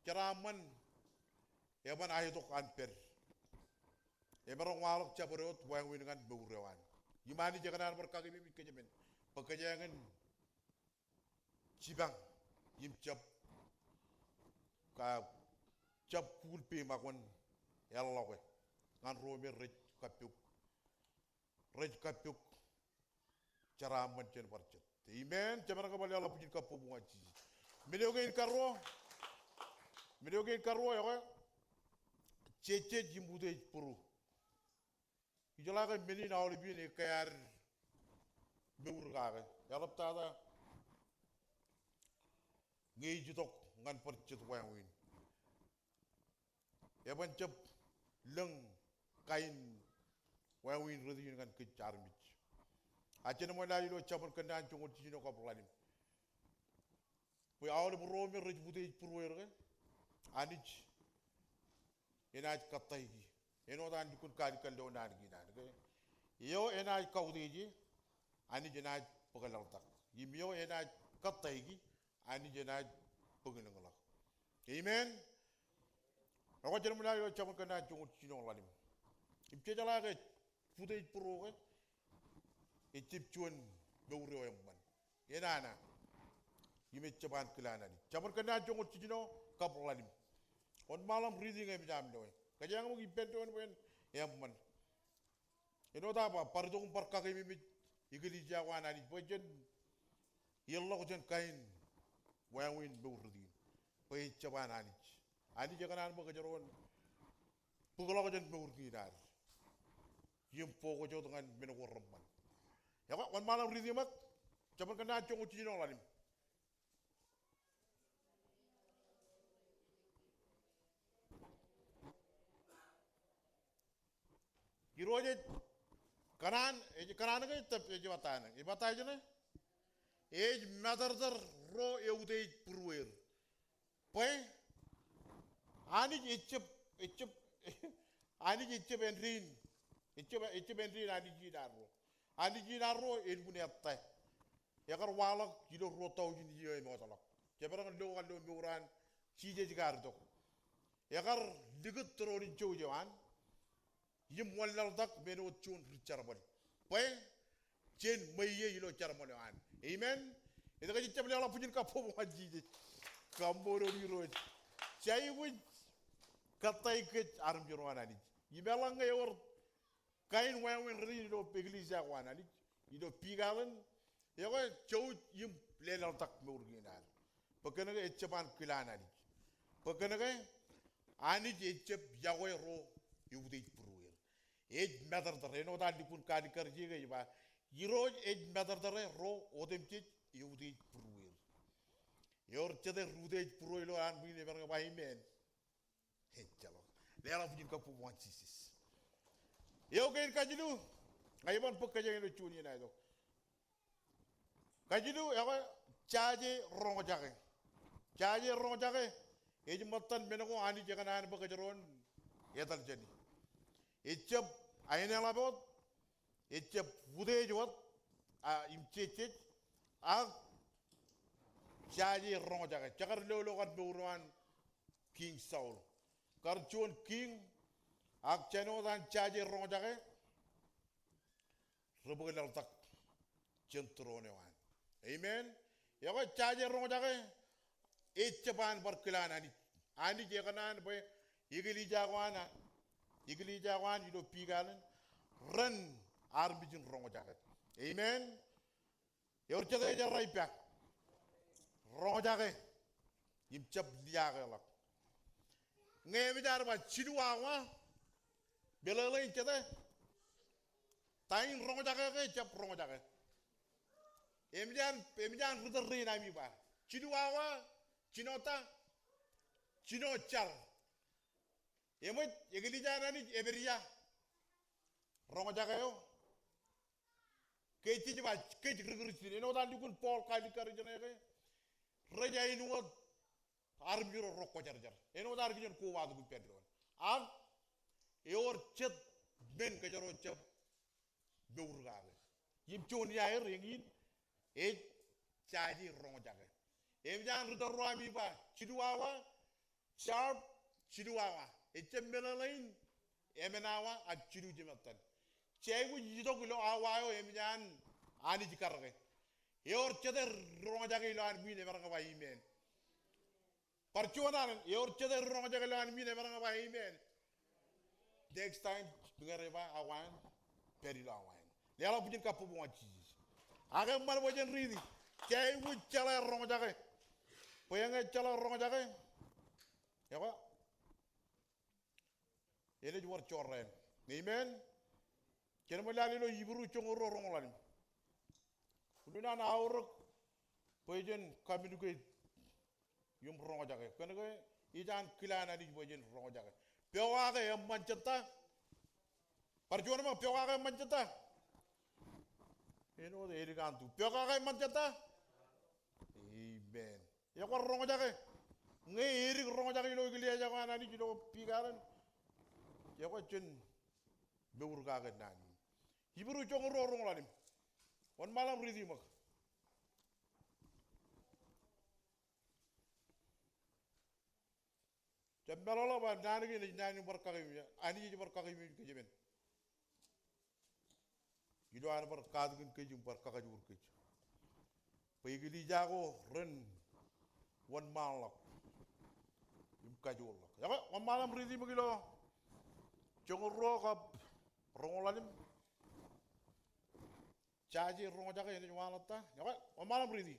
jeraaṃṃan eban aetok an pād. Emaroñ waḷọk jabdewōt wāween ñan mour eo an. Im Anij ekōṇaan bar kakememej kōjepān bwe kōjeañ in jipañ im jab, ka, jab kuul peiṃakwe eḷḷọke ñan ro me rej kappok, rej kappok jeraaṃṃan jān bar jet. Amen. Jemaroñ ke bar leḷọk bwijin kabbokbok ñan Jisōs. Men eo kein karuo, men eo kein karuo, ekwe, jejjet im utiej būru. Ijeḷā ke men in aolep iien ekkā ad mour kake. Eḷaptata ñe ej itok ñan bar jet wāween, eban jab lōñ kain wāween rot in ñan kōj armej. A jen ṃōk lale ilo Jabōn Kōnnaan joñoul jiljino kab ḷalem. Bwe aolep ro me rej utiej būrueir ke, Anij enaaj kōttāiki. Āinwōt an lukkuun kaalikkar ilo naan kein an ke, eo enaaj kautiej e, Anij enaaj bōkḷọk. Im eo enaaj kōttāiki, Anij enaaj bōklọk. Amen. Ekwe jen ṃōk lale ilo Jabōn Kōnnaan joñoul jiljino ḷalem. Im jejeḷā ke utiej būruo ke, ejjab juon mour eo eṃṃan. Enana. Im ejjab an kilaan Anij. Jabōn Kōnnaan joñoul jiljino kab ḷalem. Wōnṃaanḷọk reading eo eṃōj aṃ loe. Kōjeañ ṃōk ippān doon bwe en eṃṃan. Āinwōt aō ba, bar itok im bar kakememej eklejia ko an Anij bwe jen iḷọk jān kain wāween mour rot in. Bwe ejjab an Anij. Anij ekōṇaan bwe kōjro en bōkḷọk jān mour kein ad im focus wōt ñan men ko reṃṃan. Ekwe, wōnṃaanḷọk reading ṃōk, Jabōn Kōnnaan joñoul jiljino ḷalem. Irooj ej kōṇaan, ej kōṇaan ke ej, ej bōtaab, ej bōtaab ijin e? Ej matōrtōr ro eutiej būrueir. Bwe Anij ejjab, ejjab, Anij ejjab āindein, ejjab, ejjab āindein Anij in arro. Anij in arro elukkuun ettā. Ekar waḷọk ilo ruo taujin iiō eṃootḷọk. Jebōd ñan lo, ñan lo mour an Jisōs kar itok. Ekar likūt tūroon in jouj eo an im wanlaḷtak men wōt juon ri jerbal. Bwe jen ṃweiie ilo jerbal eo an. Amen. Etke jej jab leḷọk bwijin kabbokbok ñan Jisōs? Kaṃṃoolol Irooj. Jej aikuj kōttāik kōj armej ro an Anij. Im eḷaññe ewōr kain wāween rot in ilo eklejia ko an Anij, ilo Biik Island, ekwe jouj im leḷọktak mour kein ad. Bwe kōnke ejjab an kilaan Anij. Bwe kōnke Anij ejjab yokwe ro eutiej būrueir. Ej matōrtōre, āinwōt an lukkuun kaalikkar ijeke ej ba, Irooj ej matōrtōre ro otemjej eutiej būrueir. Ewōr jete ri utiej būrueir ilo an ṃwiin emaroñ ba amen? Ejjeḷọk. Leḷọk bwijin kabbokbok ñan Jisōs. Eo kein kajilu, ña iban bōk kōjeañ ilo juon iien aetok. Kajilu, ekwe, jaje roñjake. Jaje roñjake, ej ṃōttan men ko Anij ekōṇaan bwe kōjro en etal jāni. Ejjab aenōḷap wōt, ejjab utiej wōt, a, im jejjej, ak jaje roñjake. Jekar lolo kar mour eo an King Saul. Kar juon king, ak jān wōt an jaje roñjake, ri bōk laḷtak jān tūroon eo an. Amen. Ekwe jaje roñjake, ejjab an bar kilaan Anij. Anij ekōṇaan bwe eklejia ko an, eklejia ko an ilo Biik Island, ren armej in roñjake. Amen. Ewōr jete ej errā ippa? Roñjake. Im jab liaakḷọk. Ñe emōj ad ba jilu awa, meḷeḷein jete? Ta in roñjake ke jab roñjake? Emōj an, emōj an ri tōl rein ami ba jilu awa, jino ta, jino jar. Eṃōj, eklejia an Anij epād ia? Roñjake eo? Kōj jej ba, kōj ri Kristian. Āinwōt an lukkuun Paul kaalikkar ijin e ke, rej āinwōt armej ro rej kwōjarjar. Āinwōt ad kijen kobatok ippān doon. Ak ewōr jet men kōjro jab mour kake. Im juon iaer eñin ej jaje roñjake. Emōj an ri tōl ro ami ba jilu awa, sharp, jilu awa. Ejjab meḷeḷein emān awa ak jilu jimettan. Jej aikuj itok ilo awa eo emōj an Anij karōke. Ewōr jete ri roñjake ilo an ṃwiin emaroñ ba amen? Bar juon alen, ewōr jete ri roñjake ilo an ṃwiin emaroñ ba amen? Next time, ñe rej ba awa in, pād ilo awa in. Leḷọk bwijin kabbokbok ñan Jisōs. Ak eṃṃan bwe jen riiti, jej aikuj jeḷā roñjake. Bwe ñe ejjeḷọk roñjake, ekwe, enaaj wōr jorrāān. Amen. Jen ṃōk lale ilo Hibru joñoul ruo roñoul ḷalem. Unin an aorōk bwe jen communicate im roñjake. Kōnke ej an kilaan Anij bwe jen roñjake. Pokake eṃṃan jān ta? Bar juon ṃōk, pokake eṃṃan jeta? Āinwōt edik an tu. Pokake eṃṃan jeta? Amen. Ekwe roñjake. Ñe edik roñjake ilo eklejia ko an Anij ilo Bukkoin Alen, ekwe jen mour kake naan in. Hibru joñoul ruo roñoul ḷalem. Wōnṃaanḷọk im riiti ṃōk. Jab meḷọkḷọk bwe naan kein ej naan in bar kakememej, Anij ej bar kakememej kōj emān. Ilo an bar katakin kōj im bar kakajoor kōj. Bwe eklejia ko ren wōnṃaanḷọk im kajoorḷọk. Ekwe, wōnṃaanḷọk im riiti ṃōk ilo joñoul ruo kab roñoul ḷalem. Jaje roñjake enaaj waḷọk ta? Ekwe, wōnṃaanḷọk im riiti.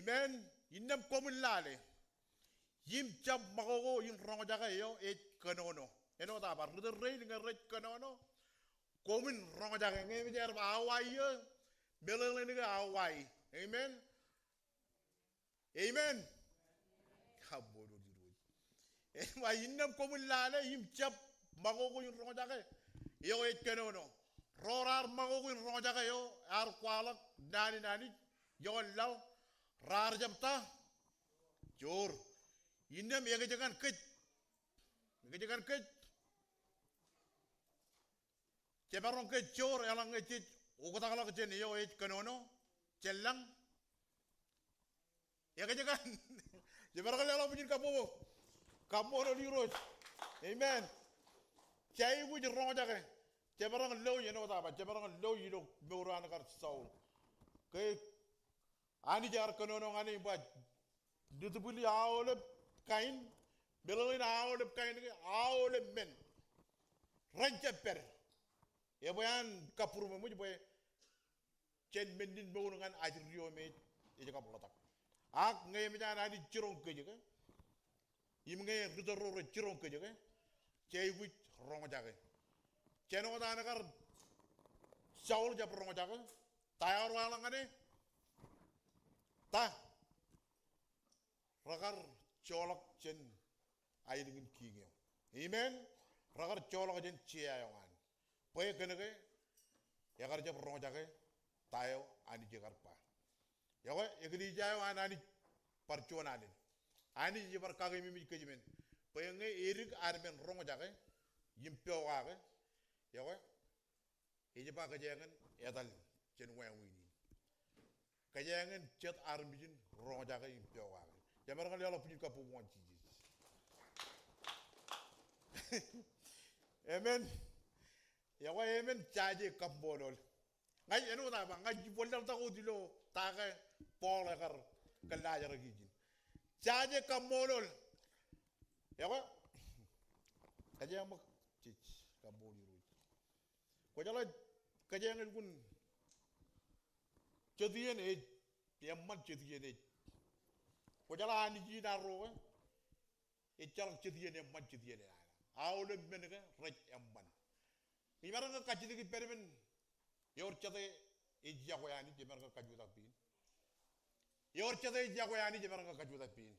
Amen. Innām koṃwin lale im jab ṃakoko in roñjake eo ej kōnono. Āinwōt aō bar ri tōl rein ñe rej kōnono, koṃwin roñjake. Ñe emōj aer ba Hawaii eo, meḷeḷein ke Hawaii. Amen. Amen. Kaṃṃoolol Irooj. Ej ba innām koṃwin lale im jab ṃakoko in roñjake eo ej kōnono. Ro raar ṃakoko in roñjake eo ear kwaḷọk naan in Anij ioon laḷ, raar jab ta? Joor. Innām ekōjkan kōj, ekōjkan kōj, jemaroñ ke joor eḷaññe jej oktakḷọk jān eo ej kōnono jān lañ? Ekōjkan. Jemaroñ ke leḷọk bwijin kabbokbok. Kaṃṃoolol Irooj. Amen. Jej aikuj roñjake. Jemaroñ loi, āinwōt aō ba, jemaroñ loi ilo mour eo an kar Saul. Ke Anij ear kōnono ñan e im ba, Nitbwili aolep kain, meḷeḷein aolep kain ke aolep men, ren jab pād. Ebwe an kabūroṃōj bwe jān men in mour ñan ajri eo me ej kab ḷotak. Ak ñe emōj an Anij jiroñ kōj ke, im ñe ri tōl ro rej jiroñ kōj ke, jej aikuj roñjake. Jān wōt an kar Saul jab roñjake, ta eo ear waḷọk ñan e? Ta? Rekar joḷọk jān aelōñ in kiiñ eo. Amen. Rekar joḷọk jān jea eo an. Bwe kōnke ekar jab roñjake ta eo Anij ekar ba. Ekwe, eklejia eo an Anij bar juon alen. Anij ej bar kakememej kōj emān. Bwe ñe edik ad men roñjake im pokake, ekwe, ej ba kōjeañ en etal jān wāween in. Kōjeañ en jet armej in roñjake im pokake. Jemaroñ ke leḷọk bwijin kabbokbok ñan Jisōs. Amen. Ekwe, amen, jaje kaṃṃoolol. Ña ij, āinwōt aō ba, ña ij bōk laḷtak wōt ilo ta ke Paul ekar kōllaajrak ijin. Jaje kaṃṃoolol. Ekwe, kōjeañ ṃōk jej kaṃṃoolol Irooj. Kwōjeḷā kōjeañ lukkuun jet iien ej eṃṃan, jet iien ej. Kwōjeḷā Anij in arro ke ejjeḷọk jet iien eṃṃan, jet iien enana. Aolep men ke rej eṃṃan. Imaroñ ke kajjitōk ippād men, ewōr jete ej iọkwe Anij, imaroñ ke kajutak pein. Ewōr jete ej iọkwe Anij, imaroñ ke kajutak pein.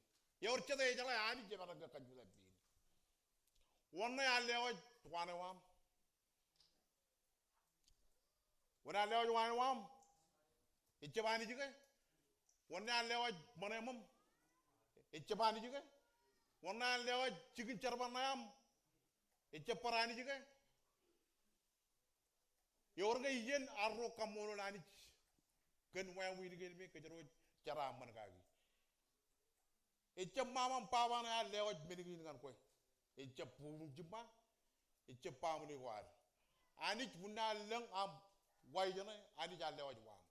Ewōr jete ejeḷā Anij, imaroñ ke kajutak pein. Wōn ṇe ear lewōj waan eo aṃ? Wōn ṇe ear lewōj waan eo aṃ? Ejjab Anij ke? Wōn ṇe ear lewōj ṃōṇōṃ? Ejjab Anij ke? Wōn ṇe ear lewōj jikin jerbal ṇe aṃ? Ejjab bar Anij ke? Ewōr ke iien arro kaṃṃoolol Anij kōn wāween kein me kōjro ej jeraaṃṃan kaki? Ejjab ṃaṃa im baba ṇe ear lewōj men kein ñan kwe. Ejjab bukwōn jiṃṃa, ejjab baaṃle ko ad. Anij, unin an lōñ aṃ wa ijeṇe, Anij ear lewōj waṃ.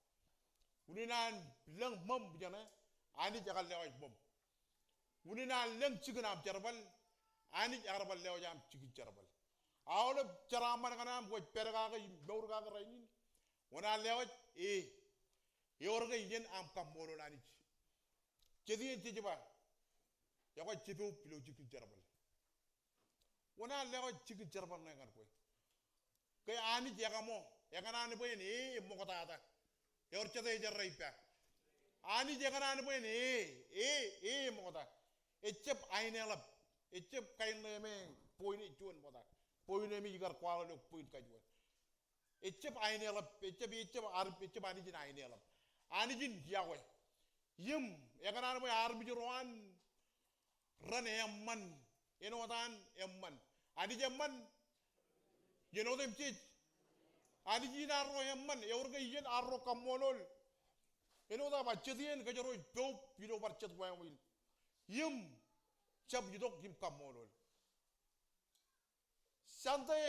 Unin an lōñ ṃōṃ ijeṇe, Anij ekar lewōj ṃōṃ. Unin an lōñ jikin aṃ jerbal, Anij ekar bar lewōj aṃ jikin jerbal. Aolep jeraaṃṃan kaṇe aṃ kwōj pād kake im mour kake rainin, wōn ear lewōj? E. Ewōr ke iien aṃ kaṃṃoolol Anij? Jet iien jej ba, ekwe, jepoub ilo jikin jerbal. Wōn an leḷọk jikin jerbal ṇe ñan kwe? Ke Anij ekaṃo, ekōṇaan bwe en e, e ṃoktata. Ewōr jet ej errā ippa. Anij ekōṇaan bwe en e, e, e ṃokta. Ejjab aineḷap. Ejjab kain ṇe me point eo juon ṃokta. Point eo me ikar kwaḷọk ilo point kajuon. Ejjab aineḷap, ejjab, ejjab ar, ejjab Anij in aineḷap. Anij in iọkwe. Im, ekōṇaan bwe armej ro an ren eṃṃan. Āinwōt an eṃṃan. Anij eṃṃan. Āinwōt im jej. Anij in ar ro eṃṃan. Ewōr ke iien ar ro kaṃṃoolol. Āinwōt aō ba jet iien kōjro ej poub ilo bar jet wāween. Im, jab itok im kaṃṃoolol. Sunday.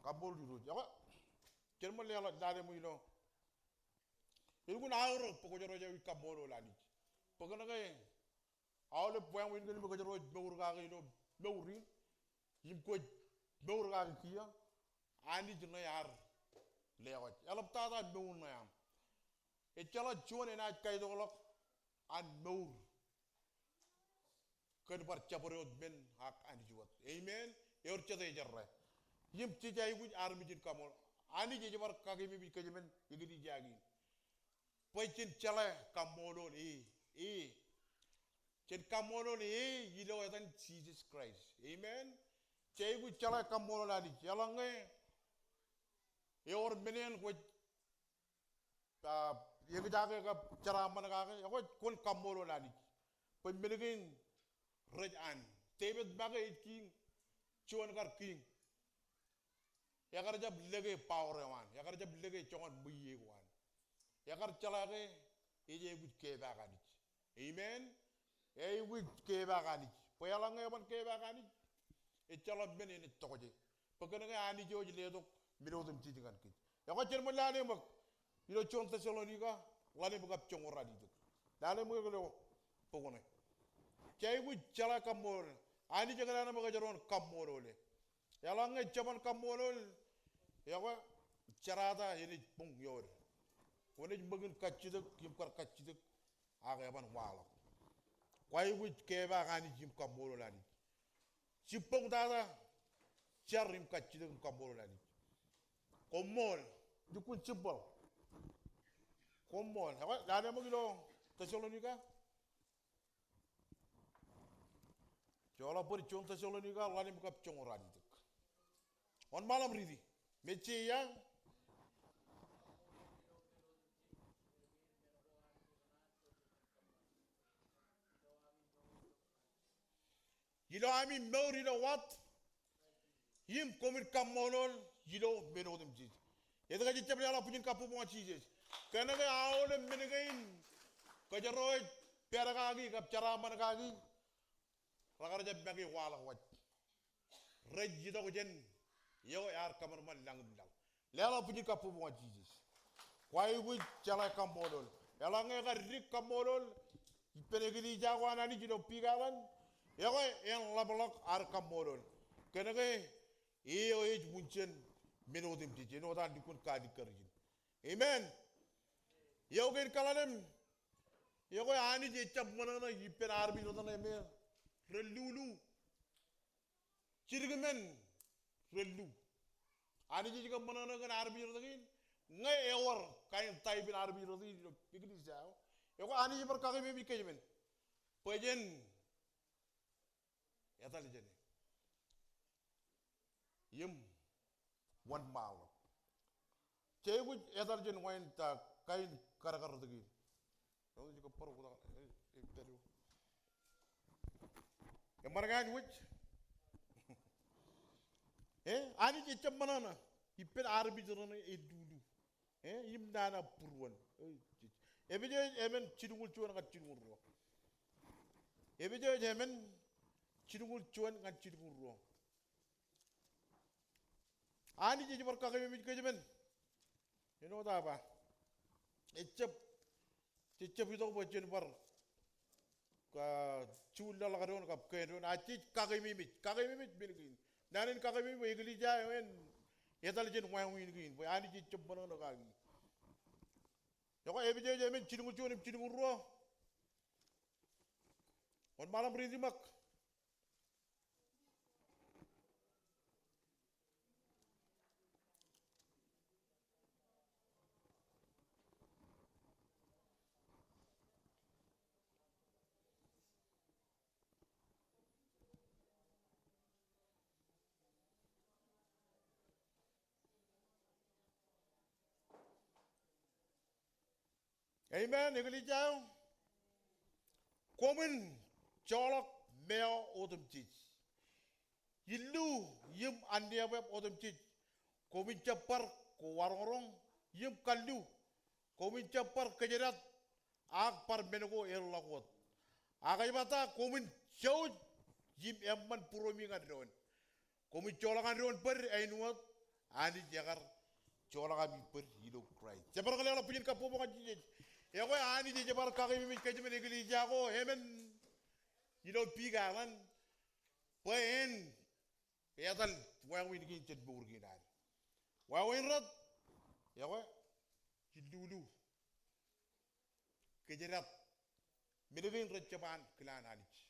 Kaṃṃoolol Irooj. Ekwe, jen ṃōk leḷọk, lale ṃōk ilo. Elukkuun aorōk bwe kwōjro ej aikuj kaṃṃoolol Anij. Bwe kōnke aolep wāween kein me kwōjro ej mour kake ilo mour in. Im kwōj mour kake kiiō. Anij ṇe ear leḷọk. Eḷaptata mour ṇe aṃ. Ejjeḷọk juon enaaj kaitokḷọk an mour kōn bar jabdewōt men ak Anij wōt. Amen. Ewōr jet ej errā. Im jej aikuj armej in kaṃṃoolol. Anij ej bar kakememej kōjmān eklejia kein bwe jen jeḷā kaṃṃoolol e, e. Jen kaṃṃoolol e ilo etan Jisōs Kraist. Amen. Jej aikuj jeḷā kaṃṃoolol Anij. Eḷaññe ewōr men eṇ kwōj a, ekjake kab jeraaṃṃan kake, ekwe kwōn kaṃṃoolol Anij. Bwe men kein rej an. Devid make ej kiiñ, juon kar kiiñ. Ekar jab lōke power eo an. Ekar jab lōke joñan ṃweiie ko an. Ekar jeḷā ke ej aikuj kepaak Anij. Amen. Eaikuj kepaak Anij. Bwe eḷaññe eban kepaak Anij, ejjeḷọk men enaaj tokjān. Bwe kōnke Anij eo ej letok men otemjej ñan kōj. Ekwe jen ṃōk lale ṃōk ilo juon Tessalonika, ḷalem kab joñoul ralitōk. Lale ṃōk ilo bok ṇe. Jej aikuj jeḷā kaṃṃoolol. Anij ekōṇaan bwe kōjro en kaṃṃoolol e. Eḷaññe jeban kaṃṃoolol, ekwe, jerata enaaj boñ iood. Kwōnaaj ṃōk in kajjitōk, im kar kajjitōk, ak eban waḷọk. Kwaikuj kepaak Anij im kaṃṃoolol Anij. Jibboñ tata, jar im kajjitōk im kaṃṃoolol Anij. Koṃṃool, lukkuun simple. Koṃṃool, ekwe, lale ṃōk ilo Tessalonika. Joḷọk bōd juon Tessalonika ḷalem kab joñoul ralitōk. Wōnṃaanḷọk im riiti. Mejje ia? Ilo ami mour ilo wōt im koṃwin kaṃṃoolol ilo men otemjej. Etke jej jab leḷọk bwijin kabbokbok ñan Jisōs? Kōnke aolep men kein kōjro ej pād kaki kab jeraaṃṃan kaki, rekar jab make waḷọk waj. Rej itok jān eo ear kōṃanṃan lañ im laḷ. Leḷọk bwijin kabbokbok ñan Jisōs. Kwaikuj jeḷā kaṃṃoolol. Eḷaññe ekar dik kaṃṃoolol ippān eklejia ko an Anij ilo Big Island, ekwe en ḷapḷọk ad kaṃṃoolol. Kōnke eo ej wūjān men otemjej, āinwōt an lukkuun kaalikkar ijin. Amen. Eo kein kaḷalem, ekwe Anij ejjab ṃōṇōṇō ippān armej rot ṇe me relulu. Jidik men rellu. Anij ej kab ṃōṇōṇō kōn armej rot kein, ñe ewōr kain type in armej rot kein ilo eklejia eo. Ekwe Anij ej bar kakememej kōjmān bwe jen etal jāne im wōnṃaanḷọk. Jej aikuj etal jān wāween ta kain kadkad rot kein. Eṃṃan ke Anij wōj? E, Anij ejjab ṃōṇōṇō ippān armej rot ṇe elulu. E, im nana būruon. E, Epesōs emān jilñuul juon ñan jilñuul ruo. Epesōs emān jilñuul juon ñan jilñuul ruo. Anij ej bar kakememej kōjmān. Āinwōt aō ba, ejjab, jejjab itok bwe jen bar, ah, juuḷḷọk doon kab kōn doon, ak jej kakememej, kakememej men kein. Naan in kakememej bwe eklejia eo en etal jān wāween kein, bwe Anij ejjab ṃōṇōṇō kaki. Ekwe, Epesōs emān jilñuul juon im jilñuul ruo. Wōnṃaanḷọk im riiti ṃōk. Amen, eklejia eo. Koṃwin joḷọk meoa otemjej. Illu im anniabwab otemjej. Koṃwin jab bar kowaroñroñ im kallu. Koṃwin jab bar kōjdat ak bar men ko eḷḷọk wōt. Ak ej ba ta, koṃwin jouj im eṃṃan būruemi ñan doon. Koṃwin joḷọk an doon bōd āinwōt Anij ekar joḷọk ami bōd ilo Kraist. Jabdewōt, leḷọk bwijin kabbokbok ñan Jisōs. Ekwe, Anij ej bar kakememej kōjmān eklejia ko emān ilo Big Island bwe en etal wāween kein jān mour kein ad. Wāween rot, ekwe, illulu, kōjdat. Men kein rej jab an kilaan Anij.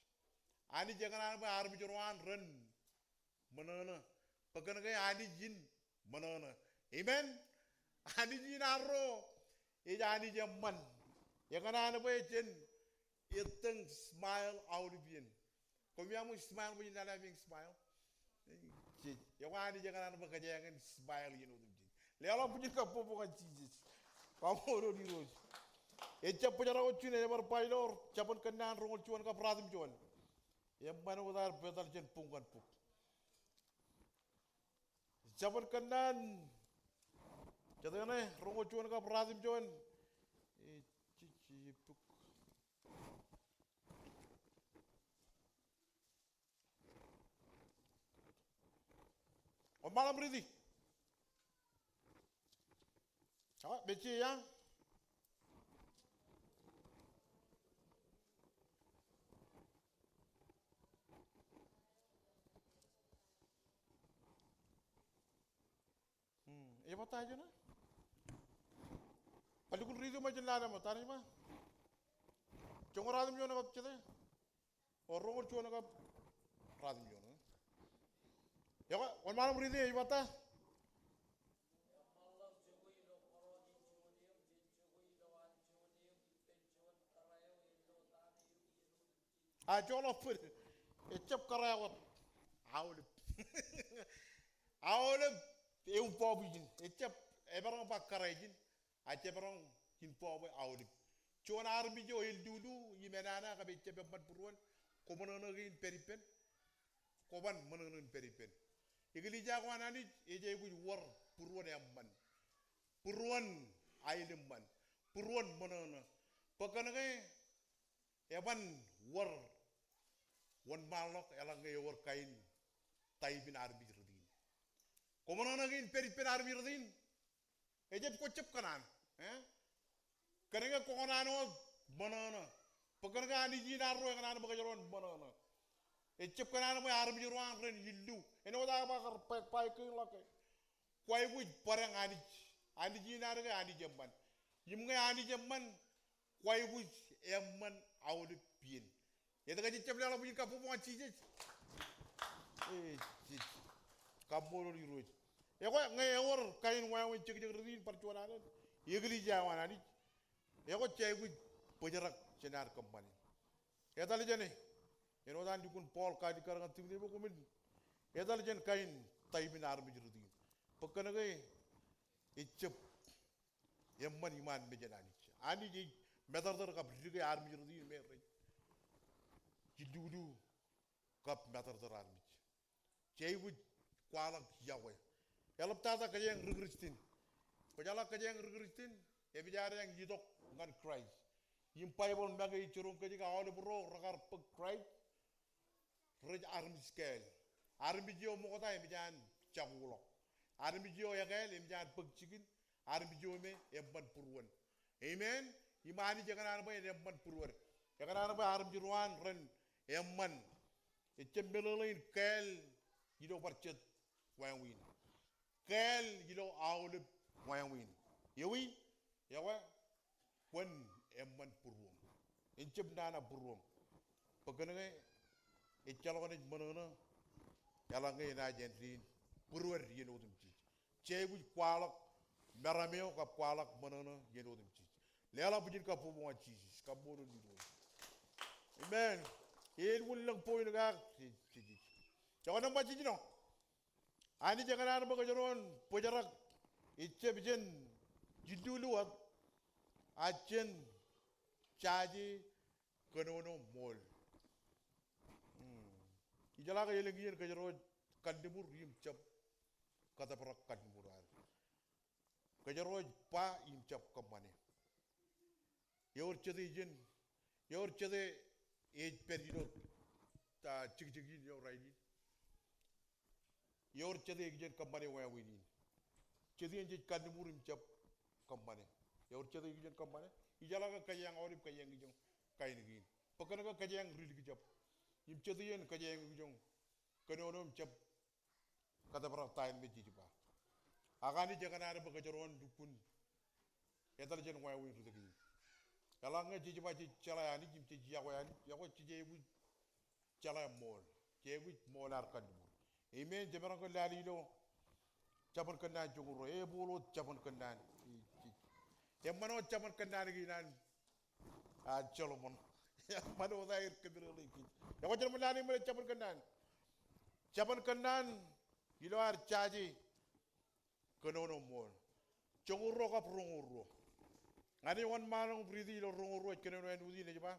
Anij ekōṇaan bwe armej ro an ren ṃōṇōṇō. Bwe kōnke Anij in ṃōṇōṇō. Amen. Anij in arro ej Anij eṃṃan. Ekōṇaan bwe jen ettōñ smile aolep iien. Koṃ iaan ṃōk smile bwe jen lale ameañ smile. Ekwe, Anij ekōṇaan bwe kōjeañ in smile iien otemjej. Leḷọk bwijin kabbokbok ñan Jisōs. Kaṃṃoolol Irooj. Ejab bōjrak wōt juon, ej bar ba ilo Jabōn Kōnnaan roñoul juon kab ratimjuon. Eṃṃan wōt ad etal jān bok ñan bok. Jabōn Kōnnaan, jete ṇe, roñoul juon kab ratimjuon. Ej, ej, ej bok. Wōnṃaanḷọk im riiti. Awa, mejje ia. Hmm, ej ba ta jān e? Bar lukkuun riiti ṃōk jān lale ṃōk, ta ej ba? Joñoul ratimjuon kab jete? O roñoul juon kab ratimjuon. Ekwe, wōnṃaanḷọk im riiti, ej ba ta? A joḷọk bōd. Ejab kōrā wōt. Aolep. Aolep. Eṃṃan bọọb ijin. Ejab, emaroñ ba kōrā ijin. A jab maroñ in bọọb eo aolep. Juon armej eo eḷḷuuḷu im enana kab ejab eṃṃan būruon, kwō ṃōṇōṇō kein pād ippān. Kwō ban ṃōṇōṇō in pād ippān. Eklejia ko an Anij ej aikuj wōr būruon eṃṃan. Būruon aelōṃṃan. Būruon ṃōṇōṇō. Bwe kōnke eban wōr wōnṃaanḷọk eḷaññe ewōr kain type in armej rot in. Kwō ṃōṇōṇō kein pād ippān armej rot in. Ejab, kwōjab kōṇaan. Eh? Kōnke kwō kōṇaan wōt ṃōṇōṇō. Bwe kōnke Anij in arro ekōṇaan bwe kōjro en ṃōṇōṇō. Ejab kōṇaan bwe armej ro an ren illu. Āinwōt aō ba kar ba, ba kein ḷọk ke. Kwō aikuj bōdañ Anij. Anij in ad ke Anij eṃṃan. Im ñe Anij eṃṃan, kwō aikuj eṃṃan aolep iien. Etke jejab leḷọk bwijin kabbokbok ñan Jisōs? Eh, Jisōs. Kaṃṃoolol Irooj. Ekwe, ñe ewōr kain wāween jekjek rot in bar juon alen, eklejia eo an Anij, ekwe, jej aikuj bōjrak jān ad kōṃṃani. Etal jāne. Āinwōt an lukkuun Paul kaalikkar ñan Timote bwe koṃwin etal jān kain type in armej rot in. Bwe kōnke ejab eṃṃan iṃaan mejān Anij. Anij ej matōrtōr kab dike armej rot in me rej illuulu kab matōrtōr armej. Jej aikuj kwaḷọk yokwe. Eḷaptata kōjeañ ri Kristian. Kwōjeḷā kōjeañ ri Kristian, eṃōj ad eañ itok ñan Kraist. Im Baibōḷ make ej jiroñ kōj ke aolep ro rekar bōk Kraist rej armej kāāl. Armej eo ṃokta eṃōj an jakuḷọk. Armej eo ekāāl eṃōj an bōk jikin. Armej eo me eṃṃan būruon. Amen. Im Anij ekōṇaan bwe en eṃṃan būruon. Ekōṇaan bwe armej ro an ren eṃṃan. Ejab meḷeḷein kāāl ilo bar jet wāween. Kāāl ilo aolep wāween. Ewi, ekwe, kwōn eṃṃan būruōṃ. En jab nana būruōṃ. Bwe kōnke ejjeḷọk naaj ṃōṇōṇō eḷaññe enaaj āindein būruod iien otemjej. Jej aikuj kwaḷọk meram eo kab kwaḷọk ṃōṇōṇō iien otemjej. Leḷọk bwijin kabbokbok ñan Jisōs. Kaṃṃoolol Irooj. Amen. Elukkuun lōñ point ko aō. Jisōs. Jekwe nōṃba jiljino. Anij ekōṇaan bwe kōjro en bōjrak ejjab jān jillulu wōt, a jān jaje kōnono ṃool. Hmm. Ijeḷā ke elōñ iien kōjro ej kalliṃur im jab kōtōprak kalliṃur ad. Kōjro ej ba im jab kōṃṃane. Ewōr jete ijeṇ, ewōr jete ej pād ilo, ah, jekjek in eo rainin. Ewōr jete ej kijen kōṃṃane wāween in. Jete iien jej kalliṃur im jab kōṃṃane. Ewōr jete ej kijen kōṃṃane. Ijeḷā ke kōjeañ aolep kōjeañ ijeṇ kain kein. Bwe kōnke kōjeañ rilikjab. Im jete iien kōjeañ ijeṇ kōnono im jab kōtōprak ta in me jej ba. Ak Anij ekōṇaan bwe kōjro en lukkuun etal jān wāween ri-tōl in. Eḷaññe jej ba jej jeḷā Anij im jej yokwe Anij, yokwe jej aikuj jeḷā ṃool. Jej aikuj ṃool ad kalliṃur. Amen. Jemaroñ ke lale ilo Jabōn Kōnnaan joñoul ruo. Ebooḷ wōt Jabōn Kōnnaan. Eṃṃan wōt Jabōn Kōnnaan kein an a Solomon. Eṃṃan wōt aer kōmmeḷeḷe kōj. Ekwe jen ṃōk lale ṃōk Jabōn Kōnnaan. Jabōn Kōnnaan ilo ad jaje kōnono ṃool. Joñoul ruo kab roñoul ruo. Ñan eo wōnṃaanḷọk im riiti ilo roñoul ruo ej kōnono āinwōt in ej ba.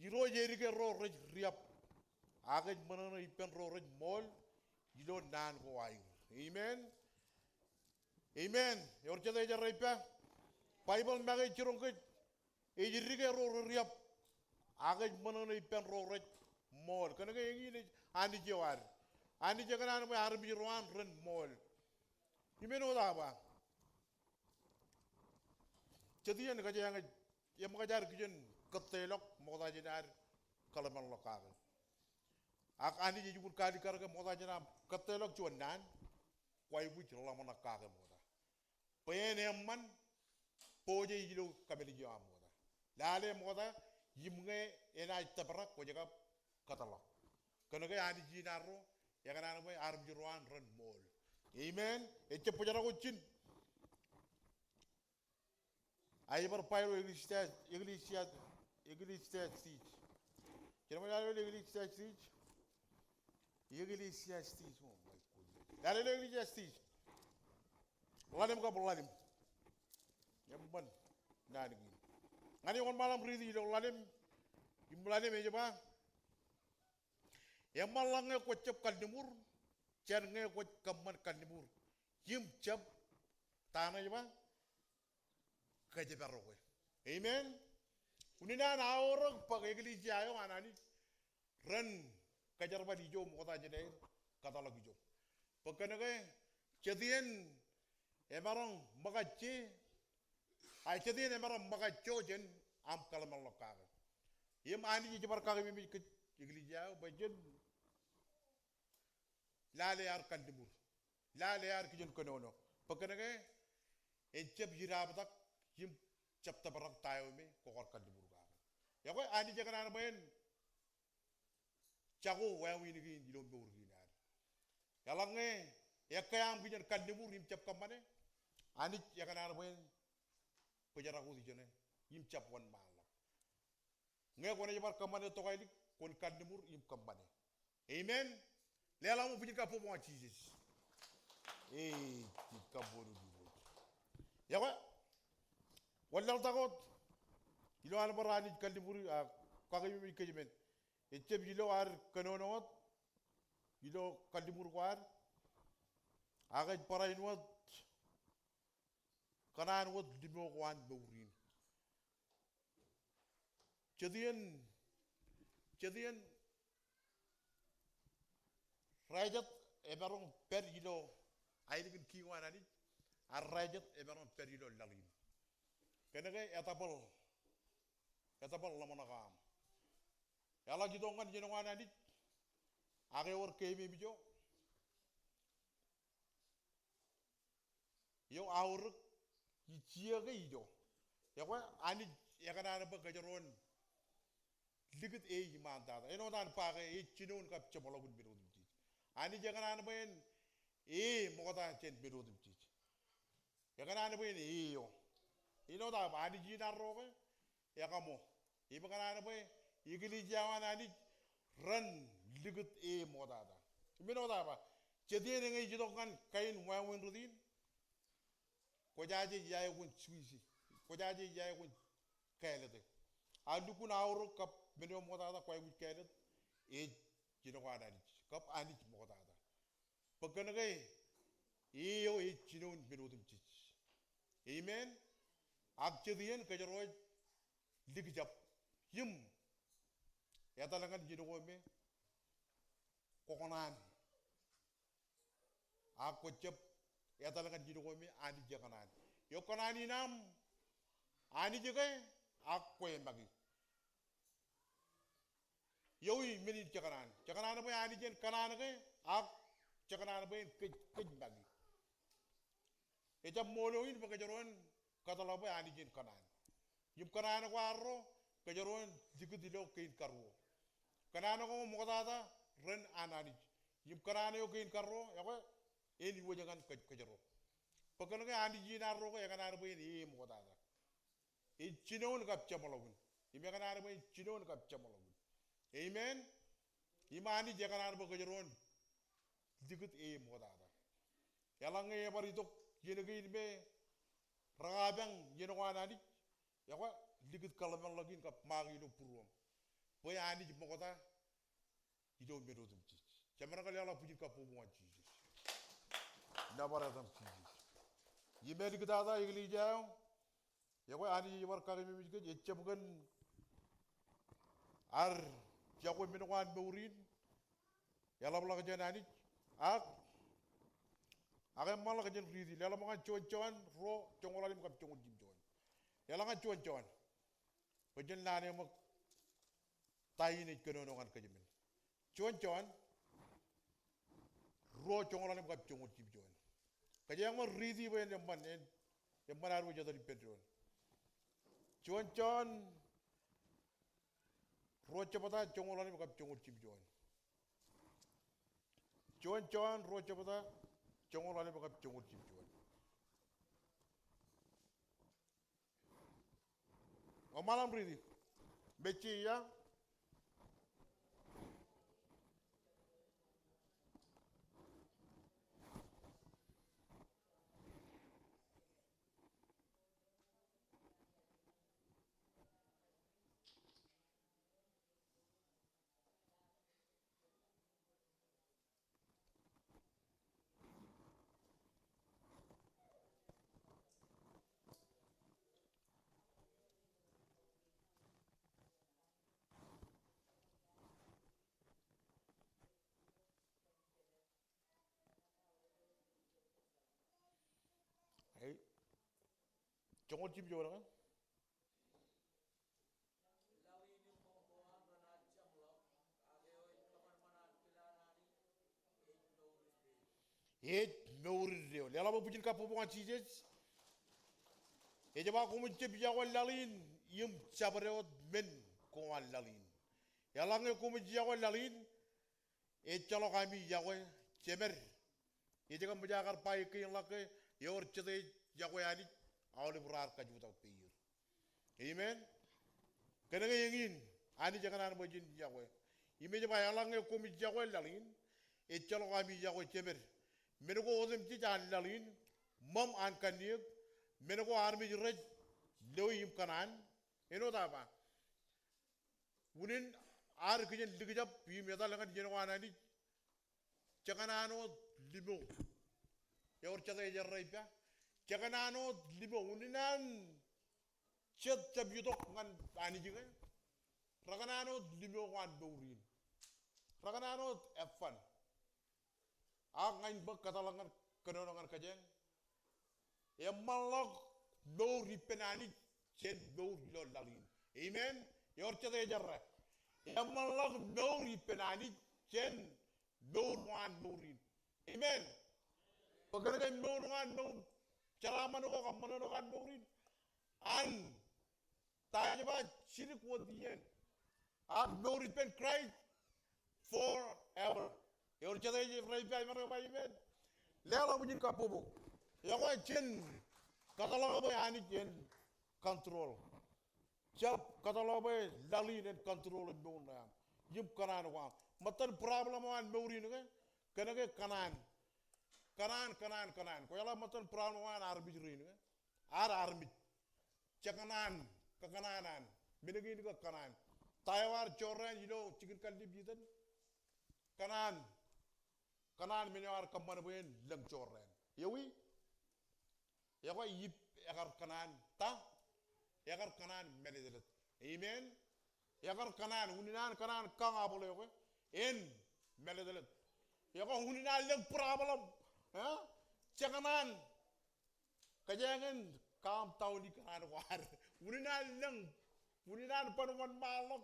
Irooj edik ro rej riab. Ak ej ṃōṇōṇō ippān ro rej ṃool ilo naan ko aer. Amen. Amen. Ewōr jete ej errā ippa. Baibōḷ make ej jiroñ kōj. Ej edik ro rej riab. Ak ej ṃōṇōṇō ippān ro rej ṃool. Kōnke eñin ej Anij eo ad. Anij ekōṇaan bwe armej ro an ren ṃool. Im āinwōt aō ba. Jet iien kōjeañ ej, eṃōkaj ad kijen kōttelọk ṃokta jān ad kōḷmānḷọk kake. Ak Anij ej lukkuun kaalikkar ke ṃokta jān aṃ kōttelọk juon naan, kwaikuj ḷōmṇak kake ṃokta. Bwe en eṃṃan pojak ilo kōmālij eo aṃ ṃokta. Lale ṃokta im ñe enaaj tōprak kwōj kab kōtḷọk. Kōnke Anij in arro, ekōṇaan bwe armej ro an ren ṃool. Amen. Ejjab bōjrak wōt ijin. Ak ij bar ba ilo Ecclesiastes, Ecclesiastes, Ecclesiastes. Jen ṃōk lale ilo Ecclesiastes. Ecclesiastes. Oh my goodness. Lale ilo Ecclesiastes. Ḷalem kab ḷalem. Eṃṃan naan kein. Ñan eo wōnṃaanḷọk im riiti ilo ḷalem. Im ḷalem ej ba. Eṃṃanḷọk ñe kwōj jab kalliṃur, jān ñe kwōj kōṃṃan kalliṃur. Im jab, ta ṇe ej ba, kōjparoke. Amen. Unin an aorōk bwe eklejia eo an Anij ren kōjerbal ijo ṃokta jān aer kōtḷọk ijo. Bwe kōnke jet iien emaroñ ṃōkajje, a jet iien emaroñ ṃōkajjo jān aṃ kōḷmānḷọk kake. Im Anij ej bar kakememej kōj eklejia eo bwe jen lale ad kalliṃur. Lale ad kijen kōnono. Bwe kōnke en jab idaaptak im jab tōprak ta eo me kwō kar kalliṃur kake. Ekwe Anij ekōṇaan bwe en jako wāween kein ilo mour kein ad. Eḷaññe ekkā aṃ kijen kalliṃur im jab kōṃṃane, Anij ekōṇaan bwe en bōjrak wōt ijeṇe im jab wōnṃaanḷọk. Ñe kwōnaaj bar kōṃṃane tokālik, kwōn kalliṃur im kōṃṃane. Amen. Leḷọk ṃōk bwijin kabbokbok ñan Jisōs. Ej kabbokbok. Ekwe, wōn laḷtak wōt ilo an bar Anij kalliṃur, a, kakememej kōj men. Ejjab ilo ad kōnono wōt ilo kalliṃur ko ad, ak ej barāinwōt kōṇaan wōt limo ko an mour in. Jet iien, jet iien rājet emaroñ pād ilo aelōñ in kiiñ eo an Anij, ak rājet emaroñ pād ilo laḷ in. Kōnke etōpar, etōpar ḷōmṇak eo aṃ. Eḷak itok ñan iien eo an Anij, ak ewōr keememej eo eo aorōk ij iiō ke ijo. Ekwe, Anij ekōṇaan bwe kōjro en likūt e iṃaantata. Āinwōt an ba ke ej jinoin kab jeṃḷọkin men otemjej. Anij ekōṇaan bwe en e ṃokta jān men otemjej. Ekōṇaan bwe en e eo. Āinwōt aō ba Anij in arro ke ekaṃo. Im ekōṇaan bwe eklejia eo an Anij ren likūt e ṃoktata. Im āinwōt aō ba, jet iien eñe ej itok ñan kain wāween rot in, kwōjaje iaikuj switch e. Kwōjaje iaikuj kāālōt e. Ak lukkuun aorōk kab men eo ṃoktata kwaikuj kāālōt, ej jinōk an Anij kab Anij ṃoktata. Bwe kōnke e eo ej jinoin men otemjej. Amen. Ak jet iien kōjro ej likjab im etal ñan iien ko me kwō kōṇaan. Ak kwō jab etal ñan iien ko me Anij ekōṇaan. Eo kōṇaan in aṃ, Anij ke, ak kwō make. Ewi men in jekōṇaan? Jekōṇaan bwe Anij en kōṇaan ke, ak jekōṇaan bwe en kōj, kōj make. Ejab ṃool eo in bwe kōjro en kōtḷọk bwe Anij en kōṇaan. Im kōṇaan ko arro, kōjro en likūt ilo kein karuo. Kōṇaan ko ṃoktata ren an Anij. Im kōṇaan eo kein karuo, ekwe, en iwōj ñan kōj, kōjro. Bwe kōnke Anij in arro ke ekōṇaan bwe en e ṃoktata. Ej jinoin kab jeṃḷọkin. Im ekōṇaan bwe ej jinoin kab jeṃḷọkin. Amen. Im Anij ekōṇaan bwe kōjro en likūt e ṃoktata. Eḷaññe ebar itok iien kein me rekapañ iien ko an Anij, ekwe, likūt kōḷmānḷọk in kab ṃaak ilo būruōṃ bwe Anij ṃokta ilo men otemjej. Jemaroñ ke leḷọk bwijin kabbokbok ñan Jisōs. Nōbar etaṃ Jisōs. Im āliktata eklejia eo, ekwe Anij ej bar kakememej kōj, ejjab kōn ad yokwe men ko an mour in, eḷapḷọk jān Anij, ak ak eṃṃanḷọk jān riiti, leḷọk ñan juon Jon ruo joñoul ḷalem kab joñoul jimjuon. Leḷọk ñan juon Jon. Bwe jen lale ṃōk ta in ej kōnono ñan kōjmān. Juon Jon ruo joñoul ḷalem kab joñoul jimjuon. Kōjeañ ṃōk riiti bwe en eṃṃan, en eṃṃan ad wōj etal ippān doon. Juon Jon ruo jebta joñoul ḷalem kab joñoul jimjuon. Juon Jon ruo jebta joñoul ḷalem kab joñoul jimjuon. Eṃṃan aṃ riiti. Mejje ia? Ei, joñoul jimjuon ñan Ej mour in deeo. Leḷọk bwijin kabbokbok ñan Jisōs. Ej ba koṃij jab yokwe laḷ in im jabdewōt men ko an laḷ in. Eḷaññe koṃij yokwe laḷ in, ejjeḷọk ami yokwe jemed. Ej kab ṃōj aō kar ba ekkejel ḷọk ke ewōr jete ej yokwe Anij aolep raar kajutak peier. Amen. Kōnke eñin Anij ekōṇaan bwe jen yokwe. Im ej ba eḷaññe koṃij yokwe laḷ in, ejjeḷọk ami yokwe jemed. Men ko otemjej an laḷ in, ṃōṃ an kanniōk, men ko armej rej loe im kōṇaan. Āinwōt aō ba, unin ad kijen likjab im etal ñan iien ko an Anij, jekōṇaan wōt limo. Ewōr jete ej errā ippa. Jekōṇaan wōt limo. Unin an jet jab itok ñan Anij ke, rekōṇaan wōt limo ko an mour in. Rekōṇaan wōt eban. Ak ña in bōk kōtḷọk ñan kōnono ñan kōjeañ. Eṃṃanḷọk mour ippān Anij jān mour ilo laḷ in. Amen. Ewōr jete ej errā. Eṃṃanḷọk mour ippān Anij jān mour ko an mour in. Amen. Bwe kōnke mour ko an mour, jeraaṃṃan ko kab ṃōṇōṇō ko an mour in, an Ta ej ba jidik wōt iien. Ak mour ippān Christ forever. Ewōr jete ej rej ba amen, rej ba amen. Leḷọk bwijin kabbokbok. Ekwe jen kōtḷọk bwe Anij en control. Jab kōtḷọk bwe laḷ in en control in mour ṇe aṃ im kōṇaan ko aṃ. Ṃōttan problem eo an mour in ke, kōnke kōṇaan. Kōṇaan, kōṇaan, kōṇaan. Kwōjeḷā ṃōttan problem eo an armej rein ke, ad armej. Jekōṇaan, kōkōṇaan an. Men kein kōkōṇaan. Ta eo ad jorrāān ilo jikin kallib Iden? Kōṇaan. Kōṇaan men eo ad kōṃṃan bwe en lōñ jorrāān. Ewi? Ekwe ip ekar kōṇaan ta? Ekar kōṇaan mālōtlōt. Amen. Ekar kōṇaan, unin an kōṇaan kañ abwal eo ke en mālōtlōt. Ekwe unin an lōñ problem. Eh? Jekōṇaan. Kōjeañ in calm down ikōṇaan ko ad. Unin an lōñ, unin an ban wōnṃaanḷọk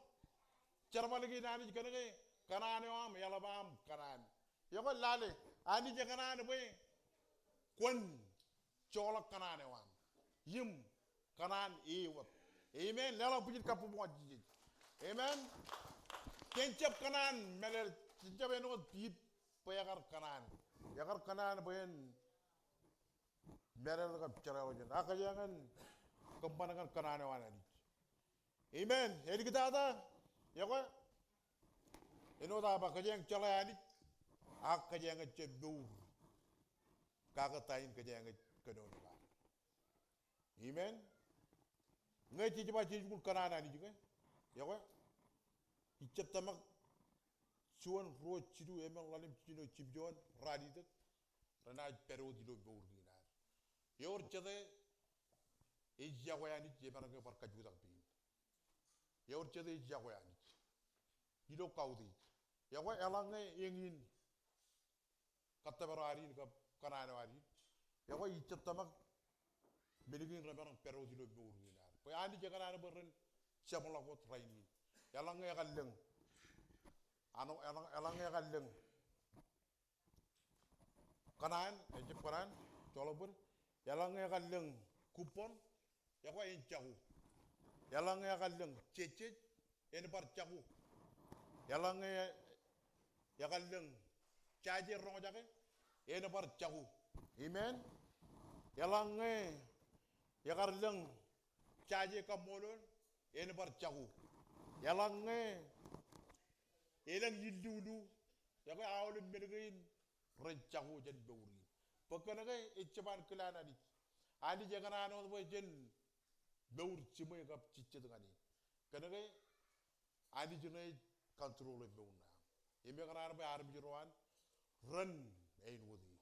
jerbal kein Anij kōnke kōṇaan eo aṃ, eḷap aṃ kōṇaan. Ekwe lale, Anij ekōṇaan bwe kwōn joḷọk kōṇaan eo aṃ im kōṇaan e wōt. Amen. Leḷọk bwijin kabbokbok ñan Jisōs. Amen. Jen jab kōṇaan mālōtlōt, jen jab āinwōt Ip bwe ekar kōṇaan. Ekar kōṇaan bwe en mālōtlōt kab jerbal eo jān. Ak kōjeañ in kōṃṃan ñan kōṇaan eo an Anij. Amen. Edik tata, ekwe, āinwōt aō ba kōjeañ jeḷā Anij, ak kōjeañ in jab mour kake ta in kōjeañ in kōnono ilo ad. Amen. Ñe jej ba jej jukut kōṇaan Anij ke, ekwe, ij jab tōmak juon, ruo, jilu, emān, ḷalem, jiljino, jibjuon ralitōk renaaj pād wōt ilo mour kein ad. Ewōr jete ej yokwe Anij, emaroñ ke bar kajutak pein. Ewōr jete ej yokwe Anij ilo kautiej. Ekwe eḷaññe eñin kōttōpar eo ad in kab kōṇaan eo ad in, ekwe ij jab tōmak men kein remaroñ pād wōt ilo mour kein ad. Bwe Anij ekōṇaan bwe ren jeṃḷọk wōt rainin. Eḷaññe ekar lōñ, ano, eḷañ, eḷaññe ekar lōñ kōṇaan, ejjab kōṇaan, joḷọk bōd. Eḷaññe ekar lōñ kubbon, ekwe en jako. Eḷaññe ekar lōñ jejjej, en bar jako. Eḷaññe ekar lōñ jaje roñjake, en bar jako. Amen. Eḷaññe ekar lōñ jaje kaṃṃoolol, en bar jako. Eḷaññe elōñ illuulu, ekwe aolep men kein ren jako jān mour in. Bwe kōnke ejjab an kilaan Anij. Anij ekōṇaan wōt bwe jen mour jiṃwe kab jejjet ñan e. Kōnke Anij ṇe ej control e mour ṇe aṃ. Im ekōṇaan bwe armej ro an ren āinwōt e.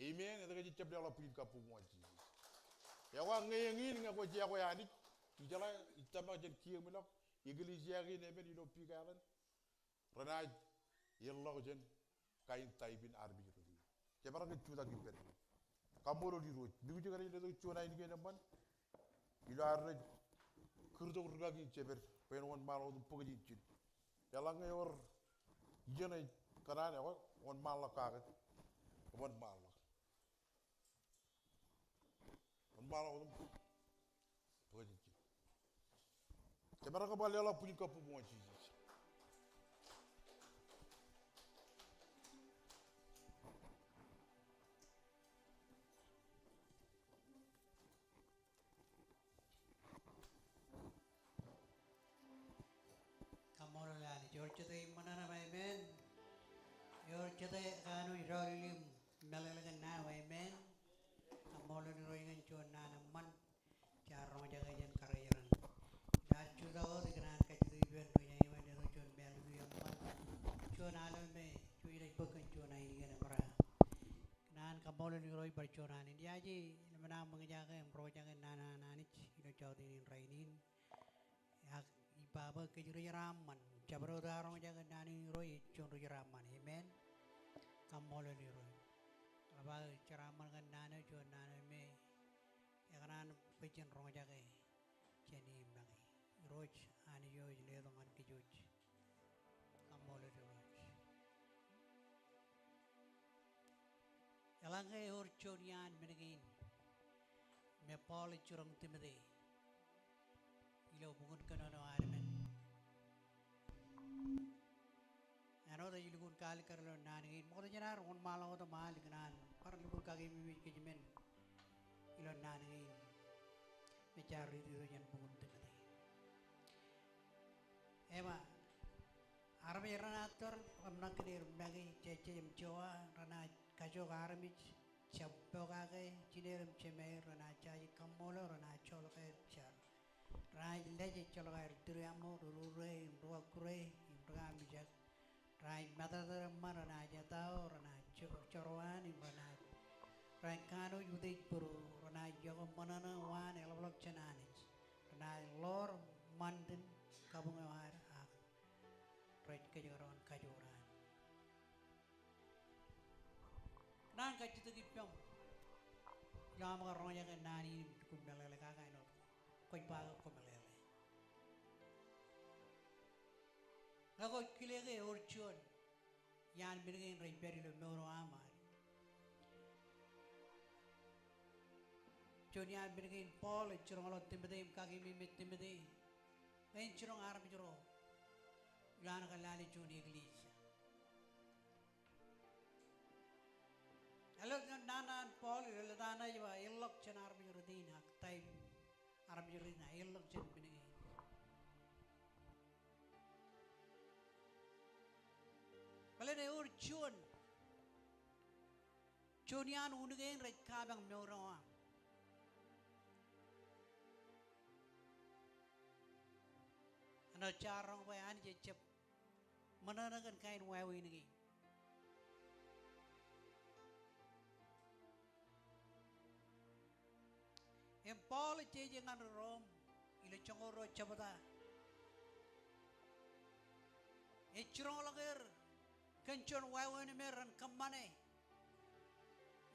Amen. Etke jej jab leḷọk bwijin kabbokbok ñan Jisōs? Ekwe ñe eñin ñe kwōj yokwe Anij, ijeḷā, ij tōmak jān kiiō im ilọk, eklejia kein emān ilo Big Island renaaj erḷọk jān kain type in armej ro in. Jemaroñ ke jutak ippād. Kaṃṃoolol Irooj. Music eo ej letok juon ainikien eṃṃan ilo ad rej kūrtok rikaki in jeped bwe en wōnṃaanḷọk wōt im bōk ijin. Eḷaññe ewōr ijeṇ ej kōṇaan, ekwe wōnṃaanḷọk kake. Wōnṃaanḷọk. Wōnṃaanḷọk wōt im bōk ijin. Jemaroñ ke bar leḷọk bwijin kabbokbok ñan Jisōs. Kaṃṃoolol Anij. Ewōr jete eṃṃan aṃ, amen. Ewōr jete kanooj rọọl im meḷeḷe kōn naan, amen. Kaṃṃoolol Irooj kōn juon naan eṃṃan jaar roñjake jān karijeran. Ilo ad jutak wōt ikōṇaan kajjitōk ippān ri-jenaaj ṃōj letok juon mālōtlōt eṃṃan, juon alōl me jej bōk kōn juon ainikien eṃṃan. Kōn an kaṃṃoolol Irooj bar juon alen. Ijaje ḷōmṇak ṃōñā kake im roñjake naan an Anij ilo jọteen in rainin. Ak ij ba bwe kōj ri-jeraaṃṃan, jabdewōt aō roñjake naan in Irooj, ej juon ri-jeraaṃṃan. Amen. Kaṃṃoolol Irooj. Eḷap aō jeraaṃṃan kōn naan eo, juon naan eo me ekōṇaan bwe jen roñjake jān e im make. Irooj Anij eo ej letok ñan kōj wōj. Kaṃṃoolol Irooj. Eḷaññe ewōr juon iaan men kein me Paul ej jiroñ Timote ilo bukun kōnono ad men. Āinwōt ej lukkuun kaalikkar ilo naan kein, ṃokta jān ad wōnṃaanḷọk wōt im al ikōṇaan bar lukkuun kakememej kōj men ilo naan kein me jaar riiti ro jān bukun Timote. Ej ba, armej renaaj tōr im ṇa kōn er make, jejjej im jowa, renaaj kajook armej, jab pokake, jineer im jemāer, renaaj jaje kaṃṃoolol, renaaj joḷọk aer jar. Renaaj lej ejjeḷọk aer tūriaṃo, rūrūrre, im rūkakkure, im rūkaamijak. Renaaj matōrtōr eṃṃan, renaaj etao, renaaj jo-, jorrāān, im renaaj, renaaj kanooj utiej būruo, renaaj yokwe ṃōṇōṇō, waan eḷapḷọk jān Anij. Renaaj ḷoor ṃantin kabuñ eo ad ak rej kōjekdọọn kajoor an. Kōṇaan kajjitōk ippaṃ ilo aṃ kar roñjake naan in im kwōn meḷeḷe kake āinwōt kwōj ba ke kwō meḷeḷe. Ñe kwōj kile ke ewōr juon iaan men kein rej pād ilo mour eo aṃ ad. Juon iaan men kein Paul ej jiroñḷọk Timote im kakememej Timote. Ñe en jiroñ armej ro ilowaan kōḷḷaale juon eklejia. Āinwōt naan an Paul ilo lōta ṇe ej ba, ilọk jān armej rot in ak ta eo armej rot in, ilọk jān men kein. Bōlen ewōr juon, juon iaan un kein rej kapañ mour eo aṃ. Āinwōt jaar roñ bwe Anij ejjab ṃōṇōṇō kōn kain wāween kein. Im Paul ej jeje ñan ri Rom ilo joñoul ruo jebta. Ej jiroñḷọk er kōn juon wāween me ren kōṃṃane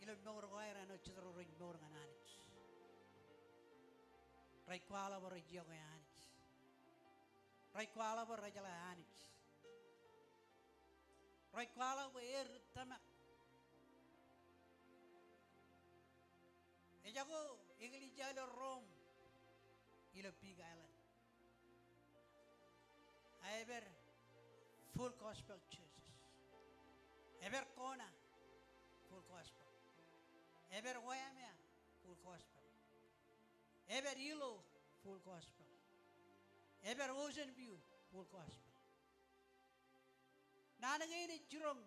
ilo mour ko aer āinwōt jet ro rej mour ñan Anij. Rej kwaḷọk bwe rej yokwe Anij. Rej kwaḷọk bwe rejeḷā Anij. Rej kwaḷọk bwe er ri tōmak. Ejako eklejia ilo Rom ilo Big Island. Ej pād Full Gospel churches. Ej pād Kona, Full Gospel. Ej pād Waimea, Full Gospel. Ej pād Hilo, Full Gospel. Ej pād Ocean View, Full Gospel. Naan kein ej jiroñ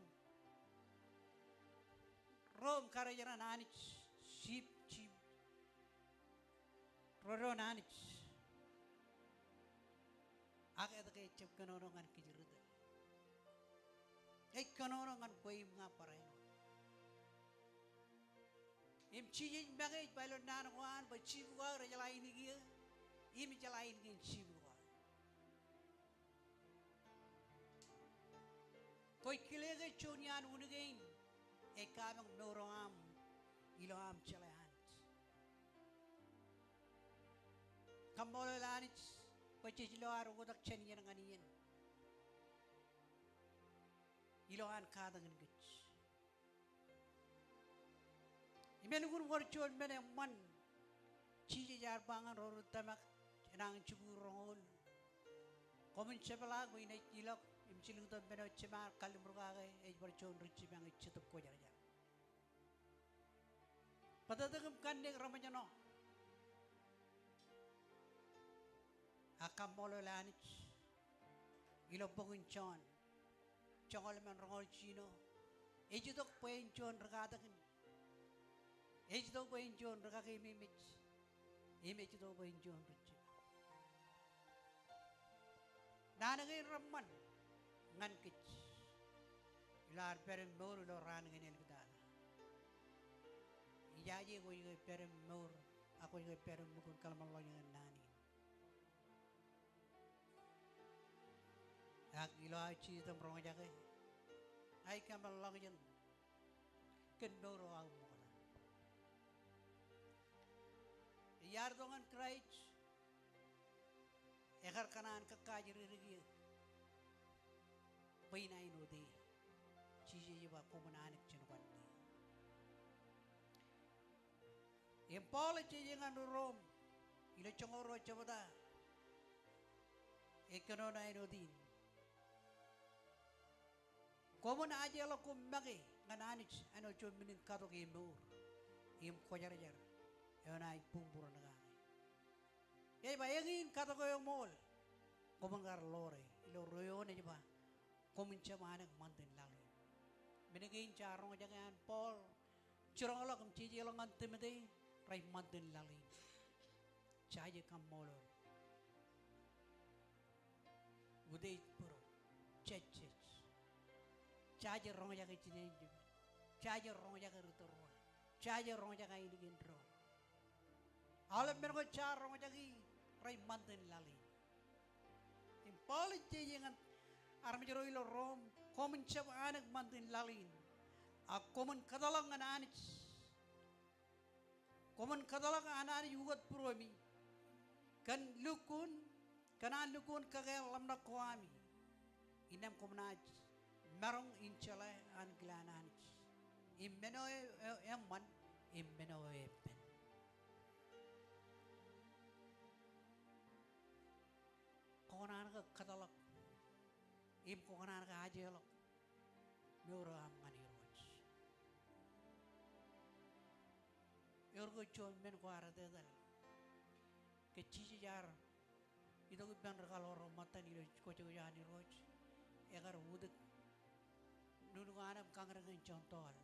ro im karijeran Anij, sheep, sheep, ro doon Anij. Ak etke ejjab kōnono ñan kōj ri tōl? Ej kōnono ñan kwe im ña barāinwōt. Im Jisōs make ej ba ilo naan ko an bwe sheep ko aō rejeḷā in kiiō, im ijeḷā in kein sheep ko aō. Kwōj kile ke juon iaan un kein ej kapañ mour eo aṃ ilo aṃ jeḷā Anij. Kaṃṃoolol Anij bwe jej lo ad oktak jān iien ñan iien ilo an katakin kōj. Im elukkuun wōr juon men eṃṃan Jisōs ear ba ñan ro ri tōmak, enañin jibukwi roñoul. Koṃwin jepḷaak bwe inaaj ilọk im jilkintok men eo Jema ear kalliṃur kake, ej bar juon ri jipañ ej Jetōb Kwōjarjar. Bōtōktōk im kanniōk reṃōjṇọ ak kaṃṃoolol Anij. Ilo bok in Jon, joñoul emān roñoul jiljino, ej itok bwe en juon ri katakin. Ej itok bwe en juon ri kakememej. Im ej itok bwe en juon ri jipañ. Naan kein reṃṃan ñan kōj ilo ad pād im mour ilo raan kein āliktata. Ijaje kwōj ke pād im mour, ak kwōj ke pād im lukkuun kōḷmānḷọkjeṇ ñan naan in. Ak ilo aō jijet im roñjake, aō kōmānḷọkjeṇ kōn mour eo aō ṃokta. Iar itok ñan Kraist, ekar kōṇaan kōkkaajridik eō bwe inaaj āinwōt e. Jisōs ej ba koṃwin anōk jān kwanne. Im Paul ej jeje ñan ri Rom ilo joñoul ruo jebta, Ej kōnono āinwōt in. Koṃwin ajeḷọk koṃ make ñan Anij āinwōt juon men in katok e mour im kwōjarjar eo enaaj buñbūruon kake. Ej ba eñin katok eo eṃool, koṃwin kar ḷoore. Ilo ruo eoon ej ba koṃwin jab anōk ṃantin laḷ in. Men kein jaar roñjake an Paul jiroñḷọk im jejeḷọk ñan Timote, rej ṃantin laḷ in. Jaje kaṃṃoolol. Utiej būruō, jejjej. Jaje roñjake jined in. Jaje roñjake ri tōl ruo. Jaje roñjake ainikien doon. Aolep men ko jaar roñjake rej ṃantin laḷ in. Im Paul ej jeje ñan armej ro ilo Rom, koṃwin jab anōk ṃantin laḷ in. Ak koṃwin kōtḷọk ñan Anij. Koṃwin kōtḷọk an Anij ukōt būruemi kōn lukkuun, kōn an lukkuun kakāāl ḷōmṇak ko ami. Innām koṃ naaj maroñ in jeḷā ankilaan Anij im men eo e, e, eṃṃan im men eo e epen. Kwō kōṇaan ke kōtḷọk im kwō kōṇaan ke ajeḷọk mour eo aṃ ñan Irooj? Ewōr ke juon men kwaar etetal? Ke Jisōs ear itok ippān ri kaḷoor ro ṃōttan ilo kwōjwōj an Irooj, ekar wūtik nuknuk an im kañōr kōn juon tọọl.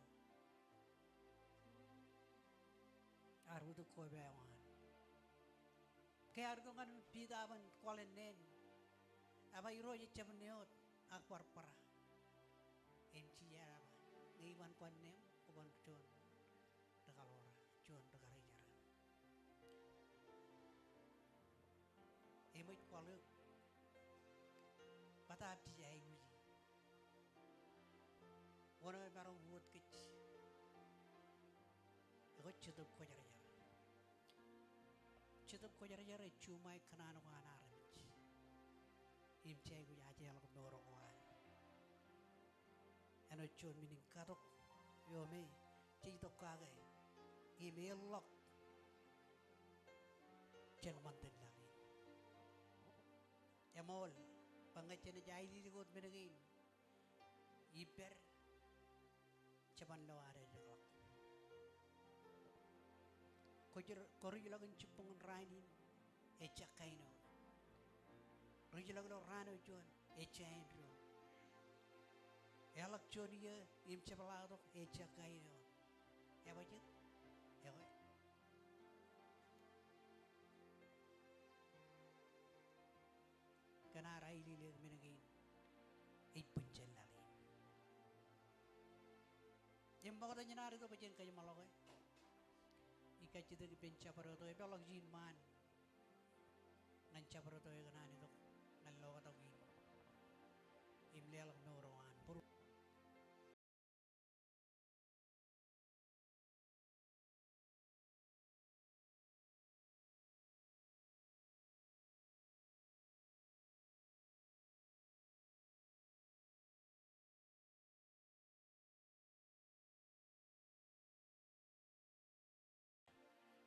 Ear wūtik koba eo an. Ke ear itok ñan Piter eban kwaḷe neen, eba Irooj ejjab ne wōt ak bar bōra. Im Jisōs ear ba, ñe iban kwan neeṃ, kwōban juon ri kaḷoor, juon ri karijer. Eṃōj kwaḷọk bōtaab jej aikuji. Wōn eo emaroñ wōt kōj? Ekwe Jetōb Kwōjarjar. Jetōb Kwōjarjar ej juṃae kōṇaan ko an armej. Im jej aikuj ajeḷọk mour ko an. Āinwōt juon men in katok eo me jej itok kake im eḷḷọk jān ṃantin laḷ in. Eṃool, bwe ñe jenaaj aililik wōt men kein, ippād jeban lo ad edekḷọk. Kwōj, kwōj ri-ḷọk in jibboñ in raan in, ejja kain eo. Ri-ḷọk ilo raan eo juon, ejja āindein. Eḷak juon iiō im jepḷaaktok, ejja kain eo. Ebajjek? Ekwe. Kōn ad aililik men kein, ej bwijin laḷ in. Im ṃokta jān ad itok bwe jen kōjeṃḷọke, ij kajjitōk ippān jabdewōt eo epeḷḷọk ijin ṃaan ñan jabdewōt eo ekōṇaan itok ñan lokatok in im leḷọk mour eo an būruō.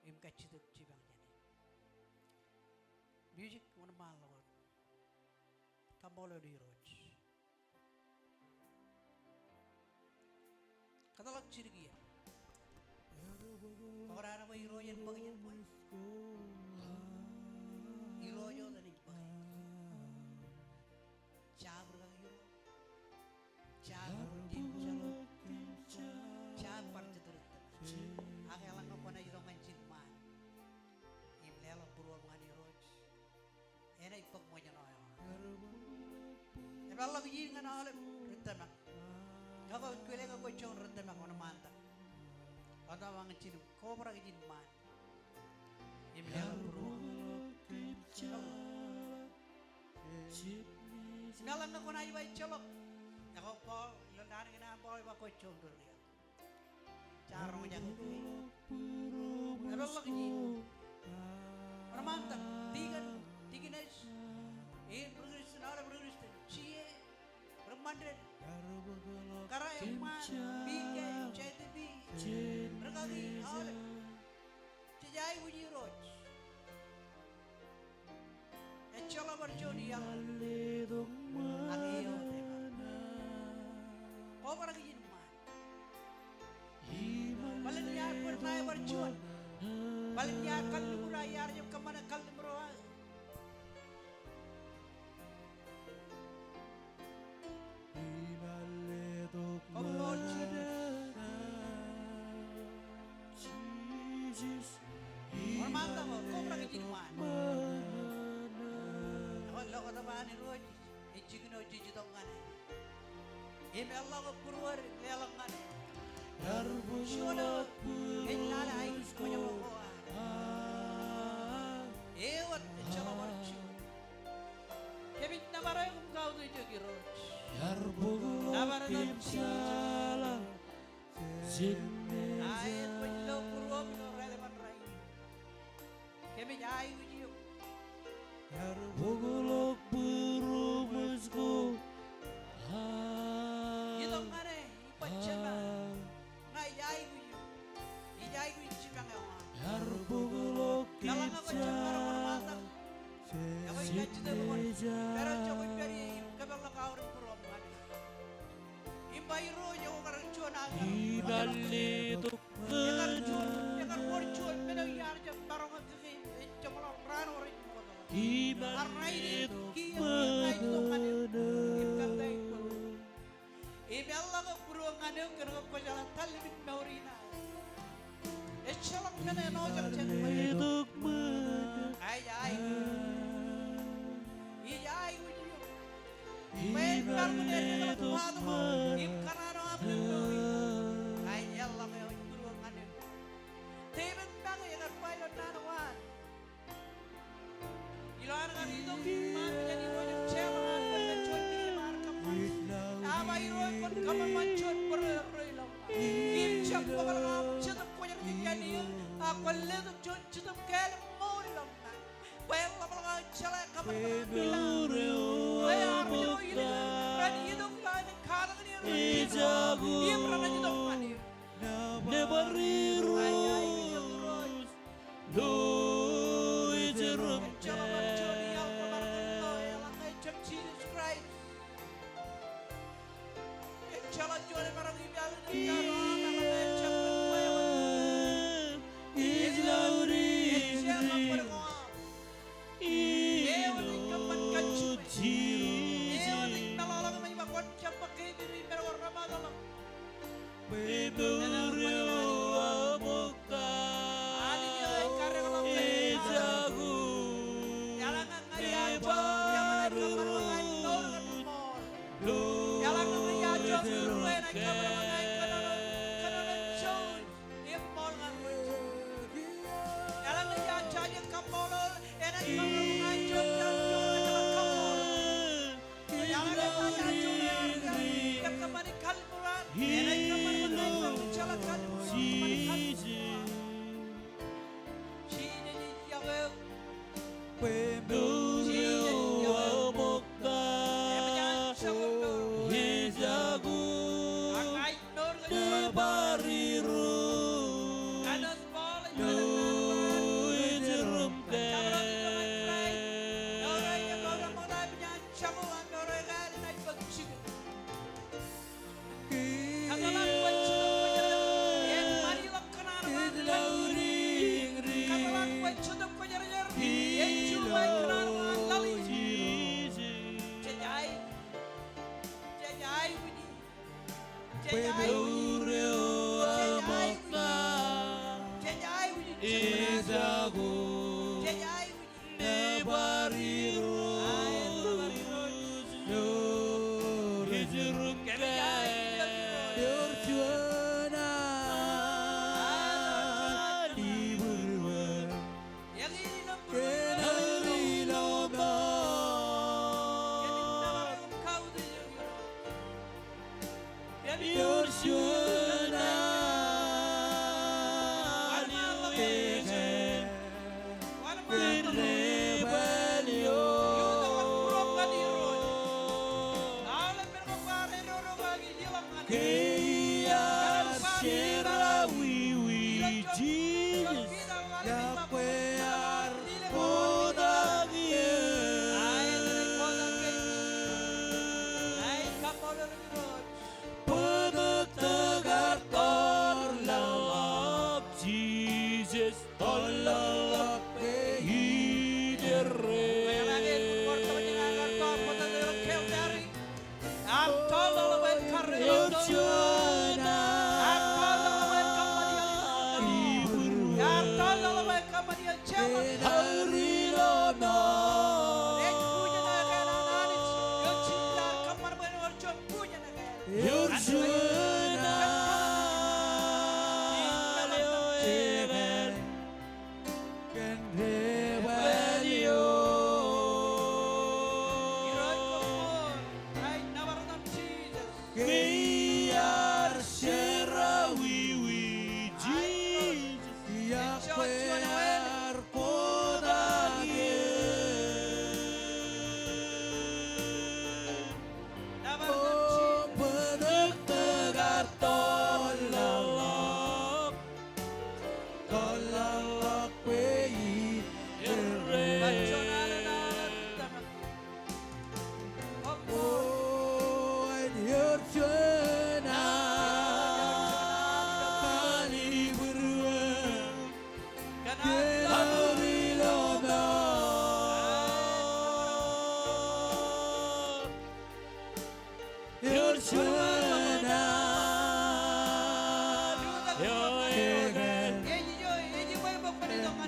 Im kajjitōk jipañ jāne. Music, wōnṃaanḷọk wōt. Kaṃṃoolol Irooj. Kōtḷọk jidik iien. Bōk raan bwe Irooj en bōk jān kwe. Irooj wōt enaaj bōk. Jab rūkaki Irooj. Jab rūkaki Irooj. Jab bar jet ri tōmak. Ak eḷaññe kwōnaaj itok ñan ijin ṃaan im leḷọk būruōṃ ñan Irooj, enaaj bōk ṃōjṇọ eo. Epeḷḷọk ijin ñan aolep ri tōmak. Ñe kwōj kwōle ke kwōj juon ri tōmak, wōnṃaantak. Wōnṃaantak ñan ijin im kobrak ijin ṃaan im leḷọk būruōṃ. Im eḷaññe kwōnaaj ba ejjeḷọk, ekwe Paul, ilo naan kein an Paul ej ba kwōj juon ri tōmak. Jaar roñjake. Epeḷḷọk ijin. Wōnṃaantak, deacon, deaconess, im ri Christian, aolep ri Christian, C A, ri ṃandein, kōrā eṃṃaan, P K, J T B, rūkaki, aolep. Jej aikuj Irooj. Ejjeḷọk bar juon iaḷ. bar juon. Bōlen iar kalliṃur, iar jab kōṃṃane kalliṃur eo aō. Koṃṃool Jisōs. Wōnṃaanḷọk eo, kōmro kajin ṃaan. Ekwe, ḷọk wōt bwe an Irooj ej jikin eo jej itok ñan e. Im eḷḷọk būruod leḷọk ñan e. Juon eo ej lale aikuj ṃōjṇọ ko ad. Ewōr, ejjeḷọk bar juon. Kōmij nōbar eok im kautiej eok Irooj. Nōbar eok Jisōs. Aet, kwōj lo būruōṃ ilo raelepen rainin. Kōmij aikuj eok. Itok ñan e. Ij ba jema, ña ij aikuj eok. Ij aikuj jipañ eo aṃ. Eḷaññe kwōj jab maroñ wōnṃaanḷọk, ekwe ij kajjitōk bwe kwōn pād ijoko ippād ie im kōpeḷḷọk aorōk būruōṃ ñan e. Im ba Irooj, ekwe kar juon aō kar, ekar juon, ekar wōr juon men eo iar jab maroñ kake im ej jeṃḷọk raan eo rej ṃokta. Ak rainin kiiō ij itok ñan eok im kōttāik bwe Im eḷḷọk būruō ñan eok kōn ke kwōjeḷā tallimjek mour in aō. Ejjeḷọk men eo ej ṃōjṇọ jān kwe. Ij aikuj. Ij aikuj eok. Bwe en bar ṃōn eddekḷọk baatok eo im kōṇaan eo aṃ kōn mour in aō. Ij eḷḷọk eo ej būruō ñan eok. Devid make ekar ba ilo naan eo an. Ilo an kar itok iṃaan jān Irooj im jeorḷọk an bōk juon kiiō im ar kōṃṃan. Ak ba Irooj kwōn kōṃanṃan juon bōro ro ilọk ñan. Im jab bōkḷọk aṃ Jetōb Kwōjarjar jān eō, ak kwōn letok juon Jetōb Kāālōt ṃool ilọk ñan. Bwe en ḷapḷọk aō jeḷā kōṃanṃan aṃ ilañ. Bwe armej ro ilōñ ren itok ilo aō katakin eō ren itok. Im renaaj itok ñan eō. Nōbar Irooj. Lo ej rom ke. Ejjeḷọk juon ial ko maroñ in lo eḷaññe ejjab Jisōs Kraist. Ejjeḷọk juon eo maroñ in ial in ej kar aṃ eḷaññe ejjab kwe eo. Ejjeḷọk kwe ko aṃ. Eo ej kōṃṃan kajjitōk. Eo ej meḷọkḷọk im ej ba kwōn jab bōk keememej men ko remaatḷọk. Bwe mour eo aṃ oktak. Anij eo ej kareḷọk kōn eḷaññe ña iar jab kōṃṃan ña ij kōṃṃan ña ij mour kōn ṃool. Eḷaññe ña iar jab kōṃṃan ña ij kōṃṃan ña ij kōṃṃan ña ij kōṃṃan ña ij kōṃṃan im ṃool ñan ṃōj. Eḷaññe iar jaje kaṃṃoolol, enaaj kōṃṃan ña ij juon, juon, juon, juon kaṃṃoolol. Eḷaññe iar juon, iar kōṃṃani kalliṃur an, enaaj kōṃṃan ña ij juon, juon, juon kalliṃur an. Jisōs ej iọkwe eok. Bwe mour eo aṃ oktak. Ej jako. Nōbar Irooj. Lo ej rom ke. Kōtḷọk bwe Jetōb Kwōjarjar en ṃani ḷọk kōṇaan eo an. Kōtḷọk bwe Jetōb Kwōjarjar en jubaik kōṇaan eo an laḷ in. Jej aikuj. Jej aikuj. Jej aikuj. Jej aikuj. Jej aikuj. Nōbar Irooj. Lo ej rom ke. Ewōr juon an ibūrbūr. Eñin ilo būrbūr. Eñin ilo ṃōk. Kōmij nōbar eok im kautiej eok. Ewōr juon an iwōj ke. Kōn ke iar jerọwiwi Jisōs, iọkwe ear bōktok eō. Bōktok ear tōl ḷọk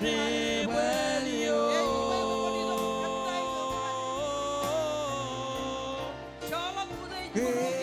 debwāāl eo. Joḷọk utiej.